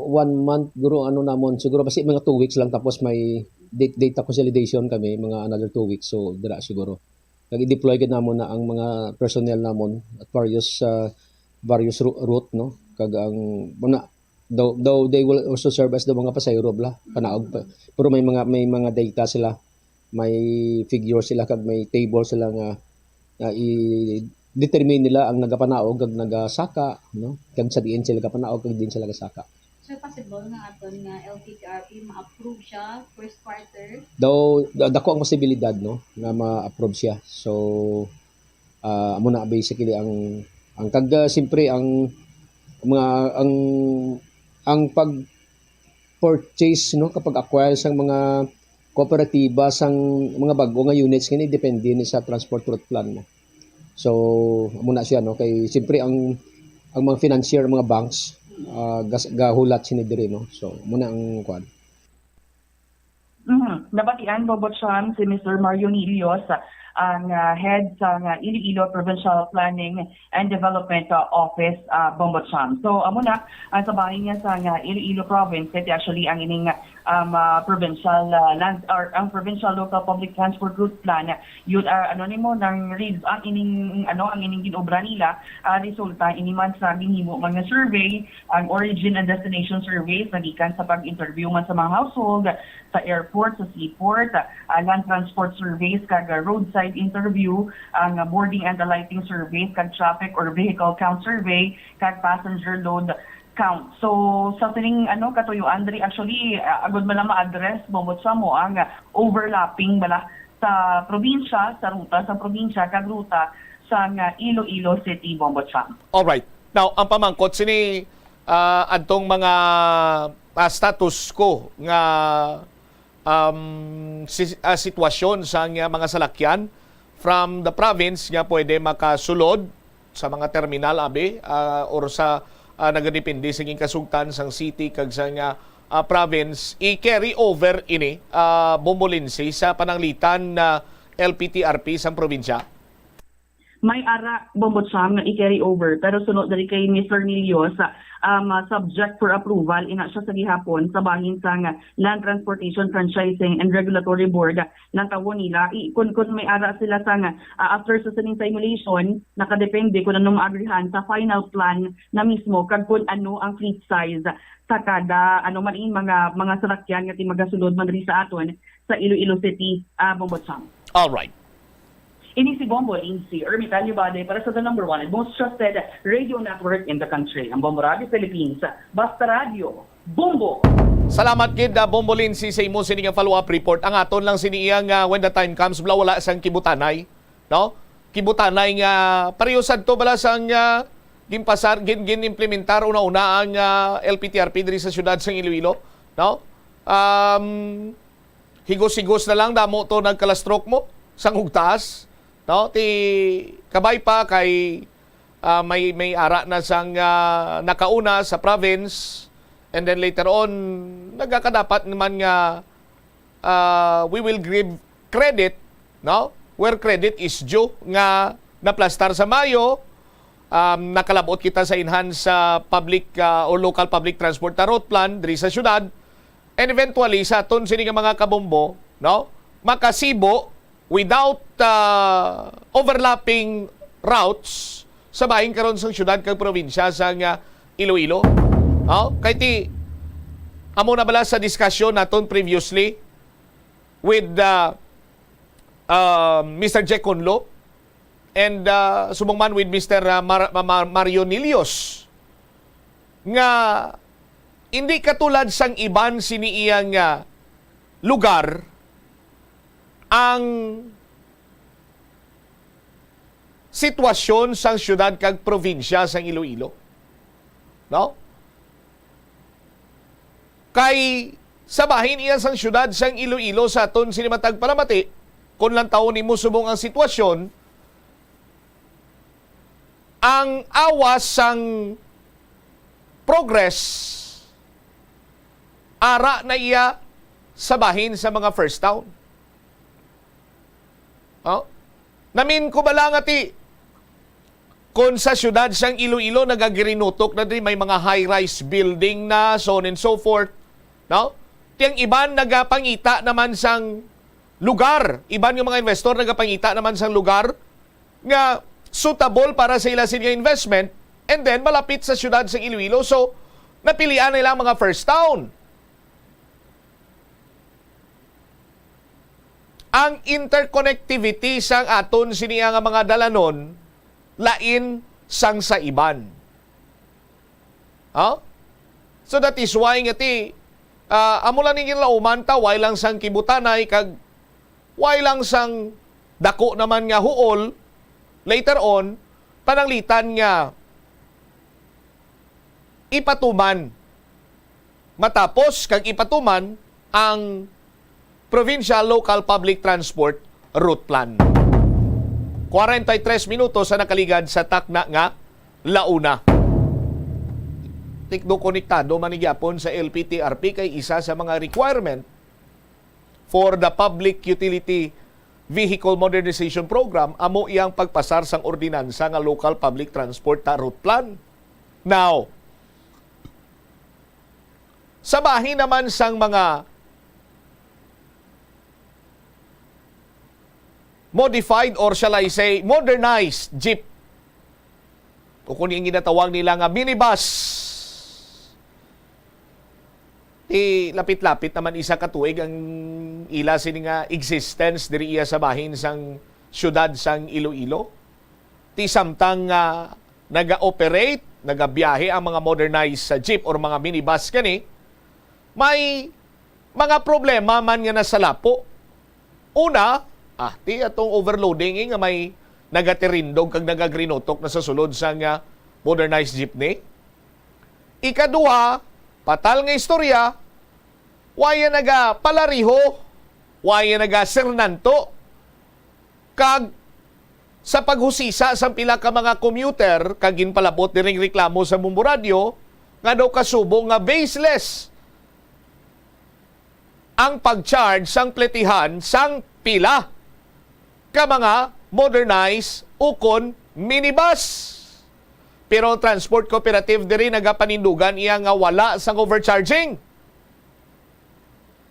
one month, siguro ano namon, siguro basi mga two weeks lang, tapos may date, data consolidation kami, mga another two weeks. So, dira siguro. Kag i-deploy gid namon na ang mga personnel namon at various, ah, various ru-, route, no? Kag ang mga, though, though they will also serve as the mga pasahero bala, panaog pa. Pero may mga, may mga data sila, may figure sila, kag may table sila nga, nga i-determine nila ang nagapanaog kag nagasaka, no? Kag sa diin sila gapanaog kag diin sila gasaka. So, possible nga aton nga L T T R P ma-approve siya first quarter? Daw, da-, dako ang posibilidad, no, nga ma-approve siya. So, ah, amo na basically ang, ang kag, ah, siyempre ang mga, ang, ang pag-purchase, no, kapag acquire sang mga kooperatiba sang mga bag-o nga units, kini depende ni sa transport route plan mo. So, amo na siya, no, kay siyempre ang, ang mga financier, mga banks, ah, gas-, gahulat sini diri, no. So, amo na ang kuan. Mhm. Nabatian, Bombo Cham, si Mister Mario Nilios, ang, ah, head sa, ah, Iloilo Provincial Planning and Development, ah, Office, ah, Bombo Cham. So, amo na, ang sa bahin niya sa, ah, Iloilo Province, kay actually ang ining, um, ah, provincial, ah, land, or ang provincial local public transport route plan, yun, ah, ano nimo, nang read, ang ining, ano, ang ining ginobra nila, ah, resulta ini man sa ginhimo man nga survey, ang origin and destination surveys, nagikan sa pag-interview man sa mga household, sa airport, sa seaport, ah, land transport surveys, kag, ah, roadside interview, ang, ah, boarding and alighting surveys, kag traffic or vehicle count survey, kag passenger load count. So, sa sining, ano, katuyoan diri, actually, ah, agud man lang ma-address, Bombo Cham, mo ang, ah, overlapping bala sa probinsya, sa ruta sa probinsya, kag ruta sa, ah, Iloilo City, Bombo Cham. Alright. Now, ang pamangkot sini, ah, adtong mga, ah, status quo nga, um, si-, ah, sitwasyon sa nga mga salakyan from the province nga pwede makasulod sa mga terminal, abi, ah, or sa, ah, nagadepende sa ginkasugtan sang city kag sa nga, ah, province, i-carry over ini, ah, Bombo Lindsay, sa pananglitan na L P T R P sang probinsya? May ara, Bombo Cham, nga i-carry over, pero suno diri kay Mister Nilio, sa, um, ah, subject for approval, ina siya sa gihapon sa bahin sang Land Transportation Franchising and Regulatory Board, nang tawon nila. I-, kun, kun may ara sila sang, ah, after sa sining simulation, nakadepende kun ano maagrihan sa final plan na mismo kag kun ano ang fleet size sa kada, ano man, in mga, mga salakyan nga ti-, magasulod man diri sa aton sa Iloilo City, ah, Bombo Cham. All right. Ini si Bombo Lindsay Ermitanio Bade para sa the number one and most trusted radio network in the country, ang Bombo Radio Philippines. Basta Radio, Bombo! Salamat gid, ah, Bombo Lindsay, sa imo sini nga follow-up report. Ang aton lang sini iya nga, when the time comes, bala, wala sang kibutanay, no? Kibutanay nga pareho sadto bala sang, ah, ginpasar-, gin-, gin-implementar una-una ang, ah, L P T R P diri sa siyudad sang Iloilo, no? Um, higos-higos na lang, damo to nagkalastrok mo sang hugtaas. No? Ti kabay pa kay, ah, may, may ara na sang, ah, nakauna sa province, and then later on, nagakadapat naman nga, ah, we will give credit, no? Where credit is due, nga naplastar sa Mayo, um, nakalabot kita sa enhanced, ah, public, ah, or local public transport na route plan diri sa syudad, and eventually sa aton sini nga mga kabombo, no? Makasibo without, ah, overlapping routes sa bahin karon sang syudad kag probinsya sang, ah, Iloilo. Oh, kay ti amo na bala sa diskusyon naton previously with, ah, ah, Mister Jack Conlo and, ah, subong man with Mister, ah, Mar-, Ma-, Ma-, Mario Nilios nga hindi katulad sang iban sini iyang, ah, lugar ang sitwasyon sang syudad kag probinsya sang Iloilo. No? Kay sa bahin iya sang syudad sang Iloilo sa aton sini matag palamati, kung lantawon nimo subong ang sitwasyon, ang awas sang progress ara na iya sa bahin sa mga first town. Oh? Namin ko bala nga ti, kung sa syudad sang Iloilo, nagagirinutok na din, may mga high-rise building na, so on and so forth. No? Ti ang iban nagapangita naman sang lugar. Iban nga mga investor nagapangita naman sang lugar nga suitable para sa ila sini nga investment, and then malapit sa syudad sang Iloilo. So, napilian nila ang mga first town. Ang interconnectivity sang aton sini nga mga dalanon lain sang sa iban. Ha? So that is why nga ti, ah, amo lang ni ginlauman ta, way lang sang kibutanay kag way lang sang dako naman nga huol later on, pananglitan nga ipatuman, matapos kag ipatuman ang Provincial Local Public Transport Route Plan. Kwarenta y tres minutos sa nakaligad sa takna nga launa. Tikdo konektado man ni gyapon sa L P T R P kay isa sa mga requirement for the Public Utility Vehicle Modernization Program amo iyang pagpasar sang ordinansa nga Local Public Transport ta Route Plan. Now, sa bahin naman sang mga modified or shall I say modernized jeep, o kung yung ginatawag nila nga minibus, ti lapit-lapit naman isa ka tuig ang ila sini nga existence diri iya sa bahin sang siyudad sang Iloilo. Ti samtang nga naga-operate, nagabiyahe ang mga modernized sa jeep or mga minibus kani, may mga problema man nga nasalapo. Una, ah, ti atong overloading, eh, nga may nagatirindog kag nagagrinutok na sa sulod sang, ah, modernized jeepney. Ikaduha, patal nga istorya, waya nagapalariho, waya nagasernanto, kag sa paghusisa sang pila ka mga commuter kag ginpalabot diring reklamo sa Bombo Radyo nga daw kasubo nga baseless ang pag-charge sang pletihan sang pila ka mga modernized ukon minibus. Pero ang transport cooperative diri nagapanindugan iya nga wala sang overcharging.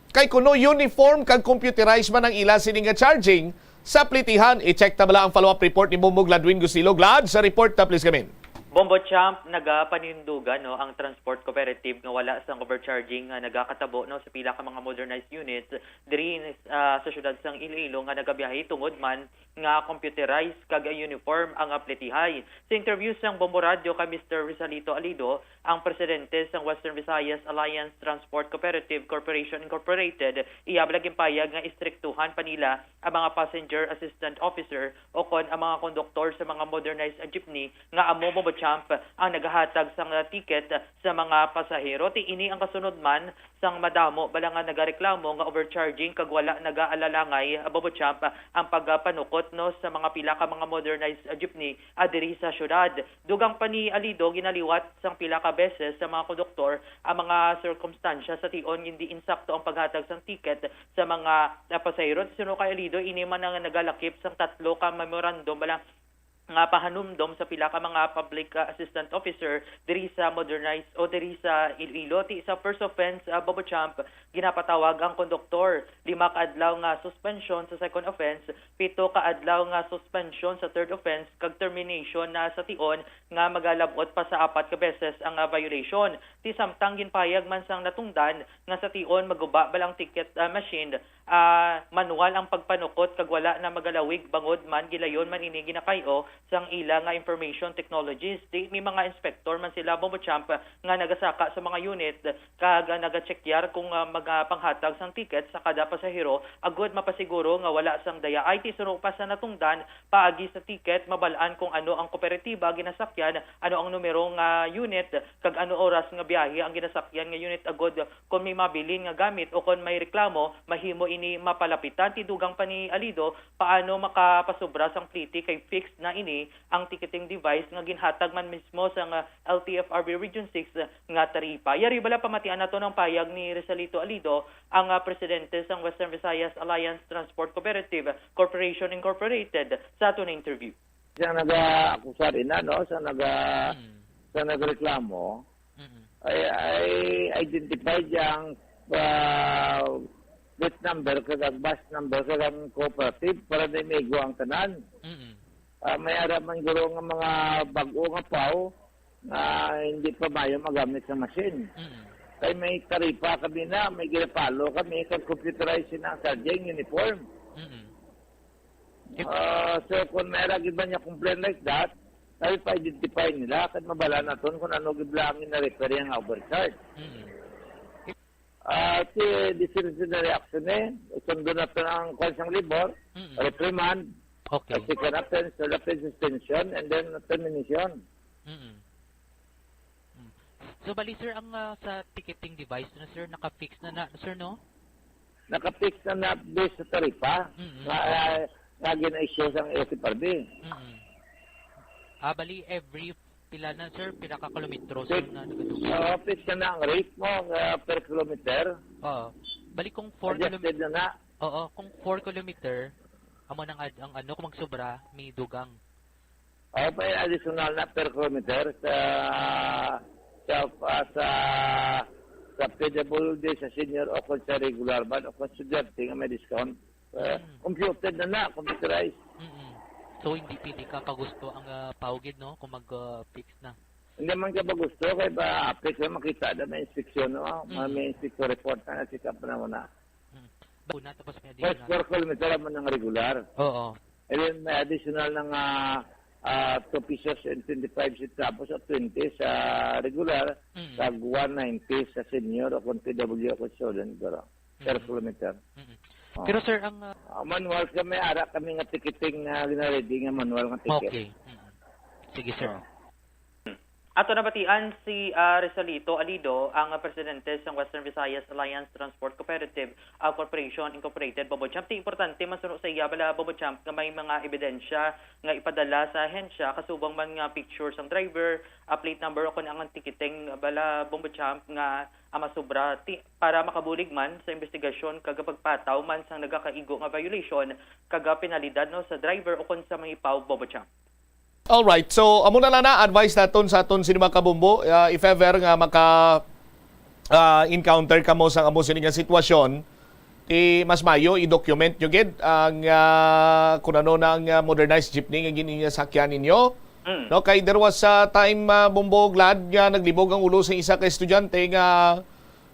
Kay kuno uniform kag computerized man ang ila sini nga charging sa pletihan. I-check ta bala ang follow-up report ni Bombo Gladwin Gusilo. Glad, sa report ta, please, gamin. Bombo Champ, nagapanindugan, no, ang transport cooperative nga wala sang overcharging nga nagakatabo, no, sa pila ka mga modernized units diri, ah, sa siyudad sang Iloilo nga nagabiyahe tungod man nga computerized kag uniform ang pletihay. Sa interview sang Bombo Radyo kay Mister Rizalito Alido, ang presidente sang Western Visayas Alliance Transport Cooperative Corporation Incorporated, iya bala ginpahayag nga istriktuhan pa nila ang mga passenger assistant officer o kon ang mga konduktor sa mga modernized jeepney nga amo mo Champ ang nagahatag sang ticket sa mga pasahero. Ti ini ang kasunod man sang madamo bala nga nagareklamo nga overcharging kag wala nagaalalangay, Bobo Champ, ang pagpanukot, no, sa mga pila ka mga modernized jeepney, ah, diri sa syudad. Dugang pa ni Alido, ginaliwat sang pila ka beses sa mga konduktor ang mga sirkumstansya sa tion nga hindi insakto ang paghatag sang ticket sa mga, ah, pasahero. Suno kay Alido, ini man ang nagalakip sang tatlo ka memorandum bala nga pahanumdom sa pila ka mga public, ah, assistant officer diri sa modernized o diri sa Iloilo. Ti sa first offense, ah, Bobo Champ, ginapatawag ang konduktor. Lima ka adlaw nga suspension sa second offense, pito ka adlaw nga suspension sa third offense, kag termination na sa tion nga magalabot pa sa apat ka beses ang, ah, violation. Ti samtang ginpahayag man sang natungdan nga sa tion maguba bala ang ticket, ah, machine, ah, manual ang pagpanukot kag wala na magalawig bangod man gilayon man ini ginakay-o sang ila nga information technologies. Ti may mga inspector man sila, Bobo Champ, nga nagasaka sa mga unit kag, ah, nagatsekyar kung, ah, magapanghatag sang ticket sa kada pasahero agud mapasiguro nga wala sang daya. Ay ti suno pa sa natungdan, paagi sa ticket, mabal-an kung ano ang kooperatiba ginasakyan, ano ang numero nga unit, kag ano oras nga biyahe ang ginasakyan nga unit agud kon may mabilin nga gamit o kon may reklamo, mahimo ini mapalapitan. Ti dugang pa ni Alido, paano makapasobra sang plete kay fixed na ini ang ticketing device nga ginhatag man mismo sang L T F R B Region six nga taripa. Yari bala pamatian nato ang pahayag ni Rizalito Alido, ang, ah, presidente sang Western Visayas Alliance Transport Cooperative Corporation Incorporated sa aton interview. Siya nag-akusar ina, no? Sa naga-, Mm. sa nagreklamo, Mm. ay, ay identified yang, ah, plate number kag ang bus number kag ang cooperative para di maigo ang tanan. Mm. Ah, may ara man guro nga mga bag-o nga pao nga hindi pa mayo magamit sa machine. Mm. Kay may taripa kami na, may ginapalo kami kag computerized na ang charging uniform. Mm. If Ah, so kung may ra gid man niya complaint like that, tayo pa-identify nila kag mabala naton kung ano gid lang ang na-refer nga overcharge. Mm. Ah, si disciplinary action eh, sundo naton ang kwan sang labor, Mm. reprimand, Okay. second offense, third offense, suspension, and then termination. Mm. Mm. So, bali, sir, ang, ah, sa ticketing device na, sir, naka-fix na na, sir, no? Naka-fix na na based sa taripa Mm-mm. nga, ah, nga gina-issue sang L T F R B. Mm-mm. Ah, bali, every pila na, sir? Pila ka kilometro, sir, Fix. na nagadugay? Oo, fix na na ang rate mo, ah, per kilometer. Oo. Bali, kung four Adjusted kilom-, na na. Oo, kung four kilometer, amo nang ad-, ang ano, kung magsobra, may dugang. O, may additional na per kilometer sa, sa, ah, sa, sa P W D, sa senior o kung sa regular man o kung estudyante nga may discount. Eh, Mm. computed na na, computerized. Mm-mm. So, hindi pwede ka pa gusto ang, ah, pawgid, no? Kung mag, ah, fix na. Hindi man ka ba gusto, kay ba, apit lang makita na may inspeksyon, no? Mm. May inspector report na, check up na mo na. Mm. Bago na, tapos may First additional. four kilometer naman ang regular. Oo. And then may additional ng, ah, ah, two pesos and twenty-five centavos o twenty sa regular, Mm. tag one ninety sa senior o kung P W o kung student, guro. Per Mm. kilometer. Mm. Oh. Pero sir, ang, ah, Ah, manual kami, ara kami nga ticketing nga ginaready nga manual nga ticket. Okay. Mm. Sige, sir. Oh. Ato nabatian si, ah, Rizalito Alido, ang presidente sang Western Visayas Alliance Transport Cooperative, ah, Corporation Incorporated, Bobo Champ. Ti importante man suno sa iya bala, Bobo Champ, nga may mga ebidensya nga ipadala sa ahensya, kasubong man nga picture sang driver, ah, plate number, o kon ang ticketing bala, Bobo Champ, nga, ah, masobra, ti-, para makabulig man sa investigasyon kag pagpataw man sang nagakaigo nga violation kag penalidad, no, sa driver o kon sa mangipaw, Bobo Champ. Alright, so amo na lang na advice naton sa aton sini mga kabombo, ah, if ever nga maka, ah, encounter kamo sa amo sini nga sitwasyon, ti mas mayo i-document nyo gid ang, ah, kung ano na ang, ah, modernized jeepney nga ginasakyan ninyo. Mm. No, kay there was a time, ah, Bombo Glad, nga naglibog ang ulo sa isa ka estudyante nga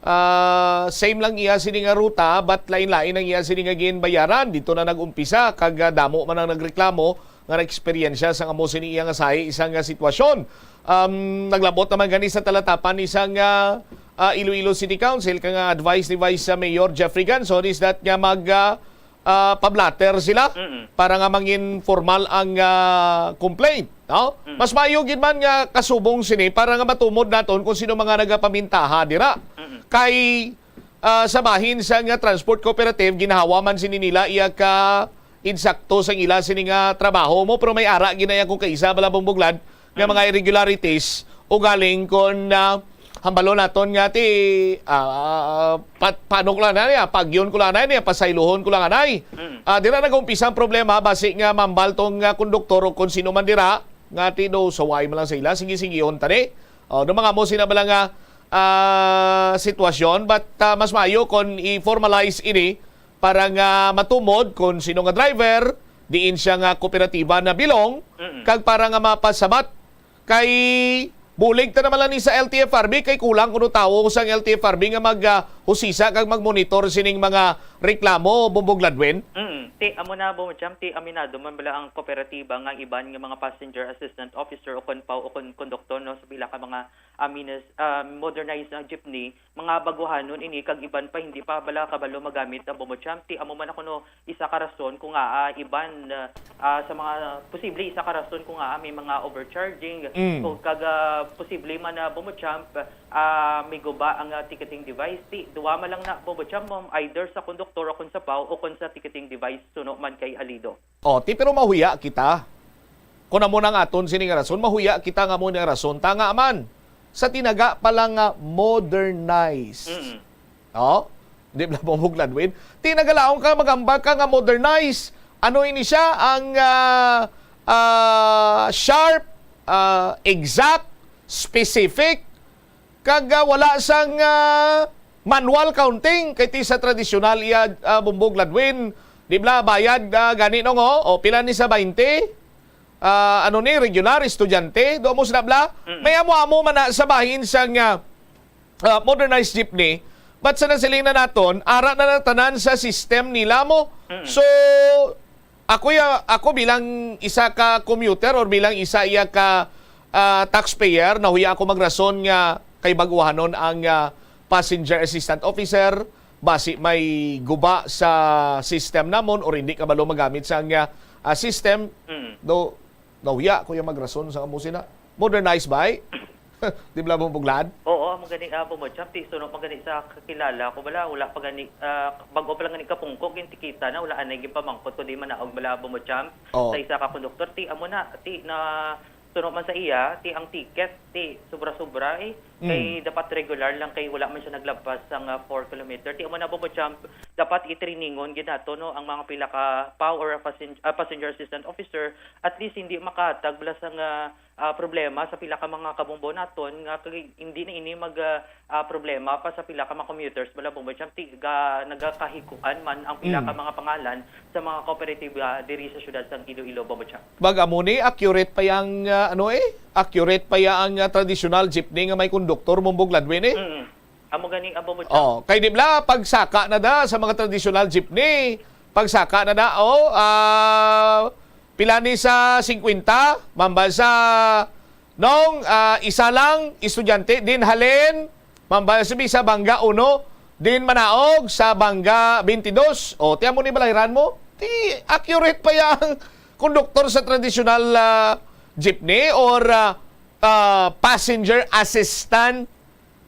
ah, same lang iya sini nga ruta, but lain-lain ang iya sini nga ginbayaran. Dito na nag-umpisa, kag, ah, damo man ang nagreklamo nga na-eksperyensya sang amo sini iya nga sahi isang, ah, sitwasyon. Um, naglabot naman gani sa talatapan ni sang, ah, ah, Iloilo City Council kang, ah, advice ni Vice, ah, Mayor Jeffrey Ganson is that nga mag, ah, ah, pa-blotter sila Mm-mm. para nga mangin formal ang, ah, complaint. Oh? Mm. Mas maayo gid man nga kasubong sini para nga matumod naton kung sino mga nagapamintaha dira. Mm-mm. Kay, ah, sa bahin sa nga transport cooperative, ginhawa man sini nila iya ka insakto sang ila sini nga trabaho mo, pero may ara ginaya kung kaisa bala, Bong Buglad, nga Mm. mga irregularities ugaling kon, ah, hambalo naton nga ti, ah, pat-, paano ko lang na niya, pagyon ko lang na niya, pasayluhon ko lang anay. Mm. Ah, dira nag-umpisa ang problema, basi nga mambal tong, ah, konduktor o kung sino man dira, nga ti do saway man lang sa ila, sige, sige, on tani. O, do mga mo sina bala nga, ah, sitwasyon, but, ah, mas maayo kon i-formalize ini para nga matumod kon sino nga driver, diin siya nga kooperatiba na bilong, Mm-mm. kag para nga mapasabat kay bulig ta naman lang ni sa L T F R B, kay kulang kuno tawo sang L T F R B nga mag, ah, husisa kag mag-monitor sining mga reklamo, Bong Bugladwin. Mm. Ti, amo na, Bong Jam, ti aminado man bala ang kooperatiba nga ang iban nga mga passenger assistant officer o kon paw o kon konduktor, no, sa pila ka mga, ah, minis-, ah, modernized, ah, jeepney, mga baguhanon ini kag iban pa hindi pa bala kabalo magamit ang Bong Jam. Ti amo man ako, no, isa ka rason kung ngaa iban, ah, ah, sa mga posible, isa ka rason kung ngaa may mga overcharging Mm. o kag, ah, posible man na Bong Jam, ah, may guba ang, ah, ticketing device. Ti, duwa man lang na Bong Jam, um, either sa konduktor o kon sa paw o kon sa ticketing device, suno man kay Alido. O, ti, pero mahuya kita. Kung amo nang aton sini nga rason, mahuya kita nga amo ni nga rason. Tanga man, sa tinaga pa lang nga modernized. Mm-mm. O? Di ba, Bong Bugladwin? Ti nagalaom ka, magambag ka nga modernized. Ano ini siya? Ang, ah, ah, sharp, ah, exact, specific, kag, ah, wala sang, ah, manual counting kay ti sa tradisyonal iya, ah, Bong Bugladwin. Di ba, bayad, ah, gani no, ngo? O, pila ni sa baynte? Ah, ano ni, regular, estudyante? Do mo sila bla? Mm-mm. May amo-amo man na sa bahin sang, ah, ah, modernized jeepney, but sa nasiling na naton, ara na lang tanan sa system nila mo. Mm. So, ako ya-, ako bilang isa ka commuter or bilang isa iya ka, ah, taxpayer, nahuya ako magrason nga kay baguhanon ang, ah, passenger assistant officer, basi may guba sa system namon or hindi kabalo magamit sa nga, ah, system. Mm. Do, nahuya ko yung magrason sa amo sina. Modernized ba, eh? Di ba, Bong Buglad? Oo, amo gani, ah, Bong Jam. Ti, suno pa gani sa kakilala ko, wala, wala pa gani, ah, bag-o pa lang gani kapungko, gintikita na, wala anay ginpamangkot, kundi manaog bala, Bong Jam, Oo. sa isa ka konduktor. Ti, amo na, ti, na, suno man sa iya, ti, ang ticket, ti, sobra-sobra, eh. Mm. Kay dapat regular lang, kay wala man siya naglabas sang, ah, four kilometer. Ti, amo na, Bong Jam, dapat i-trainingon gid nato, no, ang mga pila ka paw or passen-, ah, passenger assistant officer, at least hindi makahatag bala sang, ah, ah, problema sa pila ka mga kabombo naton nga kag-, hindi na ini mag, ah, ah, problema pa sa pila ka mga commuters bala, Bong Jam, ti ga-, nagakahikuan man ang pila Mm. ka mga pangalan sa mga kooperatiba diri sa siyudad sang Iloilo, Bong Jam. Bag amo ni, accurate pa yang, ah, ano eh? Accurate pa ya ang, ah, traditional jeepney nga may konduktor, Bong Bugladwin, eh? Mm. Amo gani, amo mo siya. Oh, kay di bala, pagsaka na da sa mga traditional jeepney. Pagsaka na da, oh, ah, pila ni sa singkwenta, mambal sa nung, ah, isa lang estudyante, din halin, mambal sa bisa bangga uno, din manaog sa bangga bentidós. Oh, tiyan mo ni, balay ran mo. Ti, accurate pa yang konduktor sa traditional, ah, jeepney or, ah, ah, passenger assistant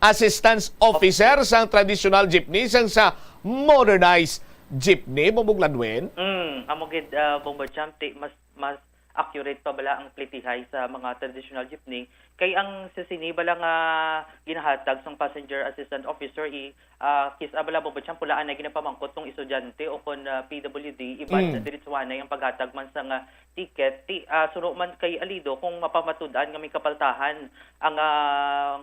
assistance officer sang traditional jeepney sang sa modernized jeepney, Bong Bugladwin? Mm, amo gid, ah, Bong Bujam, ti mas, mas accurate pa bala ang plitihay sa mga traditional jeepney. Kay ang sa sini bala nga ginahatag sang passenger assistant officer, i, ah, kis-a bala, Bong Bujam, pula anay ginapamangkot kung estudyante o kon, ah, P W D, iban Mm. sa diretsuhanay ang paghatag man sa nga ticket. Ti, ah, suno man kay Alido kung mapamatud-an nga may kapaltahan ang, ah,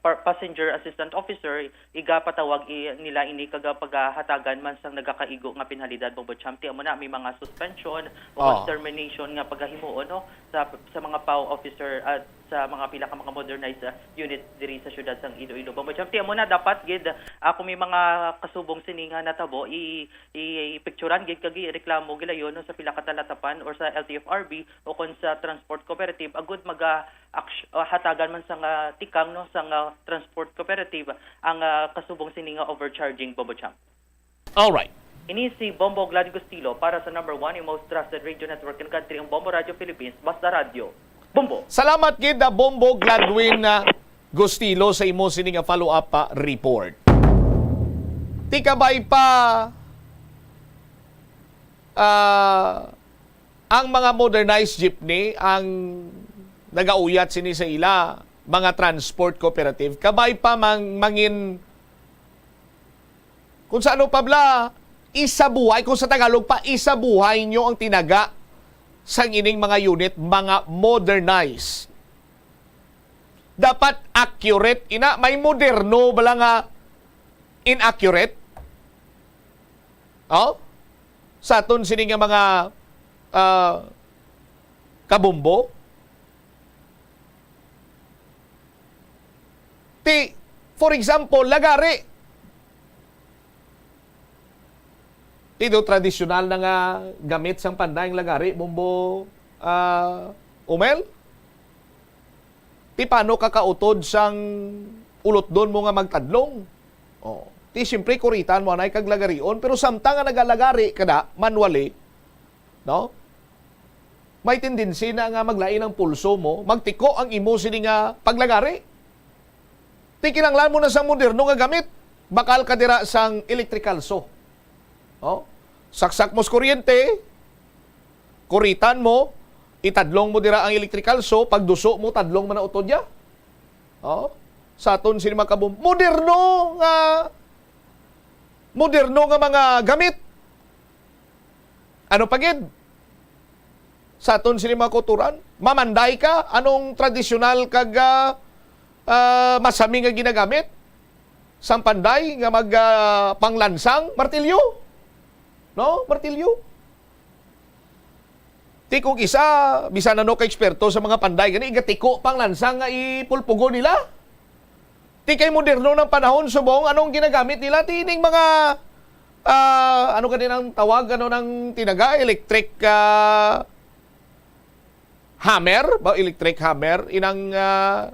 par-, passenger assistant officer, igapatawag i-, nila ini kag pagahatagan man sang nagakaigo nga penalidad, Bong Bujam. Ti amo na, may mga suspension o Oh. termination nga pagahimuon, no, sa, sa mga paw officer at sa mga pila ka mga modernized, ah, unit diri sa siyudad sang Iloilo, Bong Bujam. Ti amo na, dapat gid, ah, kung may mga kasubong sini nga natabo, i-, i-, i-picturean gid kag i-reklamo gilayon, no, sa pila ka talatapan or sa L T F R B o kon sa transport cooperative, agud maga-, aks-, ah, hatagan man sang, ah, tikang, no, sang, ah, transport cooperative ang, ah, kasubong sini nga overcharging, Bong Bujam. Alright. Ini si Bombo Glad Gustilo para sa number one, yung most trusted radio network in the country, ang Bombo Radio Philippines, Basta Radyo. Bombo. Salamat gid na Bombo Gladwin na Gustilo sa imo sini nga follow-up pa report. Ti kabay pa, ah, ang mga modernized jeepney ang nagauyat sini sa ila mga transport cooperative. Kabay pa mang-, mangin Kung sa ano pa bala, isabuhay, kung sa Tagalog pa, isabuhay nyo ang tinaga sang ining mga unit, mga modernized. Dapat accurate, ina, may moderno bala nga inaccurate? Oh? Sa aton sini nga mga, ah, kabumbo? Ti, for example, lagari. Ti do tradisyonal na nga gamit sang panday ang lagari, Bombo, ah, Umel? Ti paano ka kautod sang ulotdon mo nga magtadlong? Oh. Ti siyempre, kuritan mo anay kag lagarion, pero samtang nga nagalagari ka na, manually, no? May tendency na nga maglain ang pulso mo, magtiko ang imo sini nga paglagari. Ti kinahanglan mo na sang moderno nga gamit. Bakal ka dira sang electrical saw. Oh? Saksak mo sa kuryente, kuritan mo, itadlong mo dira ang electrical saw, pagduso mo, tadlong man ang utod niya. Oh? Sa aton sini mga kabum-, moderno nga, moderno nga mga gamit. Ano pa gid? Sa aton sini mga kulturan, mamanday ka, anong tradisyonal kag, ah, ah, masami nga ginagamit sang panday nga mag, ah, panglansang? Martilyo. No? Martilyo. Ti kung isa, bisan ano ka eksperto sa mga panday, gani, igatiko pang lansang nga ipulpugon nila. Ti kay moderno ng panahon, subong, anong ginagamit nila? Ti ining mga, ah, ano gani ang tawag, ano, ng tinaga? Electric, ah, hammer? Ba, electric hammer? Inang, ah,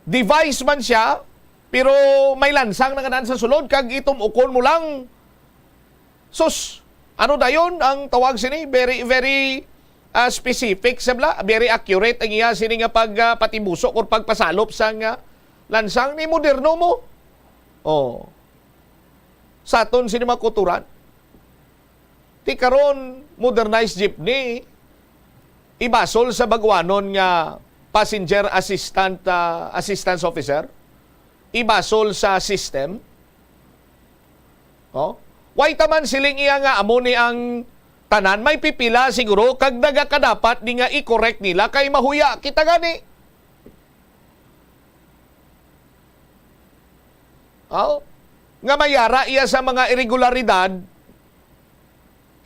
device man siya, pero may lansang na ganan sa sulod, kag itum-ukon mo lang. Sus, ano dayon ang tawag sini? Very, very, ah, specific sa bla, very accurate ang iya sini nga pag, ah, patibuso or pagpasalop sang, ah, lansang ni moderno mo. Oh. Sa aton sini mga kulturan, ti karon, modernized jeepney, ibasol sa baguanon nga passenger assistant, ah, assistance officer, ibasol sa system. Oh? Why taman siling iya nga amo ni ang tanan? May pipila siguro, kag nagakadapat ni nga i-correct nila kay mahuya kita gani. Oh? Nga mayara iya sa mga irregularidad,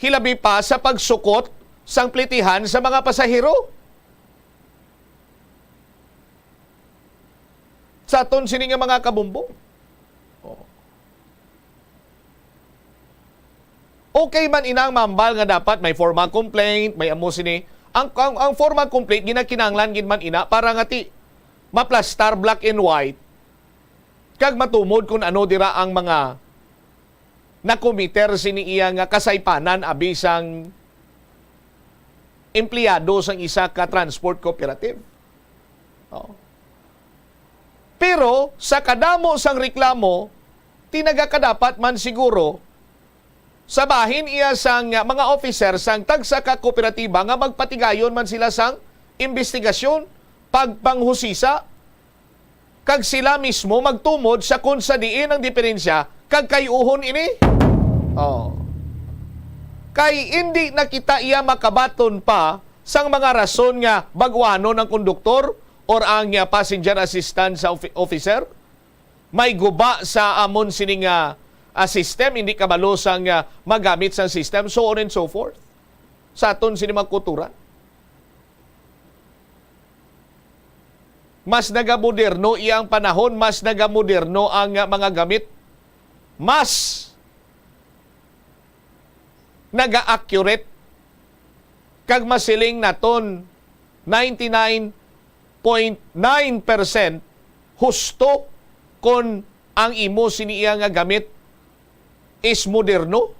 hilabi pa sa pagsukot sang plitihan sa mga pasahero. Sa aton sini nga mga kabumbo. Oh. Okay man ina ang mambal nga dapat may formal complaint, may amo sini. Ang, ang, ang formal complaint, ginakinahanglan gid man ina para nga ti maplastar black and white, kag matumod kung ano dira ang mga nakomiter sini iya nga kasaypanan abi sang empleyado sang isa ka transport cooperative. Oh. Pero sa kadamo sang reklamo, ti nagakadapat man siguro sa bahin iya sang mga officer sang tagsa ka kooperatiba nga magpatigayon man sila sang imbestigasyon, pagpanghusisa, kag sila mismo magtumod sa kon sa diin ang diferensya kag kay-uhon ini. Oh. Kay indi na kita iya makabaton pa sang mga rason nga baguanon ang konduktor or ang, ah, passenger assistance sa offi-, officer. May guba sa amon sini nga, ah, system, hindi kabalo sang, ah, magamit sang system, so on and so forth. Sa aton sini mga kulturan. Mas nagamoderno iyang panahon, mas nagamoderno ang, ah, mga gamit, mas naga-accurate, kag masiling naton ninety-nine point nine percent husto kon ang imo sini iya nga gamit is moderno.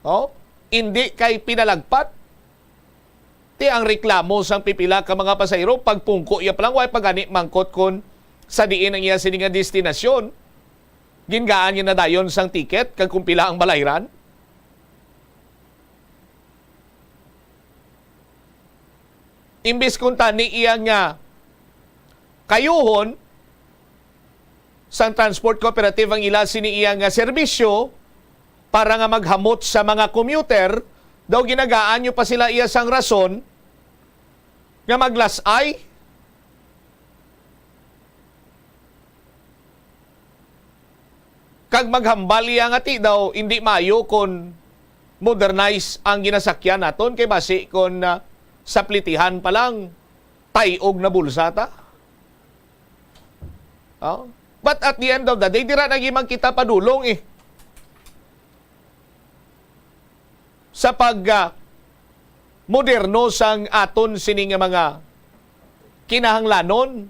Oh? Indi kay pinalagpat. Ti ang reklamo sang pipila ka mga pasahero, pagpungko iya pa lang, way pa gani mangkot kon sa diin ang iya sini nga destinasyon. Gingaan niya na dayon sang ticket kag kung pila ang balayran. Imbis kuntani iya nga kayuhon sang transport cooperative ang ila sini iya nga serbisyo para nga maghamot sa mga commuter, daw ginagaan niyo pa sila iya sang rason nga maglas-ay. Kag maghambal iya nga ti daw indi maayo kon modernize ang ginasakyan naton, kay basi kon, ah, sa plitihan pa lang, tay-og na bulsa ta. Oh. But at the end of the day, dira na gid man kita padulong, eh, sa pag, ah, moderno sang aton sini nga mga kinahanglanon,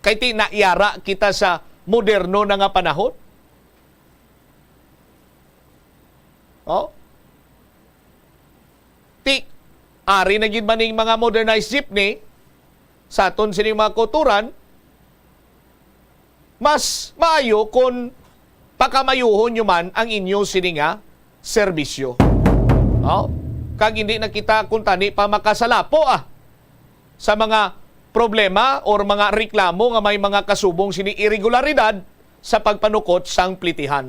kay ti naiyara kita sa moderno na nga panahon. Oh? Ti, ari na gid man ning mga modernized jeepney sa aton sini mga kauturan, mas maayo kon pakamayuhon nyo man ang inyo sini nga serbisyo. Oh? Kag hindi na kita kuntani pa makasalapo, ah, sa mga problema or mga reklamo nga may mga kasubong sini irregularidad sa pagpanukot sang plitihan.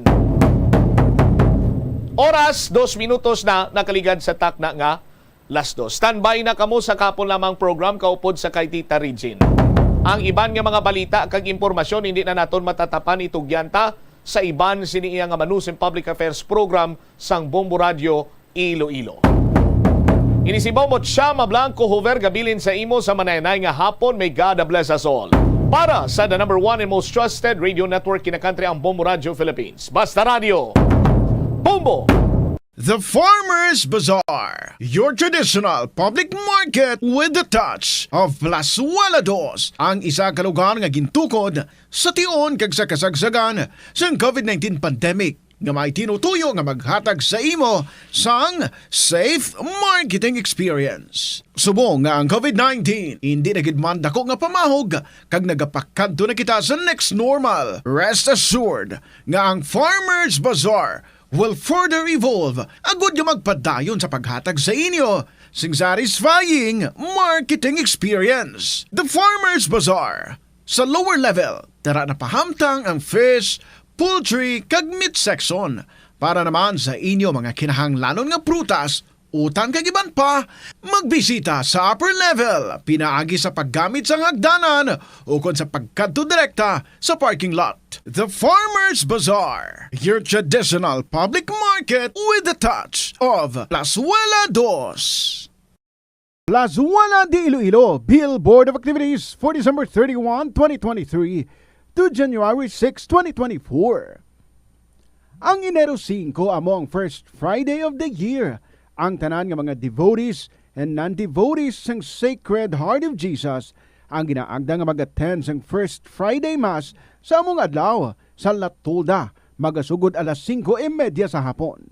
Oras, dos minutos na nakaligad sa takna nga las dos. Standby na kamo sa kahapon lamang program kaupod sa kay Tita Regine. Ang iban nga mga balita kag impormasyon hindi na naton matatapan, itugyan ta sa iban sini iya nga Manus in Public Affairs program sang Bombo Radio Iloilo. Ini si Bombo Chama Blanco Hover, gabilin sa imo sa manayanay nga hapon. May God bless us all. Para sa the number one and most trusted radio network kinakantri ang Bombo Radio Philippines. Basta Radio, Bombo! The Farmers Bazaar, your traditional public market with the touch of Plazuela Dos, ang isa ka lugar nga gintukod sa tion kag sa kasagsagan sang covid nineteen pandemic, nga may tinutuyo nga maghatag sa imo sang safe marketing experience. Subong nga ang covid nineteen indi na gid man dako nga pamahog kag nagapakadto na kita sa next normal, rest assured nga ang Farmers Bazaar will further evolve agud nga magpadayon sa paghatag sa inyo sing satisfying marketing experience. The Farmers Bazaar, sa lower level, dara na pahamtang ang fish, poultry, kag meat section. Para naman sa inyo mga kinahanglanon nga prutas, utan kag iban pa, magbisita sa upper level pinaagi sa paggamit sang hagdanan ukon sa pagkadto direkta sa parking lot. The Farmers Bazaar, your traditional public market with the touch of Plazuela Dos. Plazuela de Iloilo, Bill Board of Activities for December thirty-one, twenty twenty-three to January six, twenty twenty-four. Ang Enero singko amo ang first Friday of the year. Ang tanan nga mga devotees and non-devotees sang Sacred Heart of Jesus ang ginaagda nga mag-attend sang First Friday Mass sa among adlaw sa La Tolda, magasugod alas singko y media sa hapon.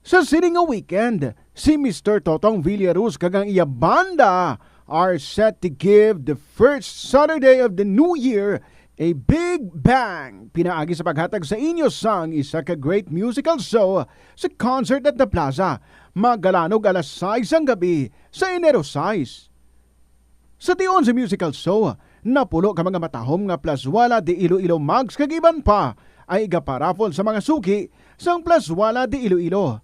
Sa sini nga weekend, si Mister Totong Villaruz kag ang iya banda are set to give the first Saturday of the new year a big bang pinaagi sa paghatag sa inyo sang isa ka great musical show sa Concert at the Plaza, magalanog alas sais sang gabi sa Enero sais. Sa tion sa musical show, napulo ka mga matahom nga Plazuela de Iloilo mugs kag iban pa ay igaparaffle sa mga suki sang Plazuela de Iloilo.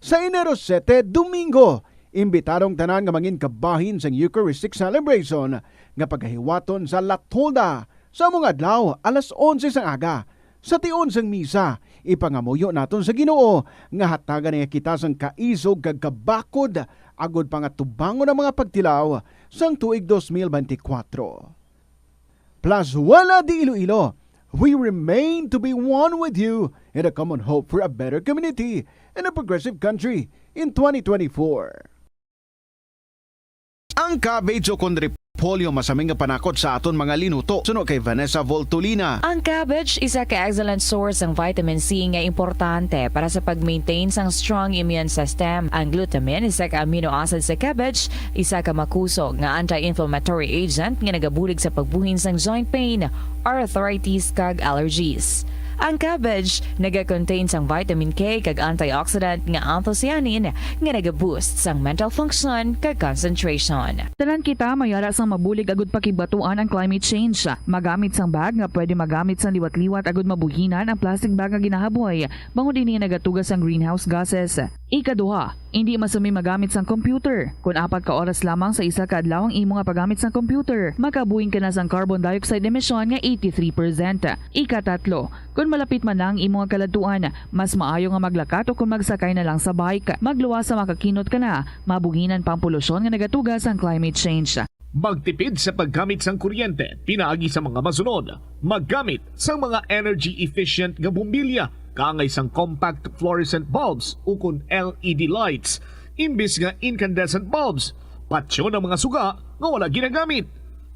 Sa Enero sete, Domingo, imbitado ang tanan nga mangin kabahin sang Eucharistic Celebration nga pagahiwaton sa La Tolda sa among adlaw, alas onse sang aga. Sa tion sang misa, ipangamuyo naton sa Ginoo nga hatagan niya kita sang kaisog kag kabakod agud pa nga tubangon ang mga pagtilaw sang tuig dos mil benti kwatro. Plazuela de Iloilo, we remain to be one with you in a common hope for a better community and a progressive country in twenty twenty-four. Ang cabbage o kon repolyo masami nga panakot sa aton mga linuto, suno kay Vanessa Voltolina. Ang cabbage isa ka excellent source sang vitamin C nga importante para sa pag-maintain sang strong immune system. Ang glutamine, isa ka amino acid sa cabbage, isa ka makusog nga anti-inflammatory agent nga nagabulig sa pagbuhin sang joint pain, arthritis, kag allergies. Ang cabbage naga-contain sang vitamin K kag antioxidant nga anthocyanin nga naga-boost sang mental function kag concentration. Tanan kita may ara sang mabulig agud pakigbatuan ang climate change. Magamit sang bag nga pwede magamit sang liwat-liwat agud mabuhinan ang plastic bag nga ginahaboy, bangod ini nagatuga sang greenhouse gases. Ikaduha, indi masumi magamit sang computer. Kon apat ka oras lamang sa isa ka adlaw ang imo nga paggamit sang computer, makabuhin ka na sang carbon dioxide emission nga eighty-three percent. Ikatatlo, kon malapit man na ang imo nga kaladtuan, mas maayo nga maglakat o kon magsakay na lang sa bike. Magluwas sa makakinot ka na, mabuhinan pa ang polusyon nga nagatuga sang climate change. Magtipid sa paggamit sang kuryente pinaagi sa mga masunod. Maggamit sang mga energy efficient nga bombilya, kaangay sang compact fluorescent bulbs ukon L E D lights, imbis nga incandescent bulbs. Patyon ang mga suga nga wala ginagamit.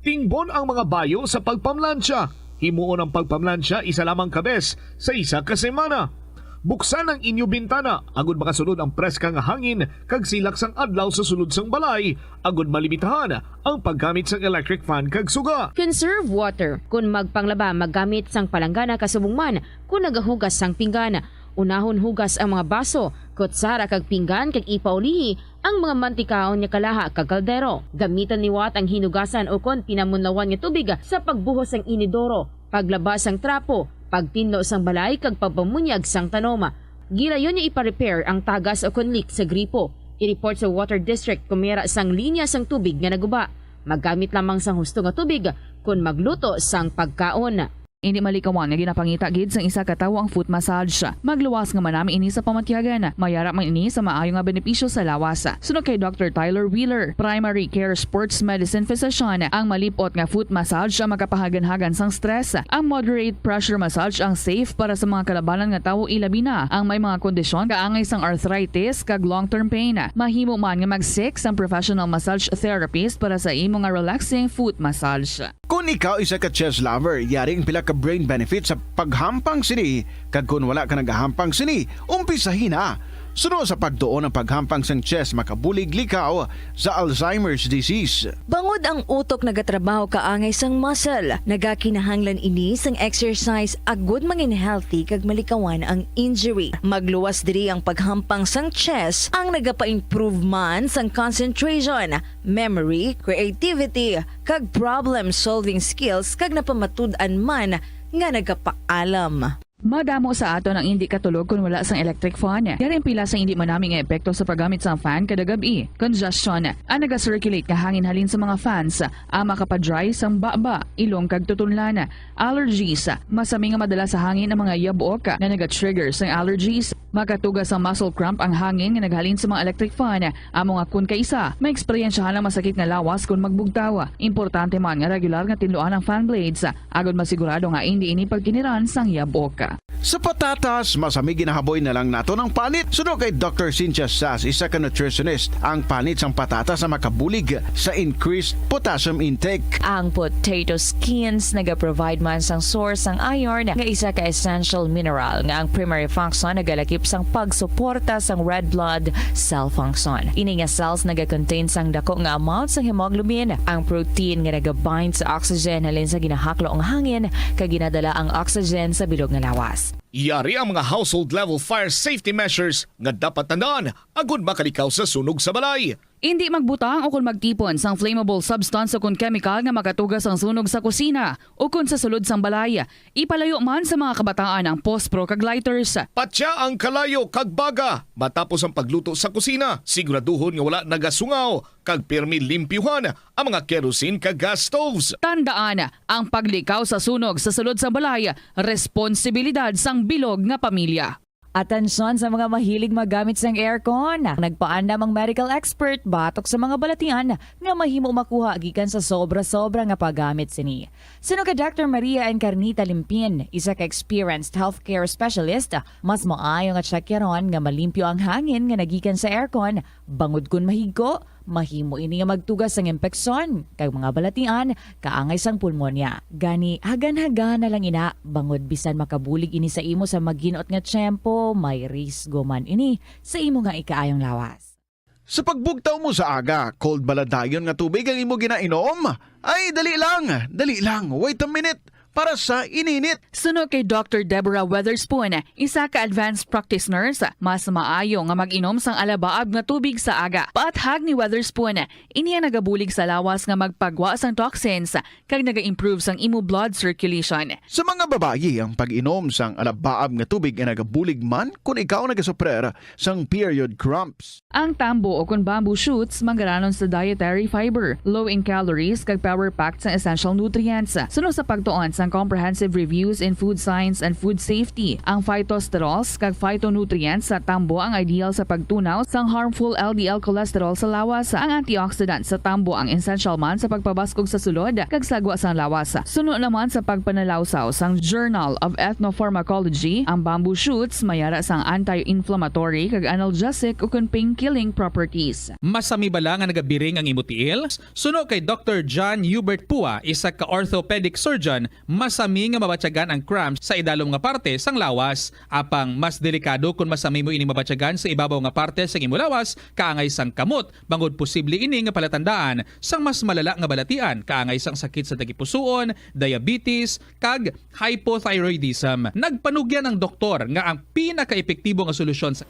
Tingbon ang mga bayo sa pagpamlansya. Himuon ang pagpamlansya isa lamang ka bes sa isa ka semana. Buksan ang inyo bintana agud makasulod ang preska nga hangin kag silak sang adlaw sa sulod sang balay, agud malimitahan ang paggamit sang electric fan kag suga. Conserve water. Kon magpanglaba, maggamit sang palanggana kasubong man kon nagahugas sang pinggan. Unahon hugas ang mga baso, kutsara kag pinggan kag ipaulihi ang mga mantikaon nga kalaha kag kaldero. Gamiton liwat ang hinugasan ukon pinamunlawan nga tubig sa pagbuhos sang inidoro, paglaba sang trapo, pagtinlo sang balay kag pagpamunyag sang tanom. Gilayon nga ipa-repair ang tagas ukon leak sa gripo. I-report sa Water District kon may ara sang linya sang tubig nga naguba. Maggamit lamang sang husto nga tubig kon magluto sang pagkaon. Indi malikawan nga ginapangita gid sang isa ka tawo ang foot massage. Magluwas nga manami ini sa pamatyagan. May ara man ini sa maayo nga benepisyo sa lawas. Suno kay Doctor Tyler Wheeler, primary care sports medicine physician, ang malip-ot nga foot massage ang makapahaganhagan sang stress. Ang moderate pressure massage ang safe para sa mga kalabanan nga tawo, ilabi na ang may mga kondisyon kaangay sang arthritis kag long-term pain. Mahimo man nga mag-seek sang professional massage therapist para sa imo nga relaxing foot massage. Kon ikaw isa ka chess lover, yari ang pila ka brain benefits sa paghampang sini, kag kon wala ka nagahampang sini, umpisahi na. Suno sa pagtuon, ang paghampang sang chess makabulig likaw sa Alzheimer's disease. Bangod ang utok nagatrabaho kaangay sang muscle, nagakinahanglan ini sang exercise agud mangin healthy kag malikawan ang injury. Magluwas diri ang paghampang sang chess ang nagapa-improve man sang concentration, memory, creativity, kag problem-solving skills, kag napamatud-an man nga nagapaalam. Madamo sa aton ang indi katulog kon wala sang electric fan. Yari ang pila sa indi manami nga epekto sa paggamit sang fan kada gab-i. Congestion, ang naga-circulate nga hangin halin sa mga fans, ang makapa-dry sang baba, ilong kag tutunlan. Allergies, masami nga madala sa hangin ang mga yabok nga naga-trigger sang allergies. Makatuga sang muscle cramp ang hangin nga naghalin sa mga electric fan. Amo nga kon kaisa, maeksperiensyahan ang masakit nga lawas kon magbugtaw. Importante man nga regular nga tinluan ang fan blades, agod masigurado nga indi ini pagkiniran sang yabok. Sa patatas, masami ginahaboy na lang naton ang panit. Suno kay Doctor Cynthia Sass, isa ka nutritionist, ang panit sang patatas ang makabulig sa increased potassium intake. Ang potato skins nagaprovide man sang source sang iron, nga isa ka essential mineral nga ang primary function nagalakip sang pagsuporta sang red blood cell function. Ini nga cells nagakontain sang dako nga amount sang hemoglobin, ang protein nga nagabind sa oxygen halin sa ginahaklo nga hangin kag ginadala ang oxygen sa bilog nga lawas. Yari ang mga household level fire safety measures nga dapat tandaan agud makalikaw sa sunog sa balay. Indi magbutang o kon magtipon sang flammable substance o kon kemikal nga makatuga sang sunog sa kusina o kon sa sulod sang balay. Ipalayo man sa mga kabataan ang pospro kag lighters. Patya ang kalayo kag baga matapos ang pagluto sa kusina. Siguraduhon nga wala nagasungaw kag pirmi limpyuhan ang mga kerosene kag gas stoves. Tandaan, ang paglikaw sa sunog sa sulod sang balay, responsibilidad sang bilog nga pamilya. Atensyon sa mga mahilig maggamit sang aircon. Nagpaandam ang medical expert batok sa mga balatian nga mahimo makuha gikan sa sobra-sobra nga paggamit sini. Suno kay Doctor Maria Encarnita Limpin, isa ka experienced healthcare specialist, mas maayo nga tsakyaron nga malimpyo ang hangin nga nagikan sa aircon, bangod kon mahigko, Mahimo ini nga magtugas sang impeksyon kag mga balatian kaangay sang pulmonya. Gani, hagan-hagan na lang ina, bangod bisan makabulig ini sa imo sa maginot nga tiyempo, may risgo man ini sa imo nga ikaayong lawas. Sa pagbugtaw mo sa aga, cold bala dayon nga tubig ang imo ginainom? Ay, dali lang, dali lang, wait a minute, para sa ininit. Suno kay Doctor Deborah Weatherspoon, isa ka advanced practice nurse, mas maayo nga mag-inom sang alabaab nga tubig sa aga. Paathag ni Weatherspoon, ini ang nagabulig sa lawas nga magpagwa sang toxins kag naga-improve sang imo blood circulation. Sa mga babayi, ang pag-inom sang alabaab nga tubig ay nagabulig man kon ikaw nagasuprer sang period cramps. Ang tambo o kon bamboo shoots manggaranon sa dietary fiber, low in calories, kag power-packed sang essential nutrients. Suno sa pagtuon sang Comprehensive Reviews in Food Science and Food Safety, ang phytosterols kag phytonutrients sa tambo ang ideal sa pagtunaw sang harmful L D L cholesterol sa lawas. Ang antioxidant sa tambo ang essential man sa pagpabaskog sa sulod kag sagwa sang lawas. Suno naman sa pagpanalawsaw sang Journal of Ethnopharmacology, ang bamboo shoots may ara sang anti-inflammatory kag analgesic ukon pain-killing properties. Masami bala nga nagabiring ang imo tiil? Suno kay Doctor John Hubert Pua, isa ka orthopedic surgeon, masami nga mabatyagan ang cramps sa idalom nga parte sang lawas. Apang mas delikado kon masami mo ini mabatyagan sa ibabaw nga parte sang imo lawas, kaangay sang kamot, bangod posible ini nga palatandaan sang mas malala nga balatian, kaangay sang sakit sa tagipusoon, diabetes, kag hypothyroidism. Nagpanugyan ang doktor nga ang pinakaepektibo nga solusyon sa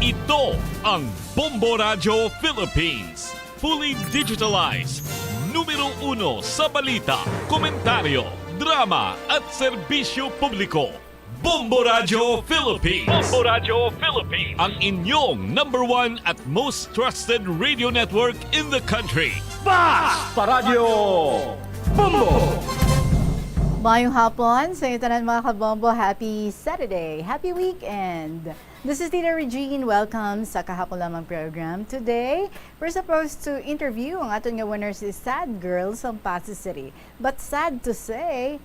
Ito ang Bombo Radyo Philippines. Fully digitalized. Numero uno sa balita, komentaryo, drama, at serbisyo publiko. Bombo Radyo Philippines. Bombo Radyo Philippines. Ang inyong number one at most trusted radio network in the country. Basta Radyo Bombo! Mayong hapon sa inyo tanan, mga kabombo. Happy Saturday. Happy weekend. This is Tita Regine. Welcome sa Kahapon Lamang program. Today, we're supposed to interview ang aton nga winner, si Sad Girl sa Passi City. But sad to say,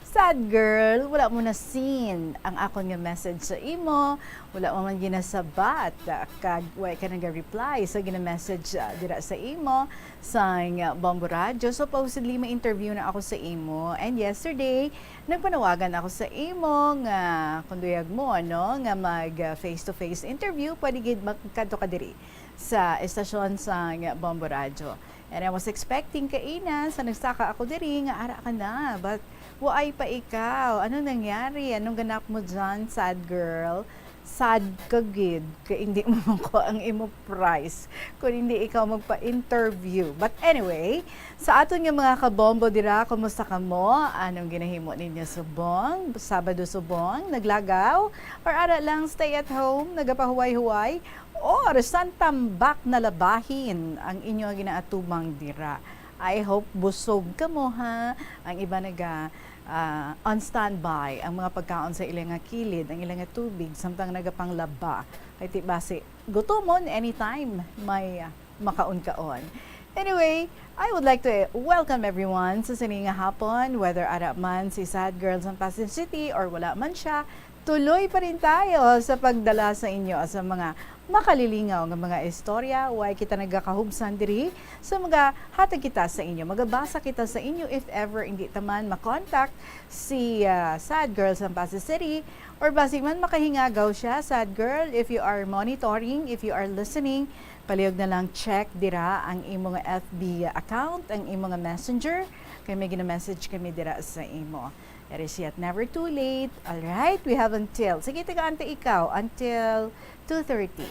sad girl, wala mo na seen ang akon nga message sa imo, wala mo man ginasabat, ah, kag wa ka naga-reply sa gina-message, ah, dira sa imo sang, ah, Bombo Radyo. Supposedly, may interview na ako sa imo. And yesterday, nagpanawagan ako sa imo nga kung duyag mo, ano, nga mag, ah, face-to-face interview, pwede gid magkadto ka diri sa estasyon sang Bombo Radyo. And I was expecting kaina sa nagsaka ako diri nga ara ka na. But waay pa ikaw. Anong nangyari? Anong ganap mo dyan, sad girl? Sad ka gid kay hindi mo makuha ang imo prize kung hindi ikaw magpa-interview. But anyway, sa aton nga mga kabombo dira, kumusta kamo? Anong ginahimo ninyo subong? Sabado subong? Naglagaw? Or ara lang, stay at home, nagapahuway-huway? Or sang tambak na labahin ang inyo ginaatubang dira? I hope busog kamo, ha? Ang iba naga, ah, on standby ang mga pagkaon sa ila nga kilid, ang ila nga tubig, samtang nagapanglaba. Kay ti basi, gutomon anytime may, ah, makaon-kaon. Anyway, I would like to welcome everyone sa sini nga hapon, whether ara man si Sad Girl sa Passi City or wala man siya, tuloy pa rin tayo sa pagdala sa inyo sa mga makalilingaw nga mga istorya. Way kita nagakahubsan diri sa mga hatag kita sa inyo. Magabasa kita sa inyo if ever hindi ta man makontak si, ah, Sad Girl sa Passi City, or basig man makahingagaw siya. Sad Girl, if you are monitoring, if you are listening, palihog na lang check dira ang imo nga F B account, ang imo nga messenger, kay may gina-message kami dira sa imo. It is yet never too late. All right, we have until, sige, taga-ante ikaw, until two thirty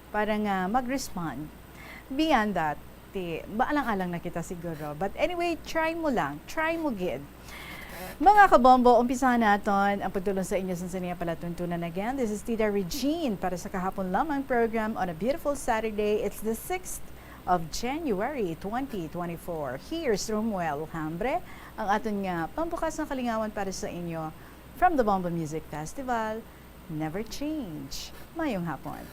para nga mag-respond. Beyond that, ti, maalang-alang na kita siguro. But anyway, try mo lang. Try mo gid. Mga kabombo, umpisahan naton ang pagtulong sa inyo sa sini nga palatuntunan. Again, this is Tita Regine para sa Kahapon Lamang program on a beautiful Saturday. It's the sixth of January, twenty twenty-four. Here's Romuel Hambre, ang aton nga pambukas nga kalingawan para sa inyo from the Bombo Music Festival. Never change. Mayong hapon.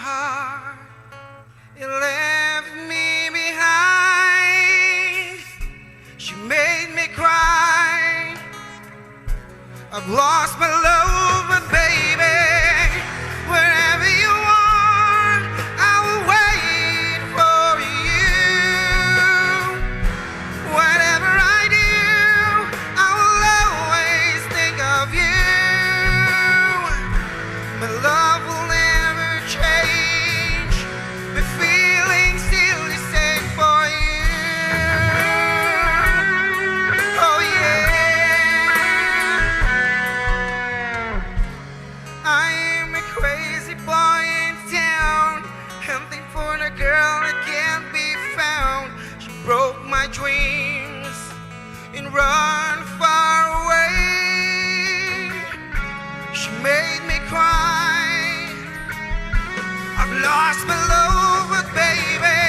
heart. You left me behind. She made me cry. I've lost my love, but baby, wherever you are, I will wait for you. Whatever I do, I will always think of you. My love will never change. My feeling's still the same for you. Oh yeah. I'm a crazy boy in town, hunting for the girl that can't be found. She broke my dreams and run far away. She made me cry. I've lost my love, but baby,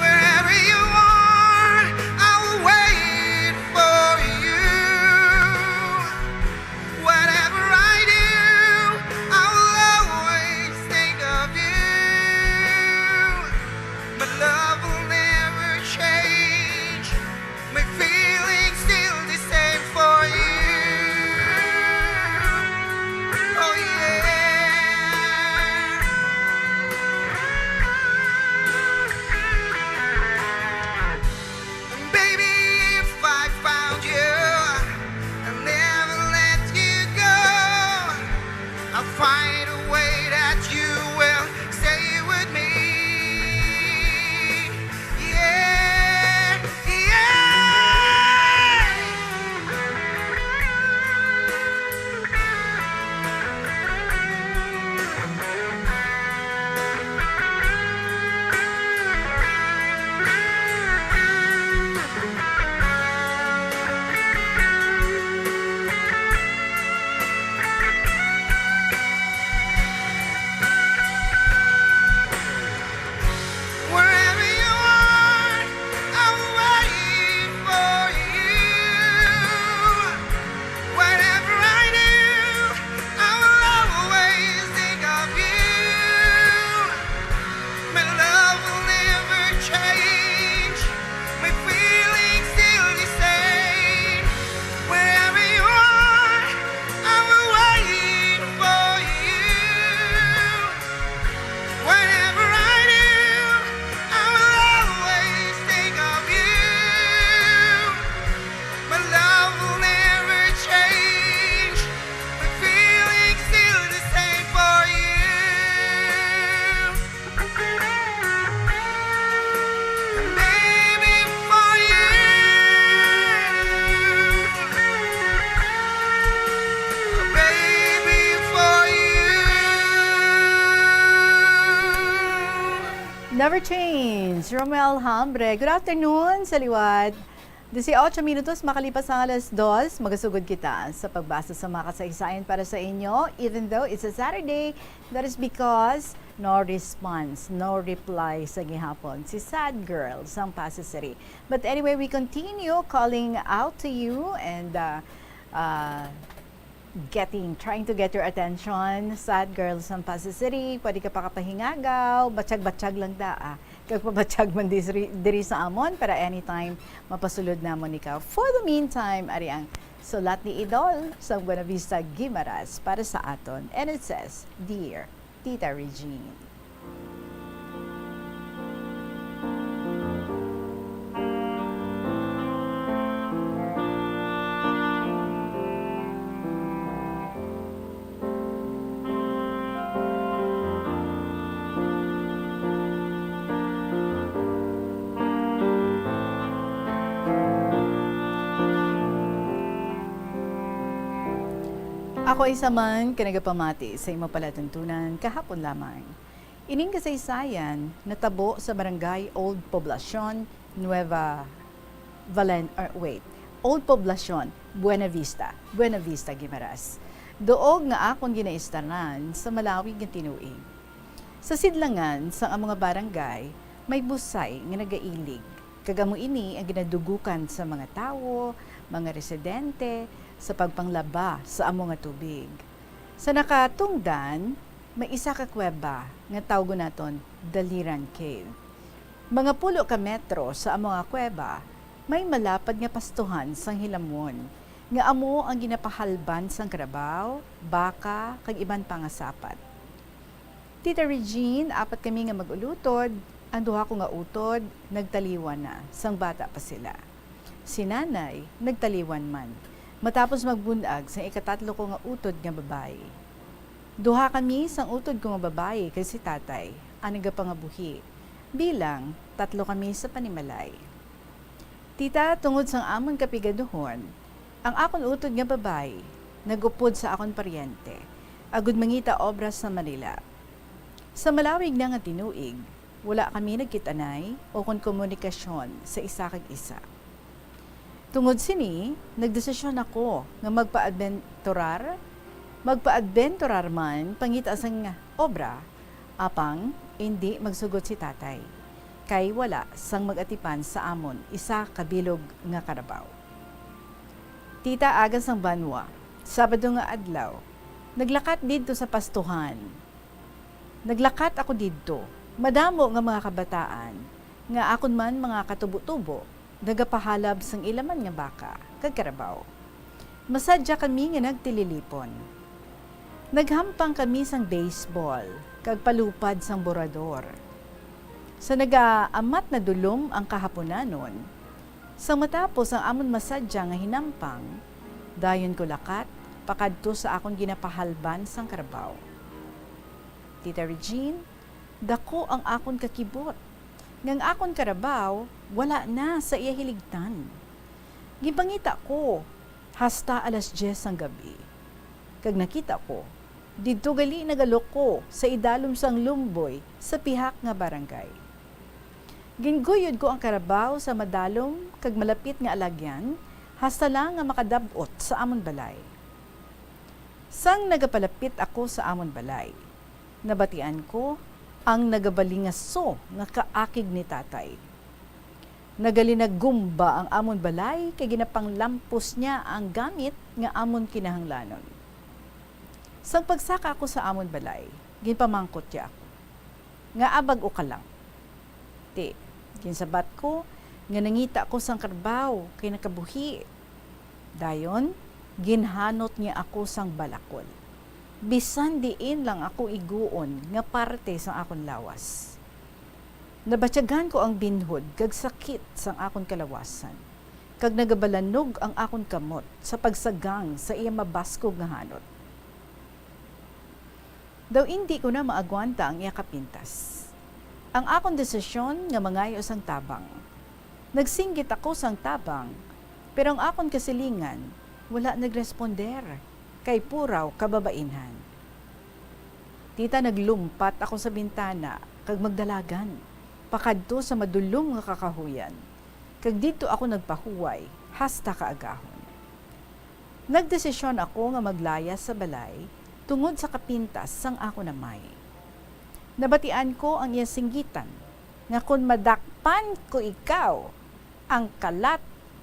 wherever you are, I will wait for you. Whatever I do, I will always think of you. My love will never change. My feeling's still the same for you. Oh yeah. And baby, if I found you, I'll never let you go. I'll find a way that you will stay with me. Yeah, yeah. Wherever you are, I'm waiting for you. Whatever I do, I will always think of you. My love will never change. My feeling's still the same. Wherever you are, I will wait for you. Whatever I do, I will always think of you. My love will never change. My feeling's still the same for you. Baby, for you. Baby, for you. Never Change, Romel Hambre. Good afternoon sa liwat. Dieciocho minutos makalipas ang alas dos, magasugod kita sa pagbasa sa mga kasaysayan para sa inyo. Even though it's a Saturday, that is because no response, no reply sa gihapon si Sad Girl sang Passi City. But anyway, we continue calling out to you and, uh, uh, getting, trying to get your attention. Sad Girl sang Passi City, pwede ka pa kapahingagaw, batyag-batyag lang ta, ah. Kag pabatyag man diri, diri sa amon, para anytime mapasulod namon ikaw. For the meantime, ari ang sulat ni Idol sang Buenavista, Guimaras para sa aton. And it says, "Dear Tita Regine." Ako isa man ka nagapamati sa imo palatuntunan kahapon lamang. Ining kasaysayan natabo sa Barangay Old Poblacion, Nueva Valen-, er, wait, Old Poblacion, Buenavista, Buenavista, Guimaras. Duog nga akon ginaistaran sa malawig nga tinuig. Sa sidlangan sang amo nga barangay, may busay nga nagailig, kag amo ini ang ginadugukan sa mga tawo, mga residente, sa pagpanglaba sa amo nga tubig. Sa nakatungdan, May isa ka kuweba nga tawgon naton Daliran Cave. Mga pulo ka metro sa amo nga kuweba, may malapad nga pastuhan sang hilamon nga amo ang ginapahalban sang karabaw, baka, kag iban pa nga sapat. Tita Regine, apat kami nga mag-ulutod. Ang duha ko nga utod nagtaliwan na sang bata pa sila. Si Nanay nagtaliwan man matapos magbun-ag sang ikatatlo ko nga utod nga babayi. Duha kami sang utod ko nga babayi kag si Tatay ang nagapangabuhi, bilang tatlo kami sa panimalay. Tita, tungod sang amon kapigaduhon, ang akon utod nga babayi nag-upod sa akon paryente agud mangita obra sa Manila. Sa malawig na nga tinuig, wala kami nagkit-anay ukon komunikasyon sa isa kag isa. Tungod sini, nagdesisyon ako nga magpaadbenturar, magpaadbenturar man pangita sang obra, apang indi magsugot si Tatay, kay wala sang mag-atipan sa amon isa ka bilog nga karabaw. Tita, aga sang banwa, Sabado nga adlaw, naglakat didto sa pastuhan. Naglakat ako didto, madamo nga mga kabataan nga akon man mga katubo-tubo nagapahalab sang ila man nga baka kag karabaw. Masadya kami nga nagtililipon. Naghampang kami sang baseball kag palupad sang borador. Sa nagaamat na dulom ang kahapunanon, sang matapos ang amon masadya nga hinampang, dayon ko lakat pakadto sa akon ginapahalban sang karabaw. Tita Regine, dako ang akon kakibot nga ang akon karabaw wala na sa iya hiligtan. Ginpangita ko hasta alas diyes sang gab-i, kag nakita ko didto gali nagaloko sa idalom sang lumboy sa pihak nga barangay. Ginguyod ko ang karabaw sa madalom kag malapit nga alagyan hasta lang nga makadab-ot sa amon balay. Sang nagapalapit ako sa amon balay, nabatian ko ang nagabalingaso nga kaakig ni Tatay. Nagalinagumba ang amon balay kay ginapanglampos niya ang gamit nga amon kinahanglanon. Sang pagsaka ako sa amon balay, ginpamangkot niya ako, "Ngaa bag-o ka lang?" Ti, ginsabat ko nga nangita ko sang karabaw kay nakabuhi. Dayon, ginhanot niya ako sang balakol, bisan diin lang ako iguon nga parte sang akon lawas. Nabatyagan ko ang binhod kag sakit sang akon kalawasan, kag nagabalanog ang akon kamot sa pagsagang sa iya mabaskog nga hanot. Daw indi ko na maagwanta ang iya kapintas. Ang akon desisyon nga mangayo sang tabang. Nagsinggit ako sang tabang, pero ang akon kasilingan wala nagresponder, kay puraw kababainhan. Tita, naglumpat ako sa bintana kag magdalagan pakadto sa madulom nga kakahuyan, kag didto ako nagpahuway hasta kaagahon. Nagdesisyon ako nga maglayas sa balay tungod sa kapintas sang akon amay. Nabatian ko ang iya singgitan nga kon madakpan ko ikaw, ang kalat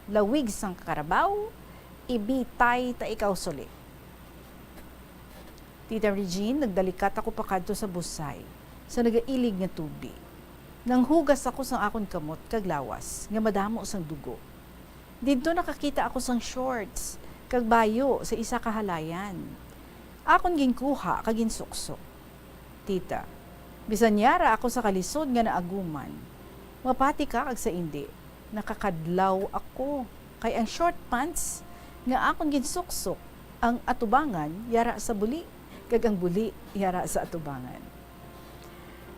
lawig sang karabaw, ibitay ta ikaw suli. Tita Regine, nagdalikat ako pakadto sa busay sa nagailig nga tubi. Nanghugas ako sang akon kamot kag lawas nga madamo sang dugo. Didto nakakita ako sang shorts kag bayo sa isa ka halayan. Akon ginkuha kag ginsuksok. Tita, bisan yara ako sa kalisod nga naaguman, mapati ka kag sa indi, nakakadlaw ako, kay ang short pants nga akon ginsuksok, ang atubangan yara sa buli, kag ang buli yara sa atubangan.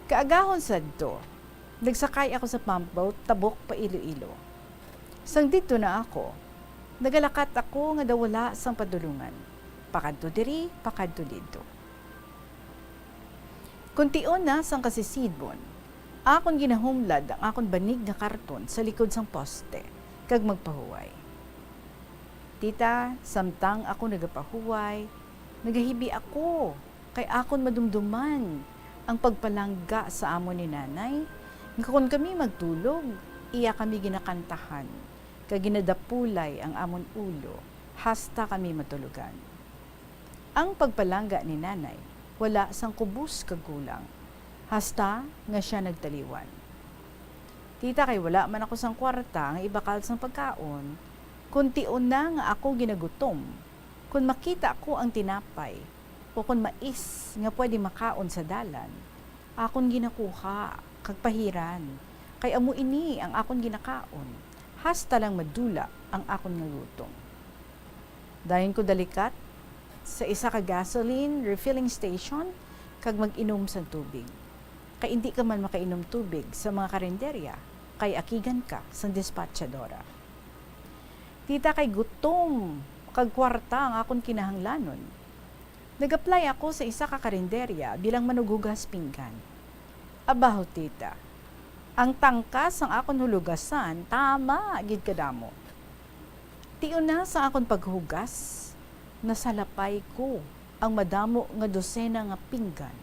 Kaagahon sadto, nagsakay ako sa pump boat tabok pa Iloilo. Sang didto na ako, nagalakat ako nga daw wala sang padulungan, pakadto diri, pakadto didto. Kon tion na sang kasisidbon, akon ginahumlad ang akon banig nga karton sa likod sang poste kag magpahuway. Tita, samtang ako nagapahuway, nagahibi ako kay akon madumduman ang pagpalangga sa amon ni Nanay, nga kon kami magtulog, iya kami ginakantahan kag ginadapulay ang amon ulo hasta kami matulogan. Ang pagpalangga ni Nanay wala sang kubos kag kulang, hasta nga sia nagtaliwan. Tita, kay wala man ako sang kwarta nga ibakal sang pagkaon, kon tion na nga ako ginagutom, kon makita ko ang tinapay, o kon mais nga pwede makaon sa dalan, akon ginakuha kag pahiran, kay amo ini ang akon ginakaon, hasta lang madula ang akon nga gutom. Dayon ko dalikat sa isa ka gasoline refilling station kag mag-inom sang tubig. Kay indi ka man makainom tubig sa mga karinderya, kay akigan ka sang despatchadora. Tita, kay gutom kag kwarta ang akon kinahanglanon, nag-apply ako sa isa ka karinderya bilang manughugas pinggan. Abaho, tita, ang tangka sang akon hulugasan tama gid kadamo. Tion na sa akon paghugas, nasalapay ko ang madamo nga dosena nga pinggan.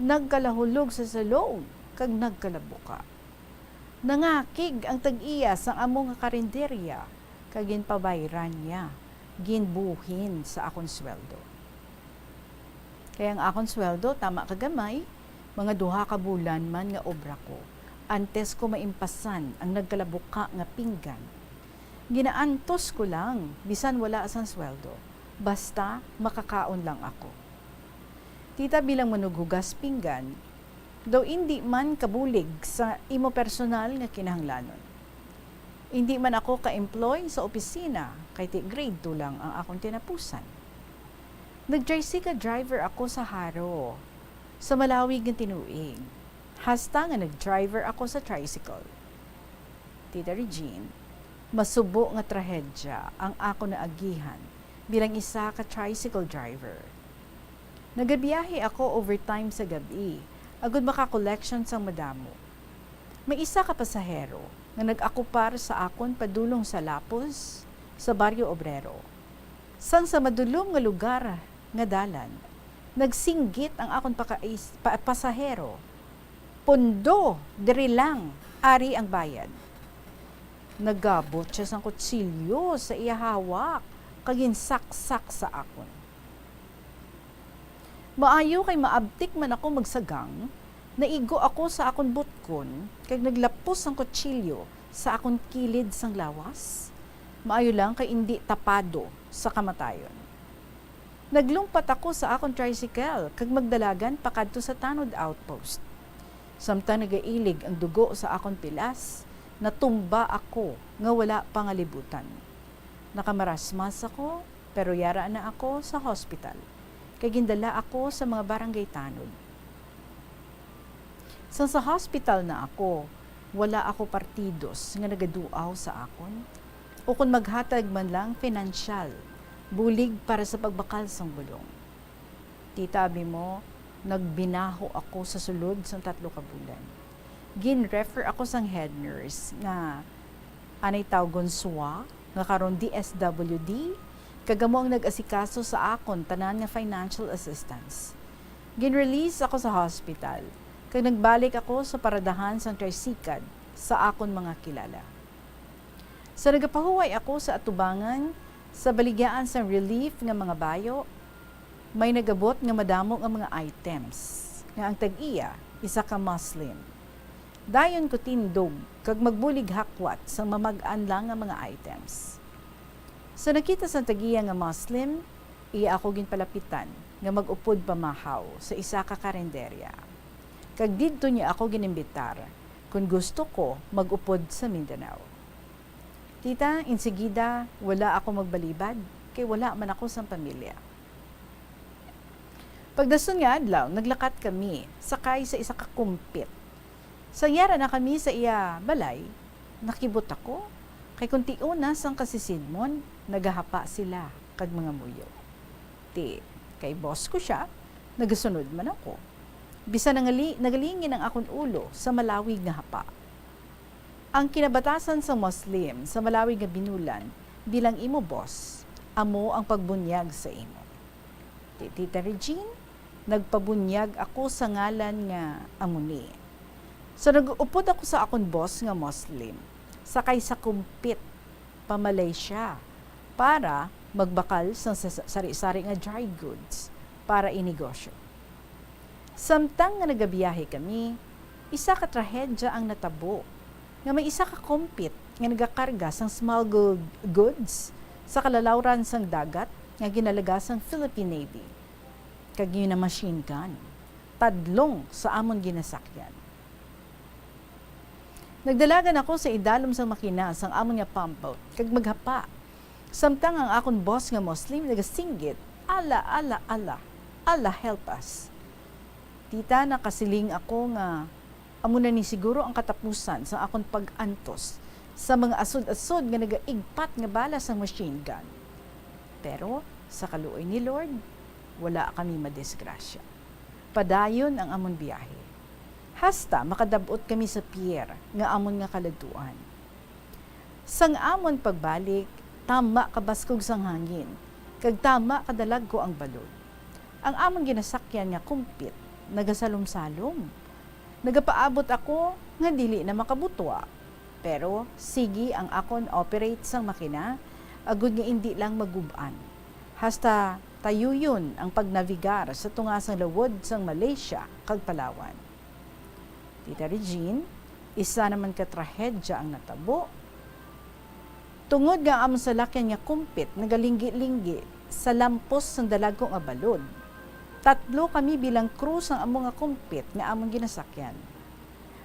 Nagkalahulog sa salog kag nagkalabuka. Nangakig ang tag-iya sang amo nga karinderya, kag ginpabayran niya, ginbuhin sa akon sweldo. Kay ang akon sweldo tama ka gamay, mga duha ka bulan man nga obra ko, antes ko maimpasan ang nagkalabuka nga pinggan. Ginaantos ko lang, bisan wala sang sweldo, basta makakaon lang ako. Tita, bilang manughugas pinggan, daw indi man kabulig sa imo personal nga kinahanglanon. Indi man ako ka-employ sa opisina, kay ti grade two lang ang akon tinapusan. Nag-tricycle driver ako sa Jaro, sa malawig nga tinuig, hasta nga nag-driver ako sa tricycle. Tita Regine, masubo nga trahedya ang akon naagihan bilang isa ka tricycle driver. Nagabiyahe ako overtime sa gab-i, agud maka-collection sang madamo. May isa ka pasahero nga nag-akupar sa akon padulong sa Lapuz, sa Barrio Obrero. Sang sa madulom nga lugar nga dalan, nagsinggit ang akon pakais-, pa-, pasahero, "Pondo, diri lang, ari ang bayad." Nagabot sia sang kutsilyo sa iya hawak kag ginsaksak sa akon. Maayo kay maabtik man ako magsagang, naigo ako sa akon butkon kag naglapos ang kutsilyo sa akon kilid sang lawas. Maayo lang kay indi tapado sa kamatayon. Naglumpat ako sa akon tricycle kag magdalagan pakadto sa tanod outpost. Samtang nagailig ang dugo sa akon pilas, natumba ako nga wala pangalibutan. Nakamarasmas ako, pero yara na ako sa hospital, kay gindala ako sa mga barangay tanod. Sang sa hospital na ako, wala ako partidos nga nagaduaw sa akon, o kon maghatag man lang pinansyal, bulig para sa pagbakal sang bulong. Tita, abi mo, nagbinaho ako sa sulod sang tatlo ka bulan. Gin-refer ako sang head nurse nga anay tawgon swa, nga karon D S W D, kag amo ang nag-asikaso sa akon tanan nga financial assistance. Gin-release ako sa hospital, kag nagbalik ako sa paradahan sang tricycle sa akon mga kilala. Sa nagapahuway ako sa atubangan, sa baligyaan sang relief nga mga bayo, may nagabot nga madamo nga mga items, nga ang tag-iya isa ka Muslim. Dayon ko tindog kag magbulig hakwat sang mamag-an lang nga mga items. Sa nakita sang tag-iya nga Muslim, iya ako ginpalapitan nga mag-upod pamahaw sa isa ka karinderya. Kag didto niya ako ginimbitar kon gusto ko mag-upod sa Mindanao. Tita, insigida, wala ako magbalibad, kay wala man ako sang pamilya. Pagdason nga adlaw, naglakat kami, sakay sa isa ka kumpit. Sang yara na kami sa iya balay, nakibot ako, kay kon tion na sang kasisidmon, nagahapa sila kag mangamuyo. Ti, kay boss ko sia, nagasunod man ako. Bisan nangali-, nagalingin ang akon ulo sa malawig nga hapa. Ang kinabatasan sang Muslim sa malawig nga binulan bilang imo boss, amo ang pagbunyag sa imo. Ti Tita Regine, nagpabunyag ako sa ngalan nga amo ni. So, nag-upod ako sa akon boss nga Muslim, sakay sa kumpit pa Malaysia, para magbakal sa sa-, sari-sari nga dry goods para inegosyo. Samtang nga nagabiyahe kami, isa ka trahedya ang natabo, nga may isa ka kumpit nga nagakarga sang smuggled goods sa kalalawran sang dagat nga ginalaga sang Philippine Navy, kag ginamachine gun tadlong sa amon ginasakyan. Nagdalagan ako sa idalom sang makina sang amon nga pump boat kag maghapa, samtang ang akon boss nga Muslim nagasinggit, "Allah, Allah, Allah, Allah help us." Tita, nakasiling ako nga amo na ni siguro ang katapusan sang akon pag-antos sa mga asod-asod nga nagaigpat nga bala sang machine gun. Pero sa kaluoy ni Lord, wala kami madisgrasya. Padayon ang amon biyahe, hasta makadab-ot kami sa pier nga amon nga kaladtuan. Sang amon pagbalik, tama kabaskog sang hangin, kag tama kadalagko ang balod. Ang amon ginasakyan nga kumpit nagasalom-salom. Nagapaabot ako nga dili na makabutwa, pero sige ang akon operate sang makina, agod nga indi lang magub-an. Hasta tayuyon ang pagnabigar sa tunga sang lawod sang Malaysia kag Palawan. Tita Regine, isa naman ka trahedya ang natabo. Tungod nga ang amon salakyan nga kumpit nagalinggi-linggi sa lampos sang dalagko nga balod, tatlo kami bilang crew sang amo nga kumpit nga amon ginasakyan.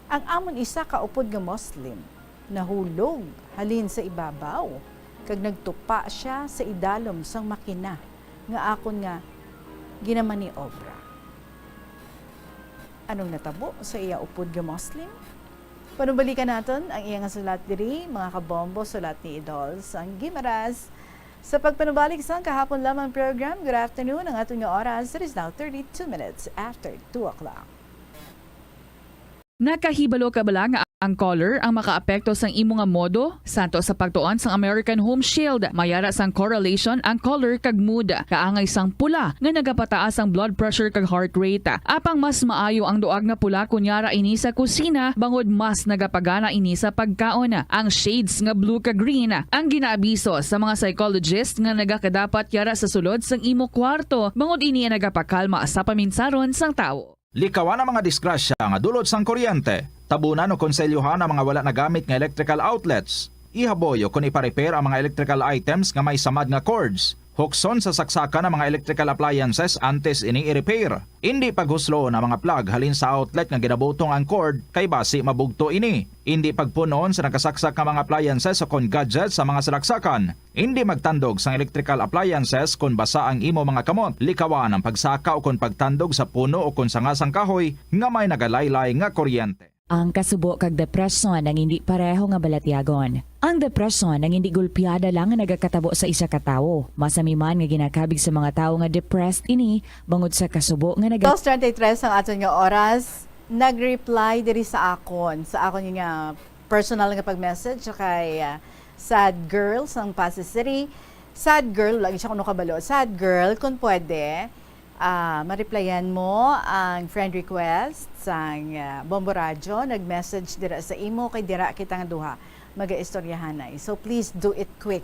Ang amon isa ka upod nga Muslim nahulog halin sa ibabaw, kag nagtupa sia sa idalom sang makina nga akon nga ginamaniobra. Anong natabo sa iya upod nga Muslim? Panubalikan naton ang iya nga sulat diri, mga kabombo, sulat ni Idol sang Guimaras. Sa pagpanubalik sang kahapon lamang program, good afternoon, ang aton nga oras, it is now thirty-two minutes after two o'clock. Nakahibalo ka bala nga ang color ang makaapekto sang imo nga modo? Santo sa pagtuon sang American Home Shield, may ara sang correlation ang color kag mood. Kaangay sang pula nga nagapataas ang blood pressure kag heart rate. Apang mas maayo ang duag nga pula kon yara ini sa kusina, bangod mas nagapagana ini sa pagkaon. Ang shades nga blue kag green ang ginaabiso sa mga psychologist nga nagakadapat yara sa sulod sang imo kwarto, bangod ini ang nagapakalma sa paminsaron sang tawo. Likawan ang mga disgrasya nga dulot sang kuryente. Tabunan o konselyohan ang mga wala nagamit nga electrical outlets. Ihaboy o kon ipa-repair ang mga electrical items nga may samad nga cords. Hukson sa saksakan ang mga electrical appliances antes ini i-repair. Indi paghusloon ang mga plug halin sa outlet nga ginabutong ang cord, kay basi mabugto ini. Indi pagpun-on sa nakasaksak nga mga appliances o kon gadgets sa mga salaksakan. Indi magtandog sang electrical appliances kon basa ang imo mga kamot. Likawan ang pagsaka o kon pagtandog sa puno o kon sanga sang kahoy nga may nagalaylay nga kuryente. Ang kasubo kag depresyon ang indi pareho nga balatyagon. Ang depresyon ang indi gulpiada lang nga nagakatabo sa isa ka tawo. Masami man nga ginakabig sa mga tawo nga depressed ini bangod sa kasubo nga naga- Dos treinta y tres ang aton nga oras. Nag-reply diri sa akon, sa akon nga personal nga pag-message kay, ah, Sad Girl sang Passi City. Sad Girl, lagi siya kuno kabalo. Sad Girl, kung pwede, ah, ma-replyan mo ang friend request sang, ah, Bombo Radyo. Nag-message dira sa imo, kay dira kita nga duha magaistoryahanay. So please do it quick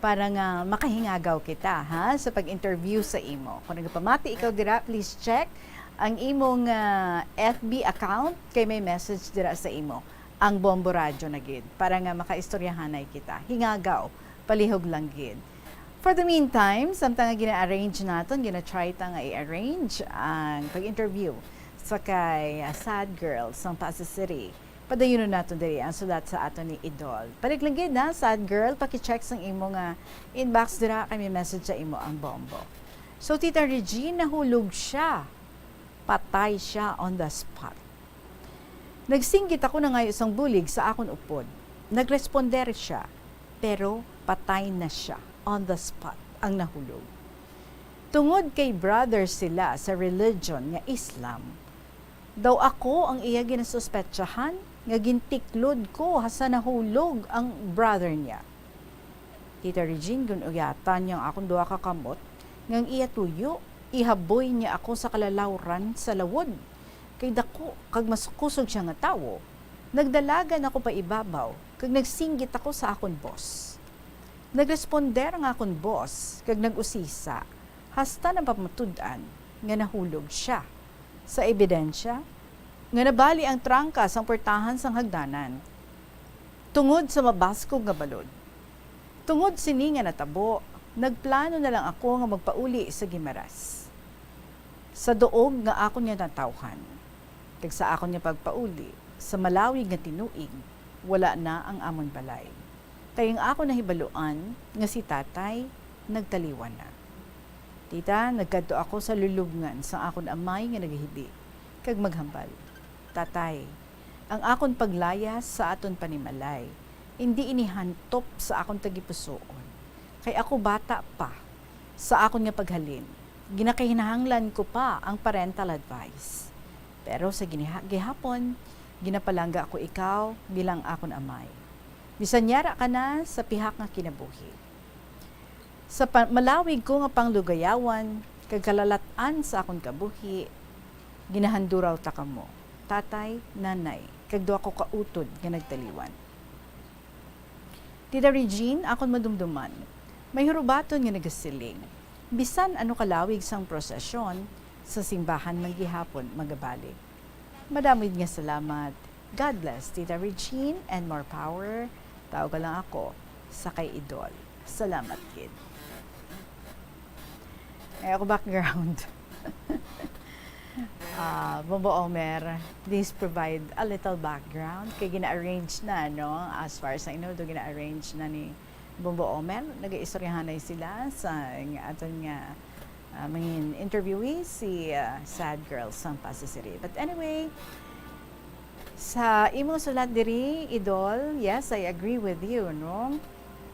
para nga makahingagaw kita, ha, sa pag-interview sa imo. Kung nagapamati ikaw dira, please check ang imong, ah, F B account, kay may message dira sa imo. Ang Bombo Radyo na gid, para nga makaistoryahanay kita. Hingagaw, palihog lang gid. For the meantime, samtang nga gina-arrange naton, gina-try ta nga i-arrange ang pag-interview sa kay, ah, Sad Girl sang Passi City. Padayunon naton diri ang sulat sa aton ni Idol. Balik lang gid na, Sad Girl, paki-check sang imo nga inbox dira, kay may message sa imo ang Bombo. So, Tita Regine, nahulog siya. Patay siya on the spot. Nagsinggit ako, nangayo sang bulig sa akon upod. Nagresponder siya, pero patay na siya on the spot ang nahulog. Tungod kay brother sila sa religion nga Islam, daw ako ang iya ginasuspetsahan nga gintiklod ko sa nahulog ang brother niya. Tita Regine, ginuyatan niya ang akon duha ka kamot nga ang iya tuyo. Ihaboy niya ako sa kalalawran sa lawod, kay daku kag mas kusog siya nga tawo. Nagdalagan ako pa ibabaw kag nagsinggit ako sa akon boss. Nagresponder ang akon boss kag nag-usisa, hasta napamatud-an nga nahulog siya. Sa ebidensya nga nabali ang trangka sang portahan sang hagdanan tungod sa mabaskog nga balod. Tungod sini nga natabo, nagplano na lang ako nga magpauli sa Guimaras, sa duog nga akon nga natawhan, kag sa akon nga pagpauli sa malawig nga tinuig, wala na ang amon balay, kay ang akon nahibaluan nga si tatay nagtaliwan na. Tita, nagkadto ako sa lulubngan sang akon amay nga nagahili, kag maghambal, "Tatay, ang akon paglayas sa aton panimalay, indi ini hantop sa akon tagipusoon, kay ako bata pa. Sa akon nga paghalin, ginakahinahanglan ko pa ang parental advice. Pero sa giniha-, gihapon, ginapalangga ko ikaw bilang akon amay. Bisan yara ka na sa pihak nga kinabuhi. Sa pa-, malawig ko nga panglugayawan kag kalalat-an sa akon kabuhi, ginahanduraw ta kamo, tatay, nanay, kag duha ko ka utod nga nagtaliwan." Tita Regine, akon madumduman, may hurubaton nga nagasiling, bisan ano kalawig sang prosesyon, sa simbahan man gihapon magabalik. Madamo gid nga salamat. God bless, Tita Regine, and more power. Tawag lang ako sa kay Idol. Salamat gid. Ay, ako background. Ah, Bombo Omer, please provide a little background. Kay gina-arrange na, no? As far as I know, do gina-arrange na ni Bombo Omer. Nag-iistoryahanay sila sa aton nga, ah, mangin interviewee, si, ah, Sad Girl sang Pasay City. But anyway, sa imong sulat diri, Idol, yes, I agree with you, no?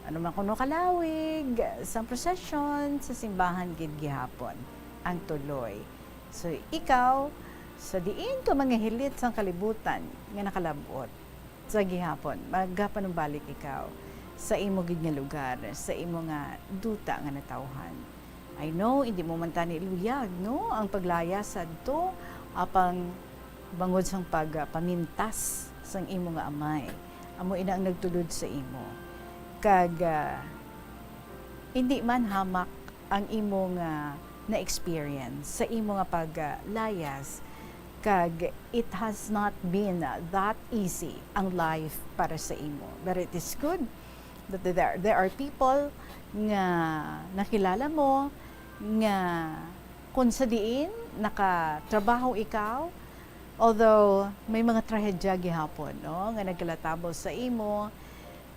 Ano man kuno kalawig sang prosesyon sa simbahan gid gihapon ang tuloy. So, ikaw, sa diin ka mangahilit sang kalibutan nga nakalab-ot, sa gihapon, magapanumbalik ikaw sa imo gid nga lugar, sa imo nga duta nga natawhan. I know, hindi mo man tani luyag, no, ang paglayas sadto, apang bangod sang pag, ah, pamintas sang imo nga amay, amo ina ang nagtulod sa imo. Kag, ah, hindi man hamak ang imo nga na-experience sa imo nga paglayas, kag it has not been that easy ang life para sa imo. But it is good that there, there are people nga nakilala mo nga kung sa diin nakatrabaho ikaw, although may mga trahedya gihapon, no, nga nagkalatabos sa imo,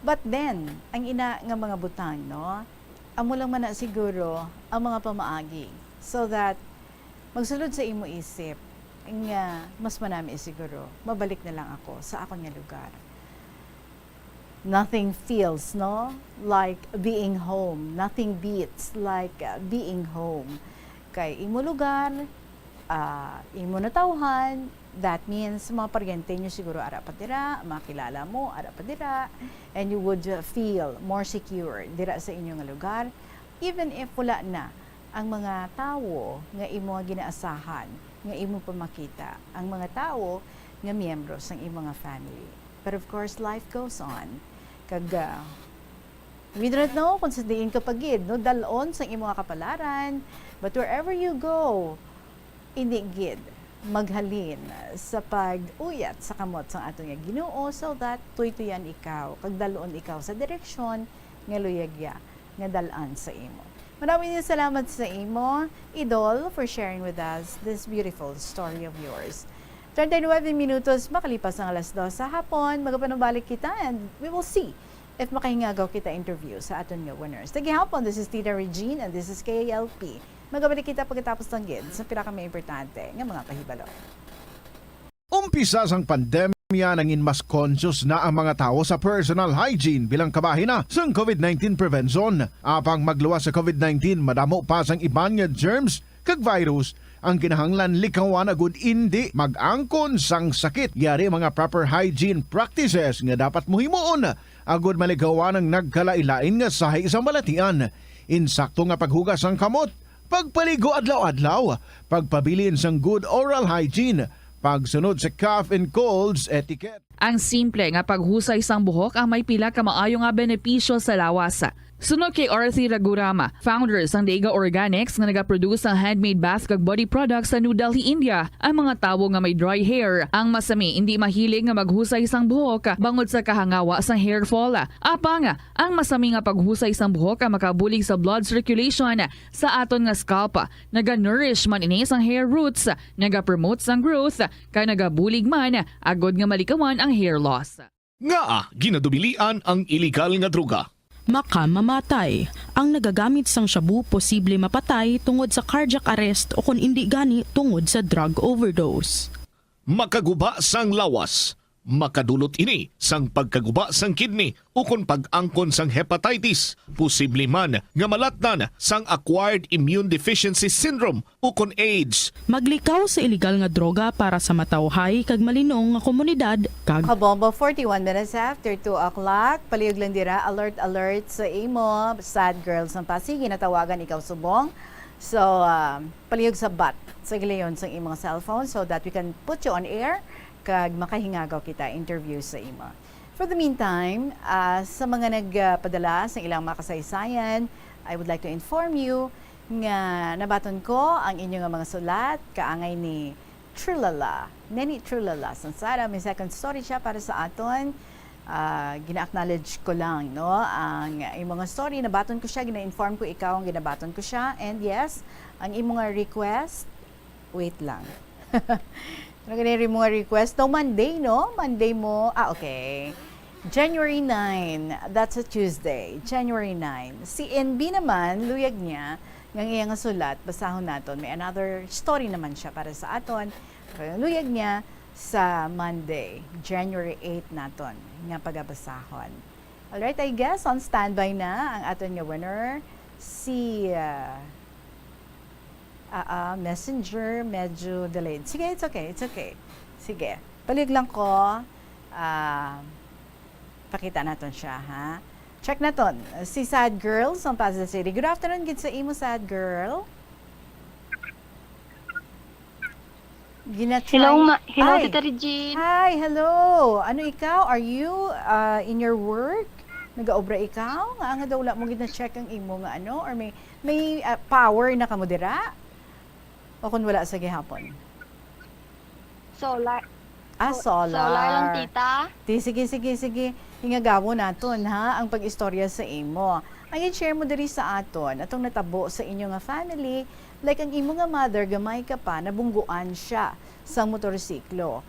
but then, ang ina nga mga butang, no, amo lang man na siguro ang mga pamaagi so that magsulod sa imo isip nga mas manami siguro, mabalik na lang ako sa akon nga lugar. Nothing feels, no, like being home. Nothing beats like, uh, being home. Kay imo lugar, ah, imo natawhan, that means mga paryente nyo siguro ara pa dira, mga kilala mo ara pa dira, and you would, uh, feel more secure dira sa inyo nga lugar, even if wala na ang mga tawo nga imo nga ginaasahan nga imo pamakita, ang mga tawo nga miyembro sang imo nga family. But of course, life goes on. Kag, ah, we do not know kung sa diin ka pa gid, no, dal-on sang imo nga kapalaran. But wherever you go, ini gid maghalin sa pag-uyat sa kamot sang aton nga Ginoo, so that tuytuyan ikaw kag dal-on ikaw sa direksyon nga luyag iya nga dal-an sa imo. Madamo nga salamat sa imo, Idol, for sharing with us this beautiful story of yours. Treinta y nueve minutos makalipas ang alas dos sa hapon, magapanumbalik kita and we will see if makahingagaw kita interview sa aton nga winners. Sa gihapon, this is Tita Regine and this is K A L P. Magabalik kita pagkatapos lang gid sa pila ka mga importante nga mga pahibalo. Umpisa sang pandemya, nangin mas conscious na ang mga tawo sa personal hygiene bilang kabahin na sang COVID nineteen prevention. Apang magluwas sa COVID nineteen, madamo pa sang iban nga germs kag virus ang kinahanglan likawan agud indi mag-angkon sang sakit. Yari mga proper hygiene practices nga dapat mo himuon agud maligawan ang nagkalain-lain nga sahi sang balatian. Insakto nga paghugas sang kamot, pagpaligo adlaw-adlaw, pagpabilin sang good oral hygiene, pagsunod sa cough and colds etiquette. Ang simple nga paghusay sang buhok ang may pila ka maayo nga benepisyo sa lawas. Suno kay Arthi Ragurama, founder sang Dega Organics nga nagaproduce sang handmade bath kag body products sa New Delhi, India, ang mga tawo nga may dry hair ang masami indi mahilig nga maghusay sang buhok bangod sa kahangawa sang hair fall. Apang ang masami nga paghusay sang buhok ang makabulig sa blood circulation sa aton nga scalp. Naga-nourish man ini sang hair roots, nagapromote sang growth, kag nagabulig man agod nga malikawan ang hair loss. Ngaa ginadumilian ang iligal nga droga? Makamamatay. Ang nagagamit sang shabu posible mapatay tungod sa cardiac arrest o kon indi gani tungod sa drug overdose. Makaguba sang lawas. Makadulot ini sang pagkaguba sang kidney ukon pag-angkon sang hepatitis, posible man nga malatnan sang acquired immune deficiency syndrome ukon AIDS. Maglikaw sa iligal nga droga para sa matawhay kag malinong nga komunidad kag Kabombo, forty-one minutes after two o'clock. Palihog lang dira, alert, alert sa imo. Sad girl sang Pasig, ginatawagan ikaw subong. So, ah, palihog sa bat sa gilayon sang imong cellphone so that we can put you on air kag makahingagaw kita interview sa imo. For the meantime, ah, sa mga nagpadala sa ilang mga kasaysayan, I would like to inform you nga nabaton ko ang inyo nga mga sulat kaangay ni Trulala, Neni Trulala Sansara. May second story siya para sa aton. Ah, gina-acknowledge ko lang, no, ang imo nga story. Nabaton ko siya, gina-inform ko ikaw ang ginabaton ko siya. And yes, ang imo nga request, wait lang. Ano gani rin mga request? No, Monday, no? Monday mo. Ah, okay. January nine. That's a Tuesday. January nine. Si N B naman, luyag niya, nga ang iya nga sulat, basahon naton. May another story naman siya para sa aton. Pero ang luyag niya sa Monday, January eight naton, nga pagabasahon. Alright, I guess on standby na ang aton nga winner, si ah, ah, ah, messenger, medyo delayed. Sige, it's okay, it's okay. Sige, palig lang ko. Ah, pakita naton siya, ha? Check naton. Si Sad Girl sa Pasig City. Good afternoon gid sa imo, Sad Girl. Gina-try. Hello, ma- hello, Ay. Tita Regine. Hi, hello. Ano ikaw? Are you uh, in your work? Nagaobra ikaw? Nga nga daw wala mo gid na-check ang imo nga ano? Or may may uh, power na kamo dira? O kung wala sa gihapon? Solar. Ah, So- solar. solar lang, tita. Ti, sige, sige, sige. Ingagawon naton, ha, ang pag-istorya sa imo. Ang i-share mo diri sa aton, atong natabo sa inyo nga family, like ang imo nga mother, gamay ka pa, nabungguan siya sa motorsiklo.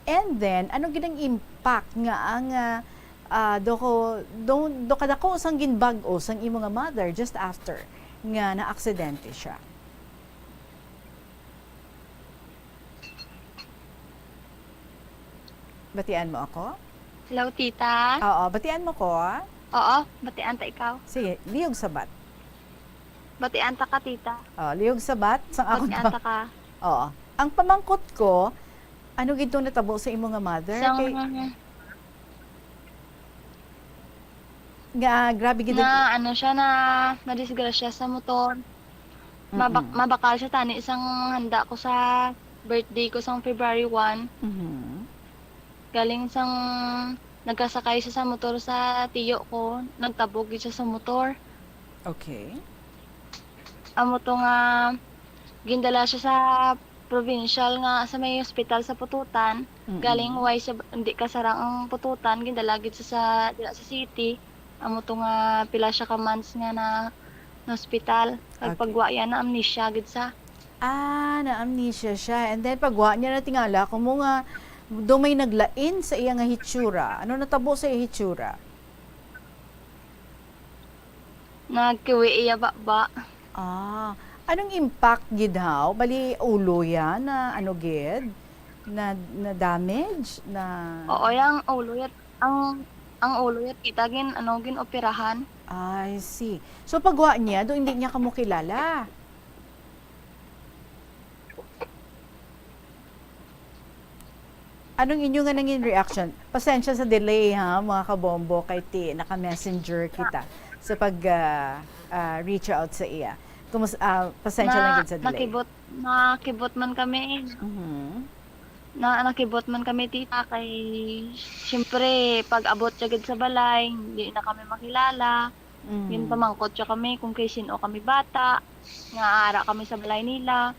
And then, ano gid ang impact nga ang ah, ah, do ko do, do kadako sang ginbag-o sang imo nga mother just after nga naaksidente siya? Batian mo ako? Hello, tita. Oo, batian mo ko? Oo, batian ta ikaw. Sige, liyog sabat. Batian ta ka, tita. Oh, liyog sabat sang akon Batian pa. ta ka. Oo. Ang pamangkot ko, ano gid tong natabo sa imo nga mother? Sang Kay nga grabe gid ang Na ano siya, na nadisgrasya sa motor. Mabak- Mm-mm. mabakal siya tani sang handa ko sa birthday ko sang February one. Mhm. Galing sang nagkasakay siya sa motor sa tiyo ko, nagtabog gid siya sa motor. Okay. Amo to nga gindala siya sa provincial nga sa may hospital sa Pututan. Mm-mm. Galing way siya hindi kasarang ang Pututan, gindala gid siya sa dira sa city. Amo to nga pila siya ka months nga na, na hospital. Kag Okay. pagwa iya na amnesia gid sa. Ah, na-amnesia siya. And then pagwa niya natingala ko mo nga do may naglain sa iya nga hitsura. Ano natabo sa iya hitsura? Nagkiwi iya baba. Ah, anong impact gid haw? Bali ulo ya na ano gid? Na, na damage? Na Oo, yang ulo yat ang ang ulo yat kita gin ano gin operahan. I see. So pagwa niya do hindi niya kamo kilala? Anong inyo nga nangin reaction? Pasensya sa delay ha, mga kabombo, kay ti naka-messenger kita sa pag ah, ah, reach out sa iya. Kumus ah, pasensya lang Na gid sa delay. nakibot nakibot man kami. Mhm. Na nakibot man kami tita kay siyempre pag abot siya gid sa balay, hindi na kami makilala. Mm. Ginpamangkot siya kami kung kay sin-o kami bata, nga ara kami sa balay nila.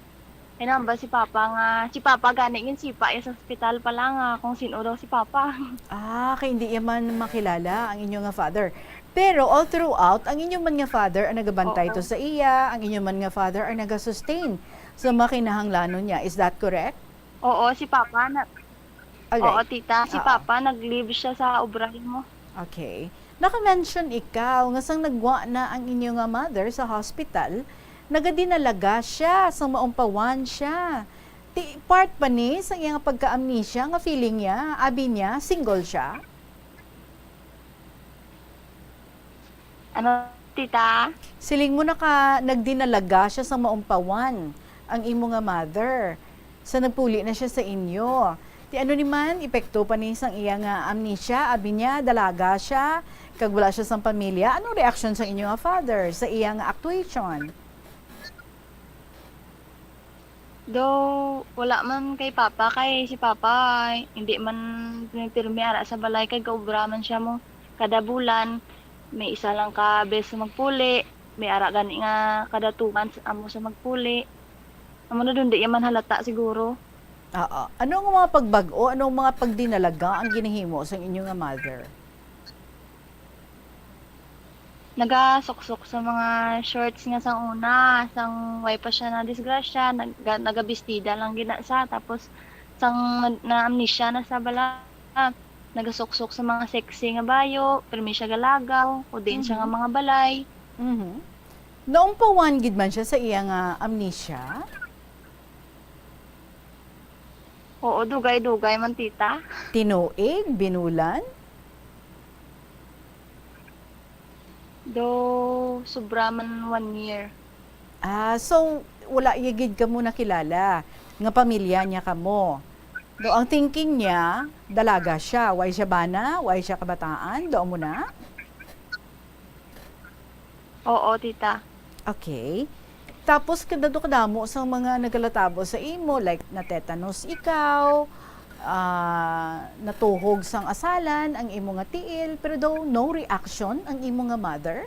Kay namba si Papa nga, si Papa gani ginsipa iya sa ospital pa lang nga kung sin-o daw si Papa. Ah, kay hindi iya man makilala ang inyo nga father. Pero all throughout, ang inyo man nga father ang nagabantay Oo. to sa iya, ang inyo man nga father ang nagasustain sa mga kinahanglanon niya. Is that correct? Oo, si Papa na, Alright. Oo, tita. Si Oo. Papa, nag-leave siya sa obra mo. Okay. Naka-mention ikaw nga sang nagwa na ang inyo nga mother sa hospital, nagadinalaga siya, sang maumpawan siya. Ti, part pa ni sa iyang pagka-amnesia nga feeling niya, abi niya, single siya? Ano, tita? Siling mo naka-, nagdinalaga siya sa maumpawan ang imo nga mother. Sa nagpuli na siya sa inyo. Ti ano ni man, epekto pa ni sang iya nga amnesia, abi niya, dalaga siya, kag wala siya sang pamilya. Anong reaksyon sang inyo nga father sa iya nga actuation? Daw, wala man kay Papa, kay si Papa, hindi man pirmi ara sa balay, kay gaobra man siya mo. Kada bulan, may isa lang ka beses magpuli, may ara gani nga kada two months amo sa magpuli. Amo na dun, di man halata siguro. Oo. Anong mga pagbag-o, anong mga pagdinalaga ang ginahimo sang inyo nga mother? Nagasuksok sa mga shorts nga sang una, sang way pa siya na disgrasya, nag-, nagabistida lang gina siya, tapos sang na, na-amnesia na sa bala, nagasuksok sa mga sexy nga bayo, pirmi siya galagaw, o diin siya nga Mhm. mga balay. Mhm. Naumpawan gid man siya sa iya nga amnesia? Oo, dugay-dugay man, tita. Tinuig, binulan? Do, sobra man one year. Ah, so, wala ya gid kamo nakilala nga pamilya niya kamo. Do, ang thinking niya, dalaga siya. Way siya bana, way siya kabataan, do mo na? Oo, tita. Okay. Tapos, kadado kadamo sang mga nagalatabo sa imo, like, natetanos ikaw, ah, natuhog sang asalan ang imo nga tiil, pero daw no reaction ang imo nga mother?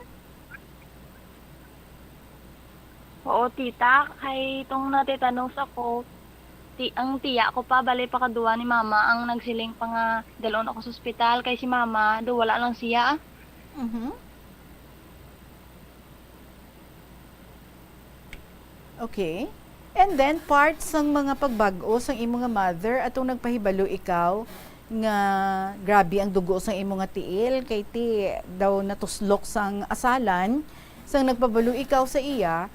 Oo, tita, kay tong natetanos ako, ti-, ang tiya ko pa, bali pa kadua ni mama, ang nagsiling pa nga dalon ako sa ospital, kay si mama, do wala lang siya. Mhm. Okay. And then, part sang mga pagbag-o sang imo nga mother, atong nagpahibalo ikaw nga grabe ang dugo sang imo nga tiil, kay ti daw natuslok sang asalan, sang nagpabalo ikaw sa iya,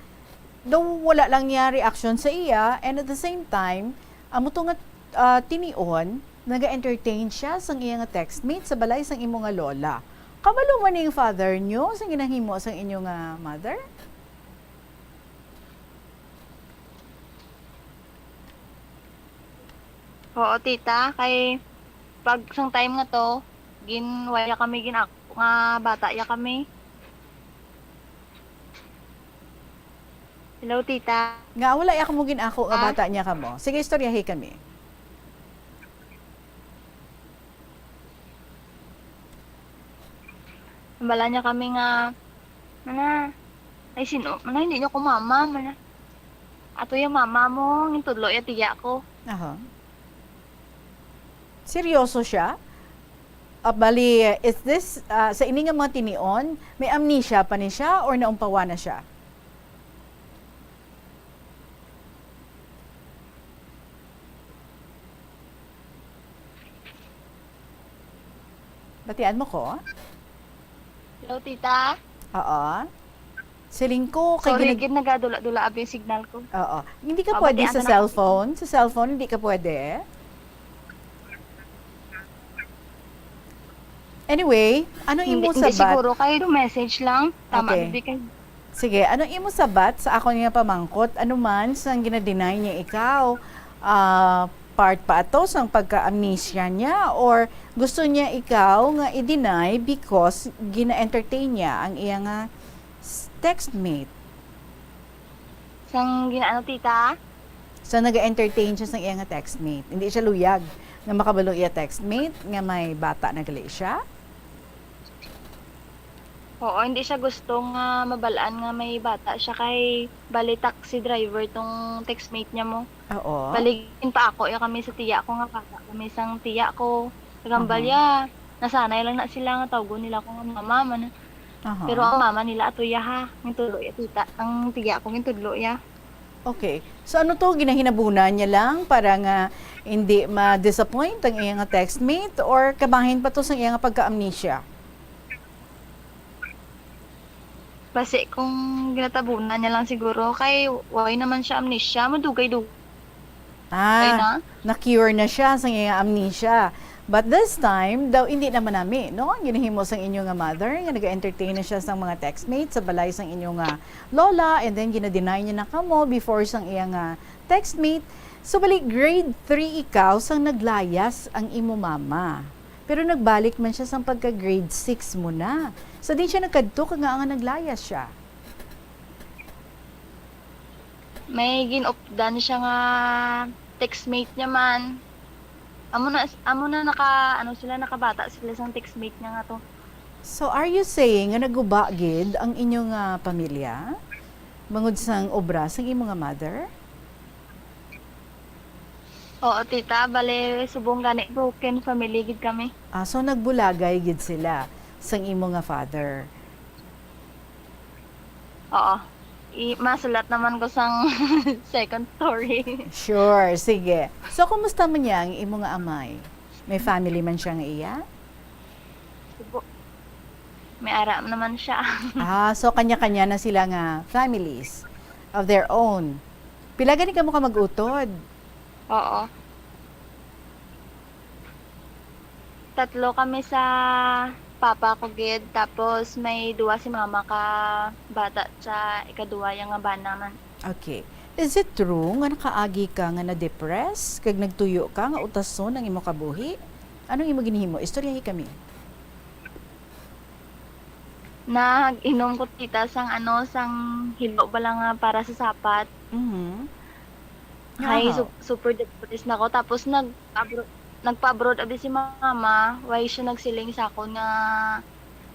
daw wala lang niya reaction sa iya, and at the same time, amo to nga, ah, tinion, naga-entertain siya sang iya nga textmate sa balay sang imo nga lola. Kabalo man ning father nyo sa ginahimo sang inyo nga mother? Oo, tita, kay pag sang time nga to, gin-, wala kami gin-ako nga bata ya kami. Hello, tita. Nga wala ya kamo gin-ako nga Ah? bata niya kamo. Sige, istoryahi kami. Bala niya kami nga, "Mana, ay, sino? Mana, hindi niyo ko mama, mana. Ato yung mama mo, yung tudlo ya tiya ko." Aha. Seryoso siya? Ah, bali, is this, ah, sa ini nga mga tinion, may amnesia pa ni siya or naumpawan na siya? Batian mo ko? Hello, tita. Oo. Siling ko, kay Sorry, ginag- gid nagadula-dula abi yung signal ko. Oo. Hindi ka Mabati pwede ang sa tanong. cellphone? Sa cellphone, hindi ka pwede? Anyway, ano Hindi, imo hindi sabat? siguro. Kay do message lang. Tama, Okay. bibi kay Sige, ano imo sabat sa akon nga pamangkot? Ano man sang gina-deny niya ikaw? Ah, part pa ato sang pagka-amnesia niya? Or gusto niya ikaw nga i-deny because gina-entertain niya ang iya nga s-, textmate? Sang ginaano, tita? Sa naga-entertain siya sang iya nga textmate. Hindi siya luyag nga makabalo iya textmate nga may bata na gali siya? Oo, hindi siya gusto nga mabal-an nga may bata siya kay bali taxi driver tong textmate niya mo. Oo. Bali, ginpaako ya kami sa tiya ko nga bata kami sang tiya ko. Nagambal Aha. ya, nasanay lang na sila nga tawgon nila ko nga mama man. Aha. Pero ang mama nila ato ya ha, ang tulo ya tita, ang tiya ko ang tudlo ya. Okay. So ano to, ginahinabunan niya lang para nga hindi ma-disappoint ang iya nga textmate or kabahin pa to sa iya nga pagka-amnesia? Basi kung ginatabunan niya lang siguro, kay way naman siya amnesia, madugay-dugay Ah, na. na-cure na siya sa iya amnesia. But this time, daw hindi naman nami, no? Ang ginahimo sang inyo nga mother, nga nag-entertain na siya sang mga textmates sa balay sang inyo nga lola, and then gina-deny niya na kamo before sang iya nga textmate. So, bali, grade three ikaw sang naglayas ang imo mama. Pero nagbalik man siya sang pagka grade six mo na. So, din siya nagkadto ka nga nga naglayas siya. May ginupdan siya nga textmate niya man. Amo na, amo na naka, ano sila, nakabata sila sang textmate niya nga to. So, are you saying nga naguba gid ang inyo nga pamilya? Bangod sang obra sang imo nga mother? Oo, tita. Bale, subong gani, broken family gid kami. Ah, so nagbulagay gid sila sang imo nga father? Oo. I-, masulat naman ko sang second story. Sure, sige. So, kumusta man niya ang imo nga amay? May family man siya nga iya? Subo. May ara naman siya. Ah, so kanya-kanya na sila nga families of their own. Pila gani kamo ka mag-utod? Oo. Tatlo kami sa papa ko gid, tapos may duwa si mama ka bata sa ikaduwa ya nga bana man. Okay. Is it true nga nakaagi ka nga na-depress kag nagtuyo ka nga utason ang imo kabuhi? Anong imo ginhimo? Istoryahi kami. Nag-inom ko, tita, sang ano, sang hilo bala nga para sa sapat. Mhm. Ay, Wow. su-, super depressed na ko. Tapos nag-abro-, nagpa-abroad abi si mama, way siya nagsiling sa akon nga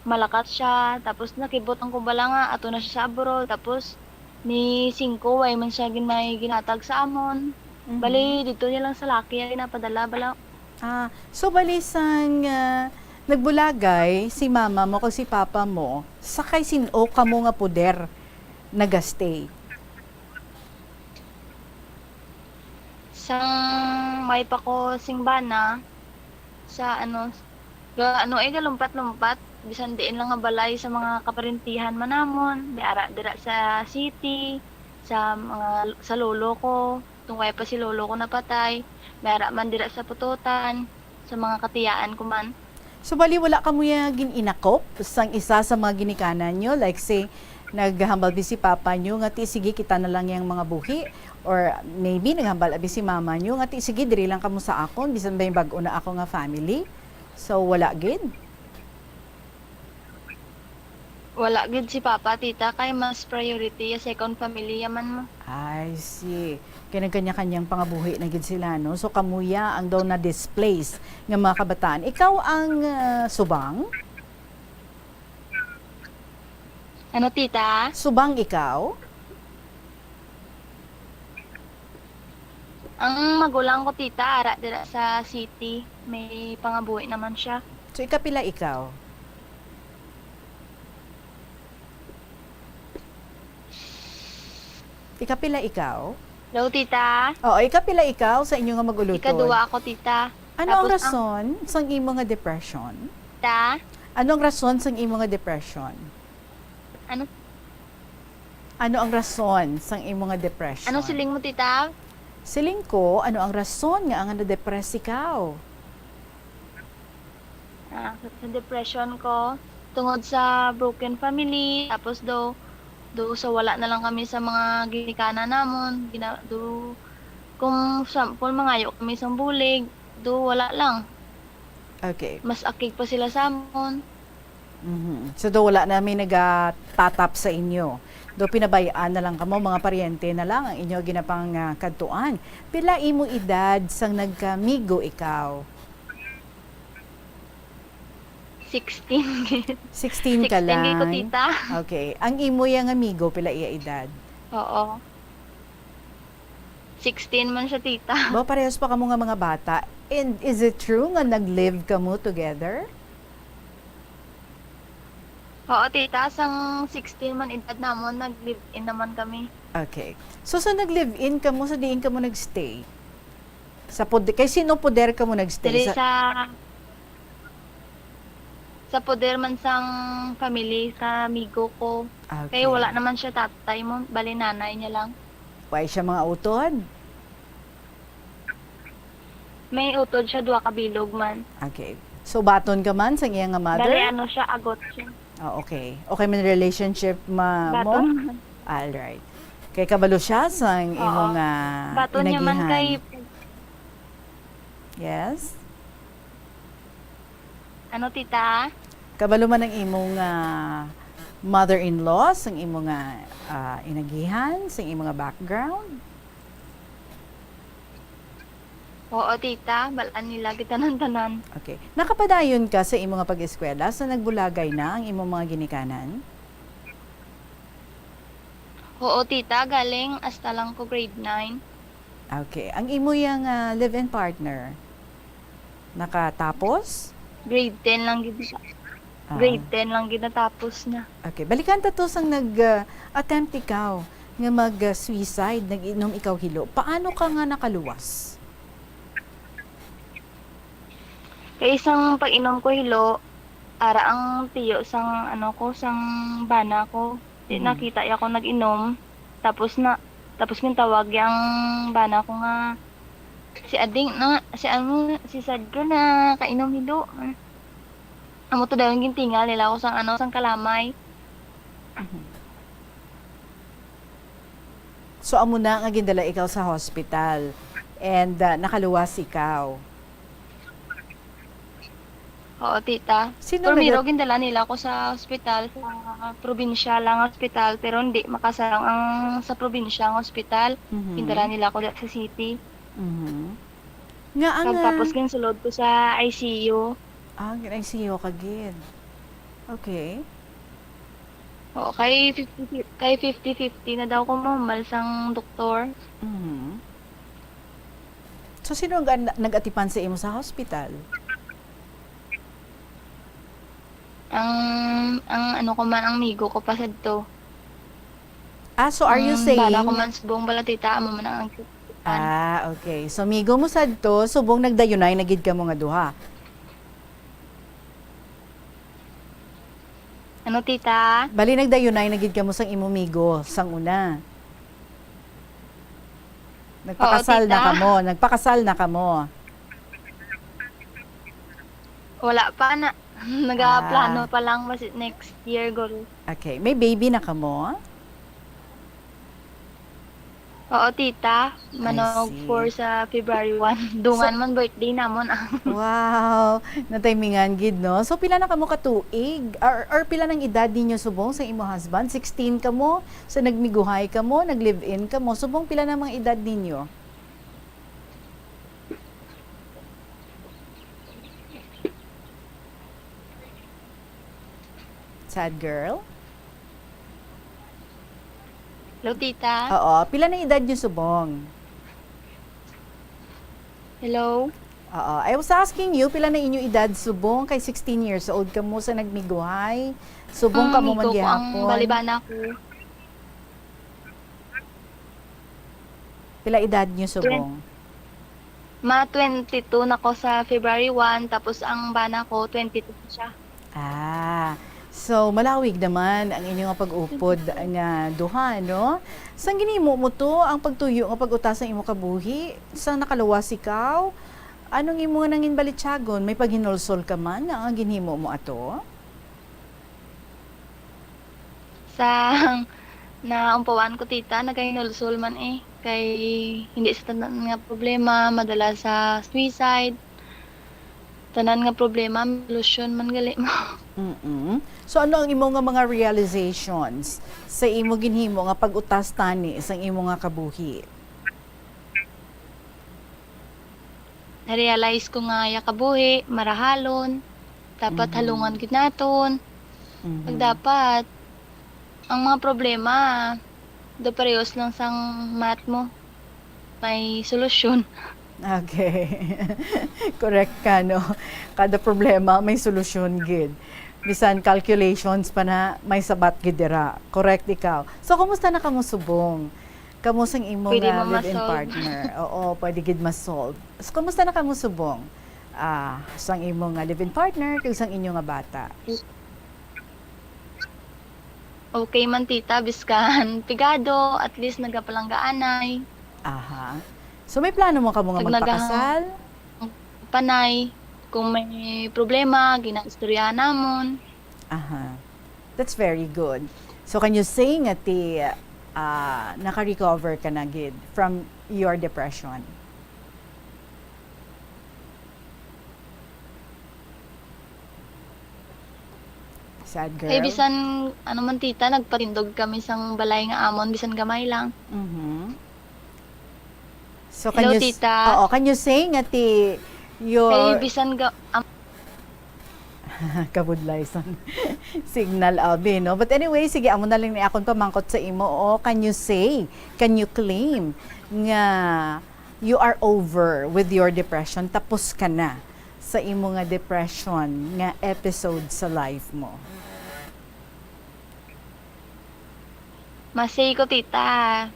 malakat siya. Tapos nakibot ang ko bala nga ato na siya sa abroad. Tapos ni singko, way man siya gin-, may ginatag sa amon. Mhm. Bali, dito niya lang sa laki ang ginapadala bala. Ah, so bali sang, ah, nagbulagay si mama mo kag si papa mo, sa kay sin-o kamo nga poder nagastay? Sang may pa ko sing bana, sa ano, ga-, ano, eh, galumpat-lumpat, bisan diin lang nga balay sa mga kaparintihan man namon, may ara dira sa city, sa mga, sa lolo ko, tungod pa si lolo ko napatay, may ara man dira sa Pututan, sa mga katiyaan ko man. So, bali, wala kamo ya gin-inakop sang isa sa mga ginikanan nyo? Like, say, naghambal bi si papa nyo nga, "Ti, sige, kita na lang yang mga buhi." Or maybe, naghambal abi si mama nyo nga, "Ti, sige, diri lang kamo sa akon, bisan ba'y bag-o na ako nga family." So, wala gid? Wala gid si papa, tita, kay mas priority ya second family ya man mo. I see. Kay nagkanya-kanyang pangabuhi na gid sila, no? So, kamo ya ang daw na-displace nga mga kabataan. Ikaw ang, ah, subang? Ano, tita? Subang ikaw? Ang magulang ko, tita, ara dira sa city. May pangabuhi naman siya. So, ikapila ikaw? Ikapila ikaw? Hello, tita. Oo, ikapila ikaw sa inyo nga mag-ulutod? Ikaduwa ako, tita. Ano ang Tapos ang rason sang imo nga depression? Ta? Ano ang rason sang imo nga depression? Ano? Ano ang rason sang imo nga depression? Ano siling mo, tita? Siling ko, ano ang rason nga, nga na-depress ikaw? Ah, sa, sa depression ko, tungod sa broken family, tapos do, do sa wala na lang kami sa mga ginikanan namon, gina-, do, kung sample, mangayo kami sa bulig, do wala lang. Okay. Mas akig pa sila sa amon. Mhm. So, do wala na may nagatatap sa inyo. Do pinabay-an na lang kamo, mga paryente na lang ang inyo ginapang, ah, kadtuan. Pila imo edad sang nagkamigo ikaw? Sixteen. Sixteen ka lang? Sixteen ko, tita. Okay. Ang imo yang amigo, pila iya edad? Oo. Sixteen man siya, tita. Ba, parehas pa kamo nga mga bata. And is it true nga nag-live kamo together? Oo, tita. Sang sixteen man edad namon, nag-live-in naman kami. Okay. So, sa nag-live-in kamo, sa diin kamo nag-stay? Sa pod-, kay sino poder kamo nag-stay? Diri sa, sa poder man sang family, sa amigo ko. Kay wala naman siya tatay mo, bali nanay niya lang. Way siya mga utod? May utod siya, duha ka bilog man. Okay. So, baton ka man sang iya nga mother? Bali, ano siya, agot siya. Ah, okay. Okay man relationship ma-, mo? Baton. All right. Kay kabalo siya sang imo nga inagihan. Baton niya man kay... Yes? Ano, tita? Kabalo man ang imo nga mother-in-law sang imo nga, ah, inagihan, sang imo nga background? Oo, tita. Bal-an nila kita tanan-tanan. Okay. Nakapadayon ka sa imo nga pag-eskwela sa nagbulagay na ang imong mga ginikanan? Oo, tita. Galing hasta lang ko grade nine. Okay. Ang imo yang, ah, live-in partner, nakatapos? Grade ten lang gid. Ah. Grade ten lang gid natapos na. Okay, balikan ta to sang nag, ah, attempt ikaw nga mag, ah, suicide, nag-inom ikaw hilo. Paano ka nga nakaluwas? Kay isang pag-inom ko hilo, ara ang tiyo sang ano ko, sang bana ko. Di nakita iya ko nag-inom. Tapos na, tapos gintawag iya ang bana ko nga, "Si Ading na, si ano, si Sad ko nakainom hilo." Amo to dayon gintingal nila ako sang ano, sang kalamay. Mhm. So, amo na nga gindala ikaw sa hospital and, ah, nakaluwas ikaw? Oo, tita. Sino Primero, naga- gindala nila ako sa ospital, sa probinsya lang ospital, pero hindi makasarang ang sa probinsya ang ospital. Mhm. Gindala nila ako sa city. Mhm. Nga ang, Pagtapos ah, ginsulod ko sa I C U. Ah, gin-I C U ka gid. Okay. Oo, kay fifty, kay fifty fifty na daw ko mahumal sang doktor. Mhm. So, sino ang gan-, nag-atipan sa imo sa hospital? Ang, ang ano ko man, ang migo ko pa sadto. Ah, so are you Ang bala ko saying man subong bala, tita, amo man ang Ah, okay. So, migo mo sadto, subong nagdayunay na gid kamo nga duha? Ano, tita? Bali, nagdayunay na gid kamo sang imo migo, sang una? Oo, Nagpakasal na tita. kamo, nagpakasal na kamo? Wala pa na. Nagaplano Ah. pa lang, basi next year, guro. Okay. May baby na kamo? Oo, tita. I Manog see. four sa February one. Dungan So man birthday namon, ah. Wow! Natimingan gid, no? So, pila na kamo ka tuig? Or, or pila nang edad ninyo subong sa imo husband? Sixteen kamo? Sa nagmiguhay kamo? Nag-live-in kamo? Subong pila na mga edad ninyo? Sad girl? Hello, tita. Oo. Pila na edad niyo subong? Hello? Oo. I was asking you, pila na inyo edad subong? Kay sixteen years old kamo sa nagmiguhay. Subong Ang kamo man amigo ko, ang gihapon. Balibana ko. Pila edad niyo Twen-, subong? ma twenty-two na ko sa February one, tapos ang bana ko, twenty-two na siya. Ah, so malawig naman ang inyo nga pag-upod nga duha, no? Sang ginhimo mo to, ang pagtuyo nga pag-utas sa imo kabuhi, sang nakaluwas ikaw, anong imo nga nanginbalityagon? May paghinulsol ka man nga ang ginhimo mo ato? Sang naumpawaan ko, tita, nagahinulsol man, eh. Kay hindi sa tanan nga problema madala sa suicide. Tanan nga problema, may solusyon man gali mo. Mm-mm. So, ano ang imo nga mga realizations sa imo ginhimo nga pag-utas tani sang imo nga kabuhi? Na-realize ko nga iya kabuhi marahalon. Dapat Mhm. halungan gid naton. Mhm. Pag dapat, ang mga problema, do parehos lang sang math mo. May solusyon. Okay. Correct ka, no? Kada problema, may solusyon gid. Bisan calculations pa na, may sabat gid dira. Correct ikaw. So, kumusta na kamo subong? Kamo sang imo Pwede nga mo live-in ma-solve. partner? Oo, pwede gid ma-solve. So, kumusta na kamo subong? Ah, sang imo nga live-in partner, kag sang inyo nga bata? Okay man, tita, biskan pigado, at least nagapalanggaanay. Aha. So, may plano mo kamo nga Pag nagahang- magpakasal? Panay, kung may problema, ginaistoryahan namon. Aha. That's very good. So, can you say nga ti, ah, naka-recover ka na gid from your depression? Sad girl. Kay bisan, ano man, tita, nagpatindog kami sang balay nga amon, bisan gamay lang. Mhm. So, can Hello, you s-, tita. Oo, can you say nga ti your Kay bisan ga-, am- Kabudlay sang signal, abi, no? But anyway, sige, amo na lang ni akon pamangkot sa imo. O, can you say, can you claim nga you are over with your depression? Tapos ka na sa imo nga depression nga episode sa life mo? Masay ko, tita.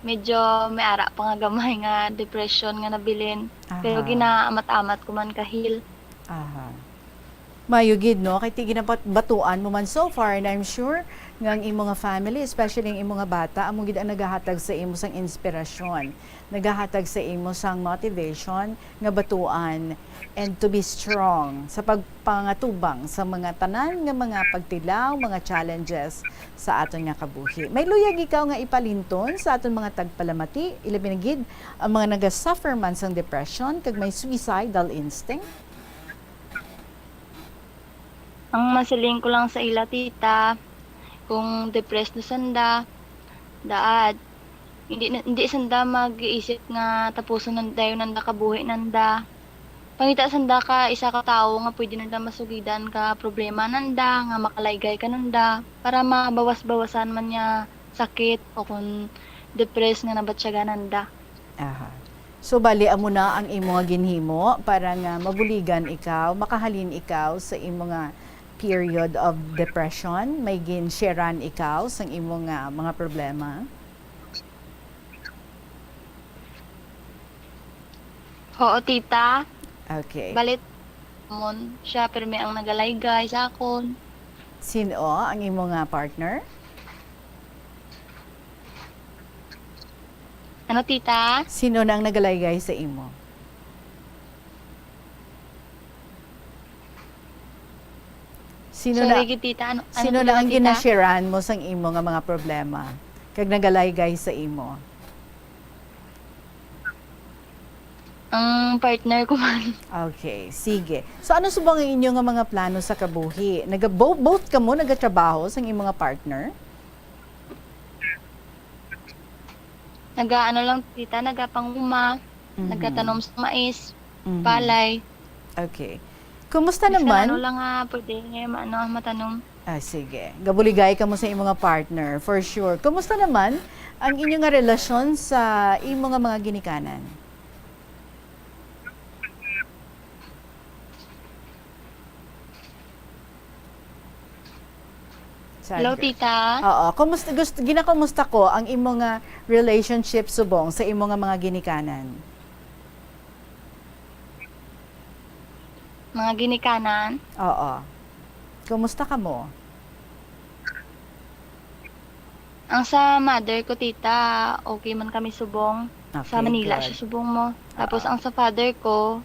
Medyo may ara pa nga gamay nga depression nga nabilin. Pero Aha. ginaamat-amat ko man ka-heal. Aha. Mayo gid, no? Kay ti ginabat-, batuan mo man so far, and I'm sure nga ang imo nga family, especially ang imo nga bata, amo gid ang nagahatag sa imo sang inspirasyon, nagahatag sa imo sang motivation nga batuan and to be strong sa pagpangatubang sa mga tanan nga mga pagtilaw, mga challenges sa aton nga kabuhi. May luyag ikaw nga ipalinton sa aton mga tagpalamati, ilabi na gid ang mga nagasuffer man sang depression kag may suicidal instinct? Ang masiling ko lang sa ila, tita, kung depressed na sanda, daad, hindi na, hindi sanda mag-iisip nga tapuson na dayon nanda kabuhi nanda. Pangita sanda ka isa ka tawo nga pwede nanda masugidan ka problema nanda, nga makalaygay ka nanda, para mabawas-bawasan man niya sakit o kung depressed nga nabatyagan nanda. Aha. So, bali, amo na ang imo nga ginhimo para nga mabuligan ikaw, makahalin ikaw sa imo nga period of depression? May gin-sharean ikaw sang imo nga mga problema? Oo, tita. Okay. Balit, mon, siya pirmi ang nagalaygay sa akon. Sino ang imo nga partner? Ano, tita? Sino na ang nagalaygay sa imo? Sino Sorry, na, gid, tita. Ano, ano sino po na yun, ang tita? Ginasharean mo sang imo nga mga problema kag nagalaygay sa imo? Ang partner ko man. Okay, sige. So, ano subong ang inyo nga mga plano sa kabuhi? Naga-, bo-, both kamo nagatrabaho sang imo nga partner? Naga-ano lang, tita, nagapanguma, Mhm. nagatanom sa mais, Mhm. palay. Okay. Kumusta Bisan naman? Ano lang nga pwede nga ma-, ano, matanom. Ah, sige. Gabuligay kamo sa imo nga partner, for sure. Kumusta naman ang inyo nga relasyon sa imo nga mga ginikanan? Sad Hello, girl. Tita. Oo. Kumusta, gust-, ginakumusta ko ang imo nga relationship subong sa imo nga mga ginikanan? Mga ginikanan? Oo. Kumusta kamo? Ang sa mother ko, tita, okay man kami subong. Sa Okay, Manila good. Siya subong mo. Tapos Oo. Ang sa father ko,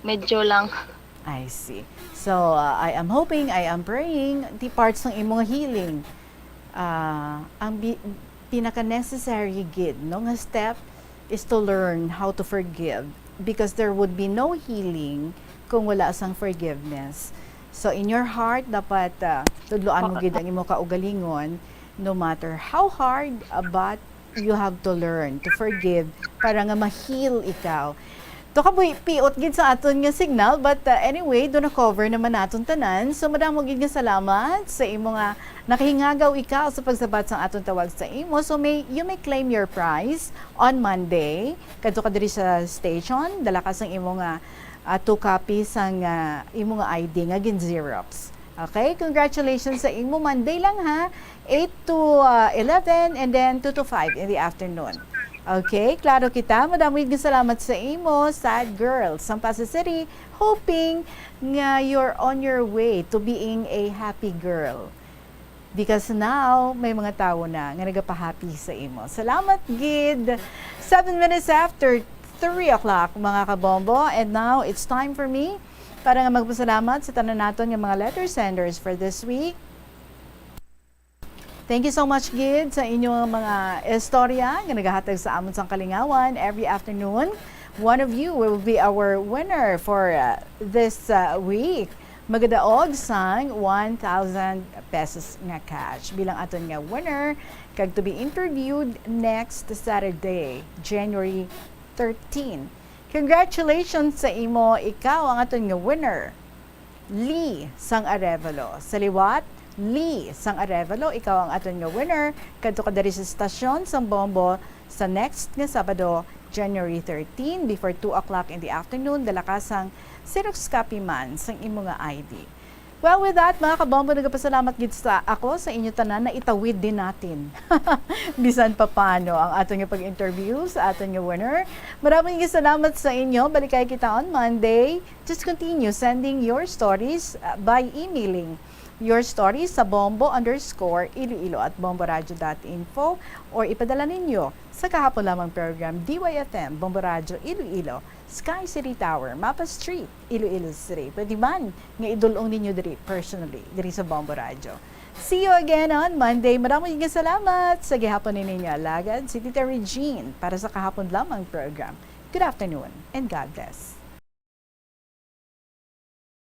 medyo lang. I see. So, uh, I am hoping, I am praying, ti part sang imong healing, ah, ang bi-, pinaka-necessary gid, no, nga step is to learn how to forgive, because there would be no healing kung wala sang forgiveness. So, in your heart, dapat, ah, tudloan mo Oo. Gid ang imo kaugalingon, no matter how hard, ah, but you have to learn to forgive para nga ma-heal ikaw. To kabuy piot gid sa aton nga signal, but, uh, anyway, do na-cover naman naton tanan. So, madamo gid nga salamat sa imo nga nakahingagaw ikaw sa pagsabat sang aton tawag sa imo. So, may, you may claim your prize on Monday. Kadto ka diri sa station, dala ka sang imo nga, uh, two copies sang, uh, imo nga I D nga gin-xerox. Okay? Congratulations sa imo. Monday lang, ha? Eight to, uh, eleven, and then two to five in the afternoon. Okay, klaro kita. Madamo gid nga salamat sa imo, sad girl, sang Pasay City. Hoping nga you're on your way to being a happy girl. Because now, may mga tawo na nga nagapahappy sa imo. Salamat gid. Seven minutes after three o'clock, mga kabombo. And now, it's time for me para nga magpasalamat sa tanan naton nga mga letter senders for this week. Thank you so much gid sa inyong mga istorya nga nagahatag sa amon sang kalingawan every afternoon. One of you will be our winner for, uh, this, uh, week. Magadaog sang one thousand pesos nga cash bilang aton nga winner, kag to be interviewed next Saturday, January thirteen. Congratulations sa imo, ikaw ang aton nga winner. Lee sang Arevalo. Sa liwat, Lee sang Arevalo, ikaw ang aton nga winner. Kadto ka diri sa stasyon sang Bombo sa next nga Sabado, January thirteen, before two o'clock in the afternoon. Dala ka sang xerox copy man sang imo nga I D. Well, with that, mga kabombo, nagapasalamat gid sa ako sa inyo tanan na itawid din natin. Bisan pa paano ang aton nga pag-interview sa aton nga winner. Maraming salamat sa inyo. Balikay kita on Monday. Just continue sending your stories, uh, by emailing your stories sa bombo underscore iloilo at bomboradio dot info or ipadala ninyo sa kahapon lamang program, D Y F M, Bombo Radio Iloilo, Sky City Tower, Mapa Street, Iloilo City. Pwede man nga idul-ong ninyo diri personally, diri sa Bombo Radio. See you again on Monday. Maraming nga salamat sa gihapon ni ninyo alagad, si Tita Regine, para sa kahapon lamang program. Good afternoon and God bless.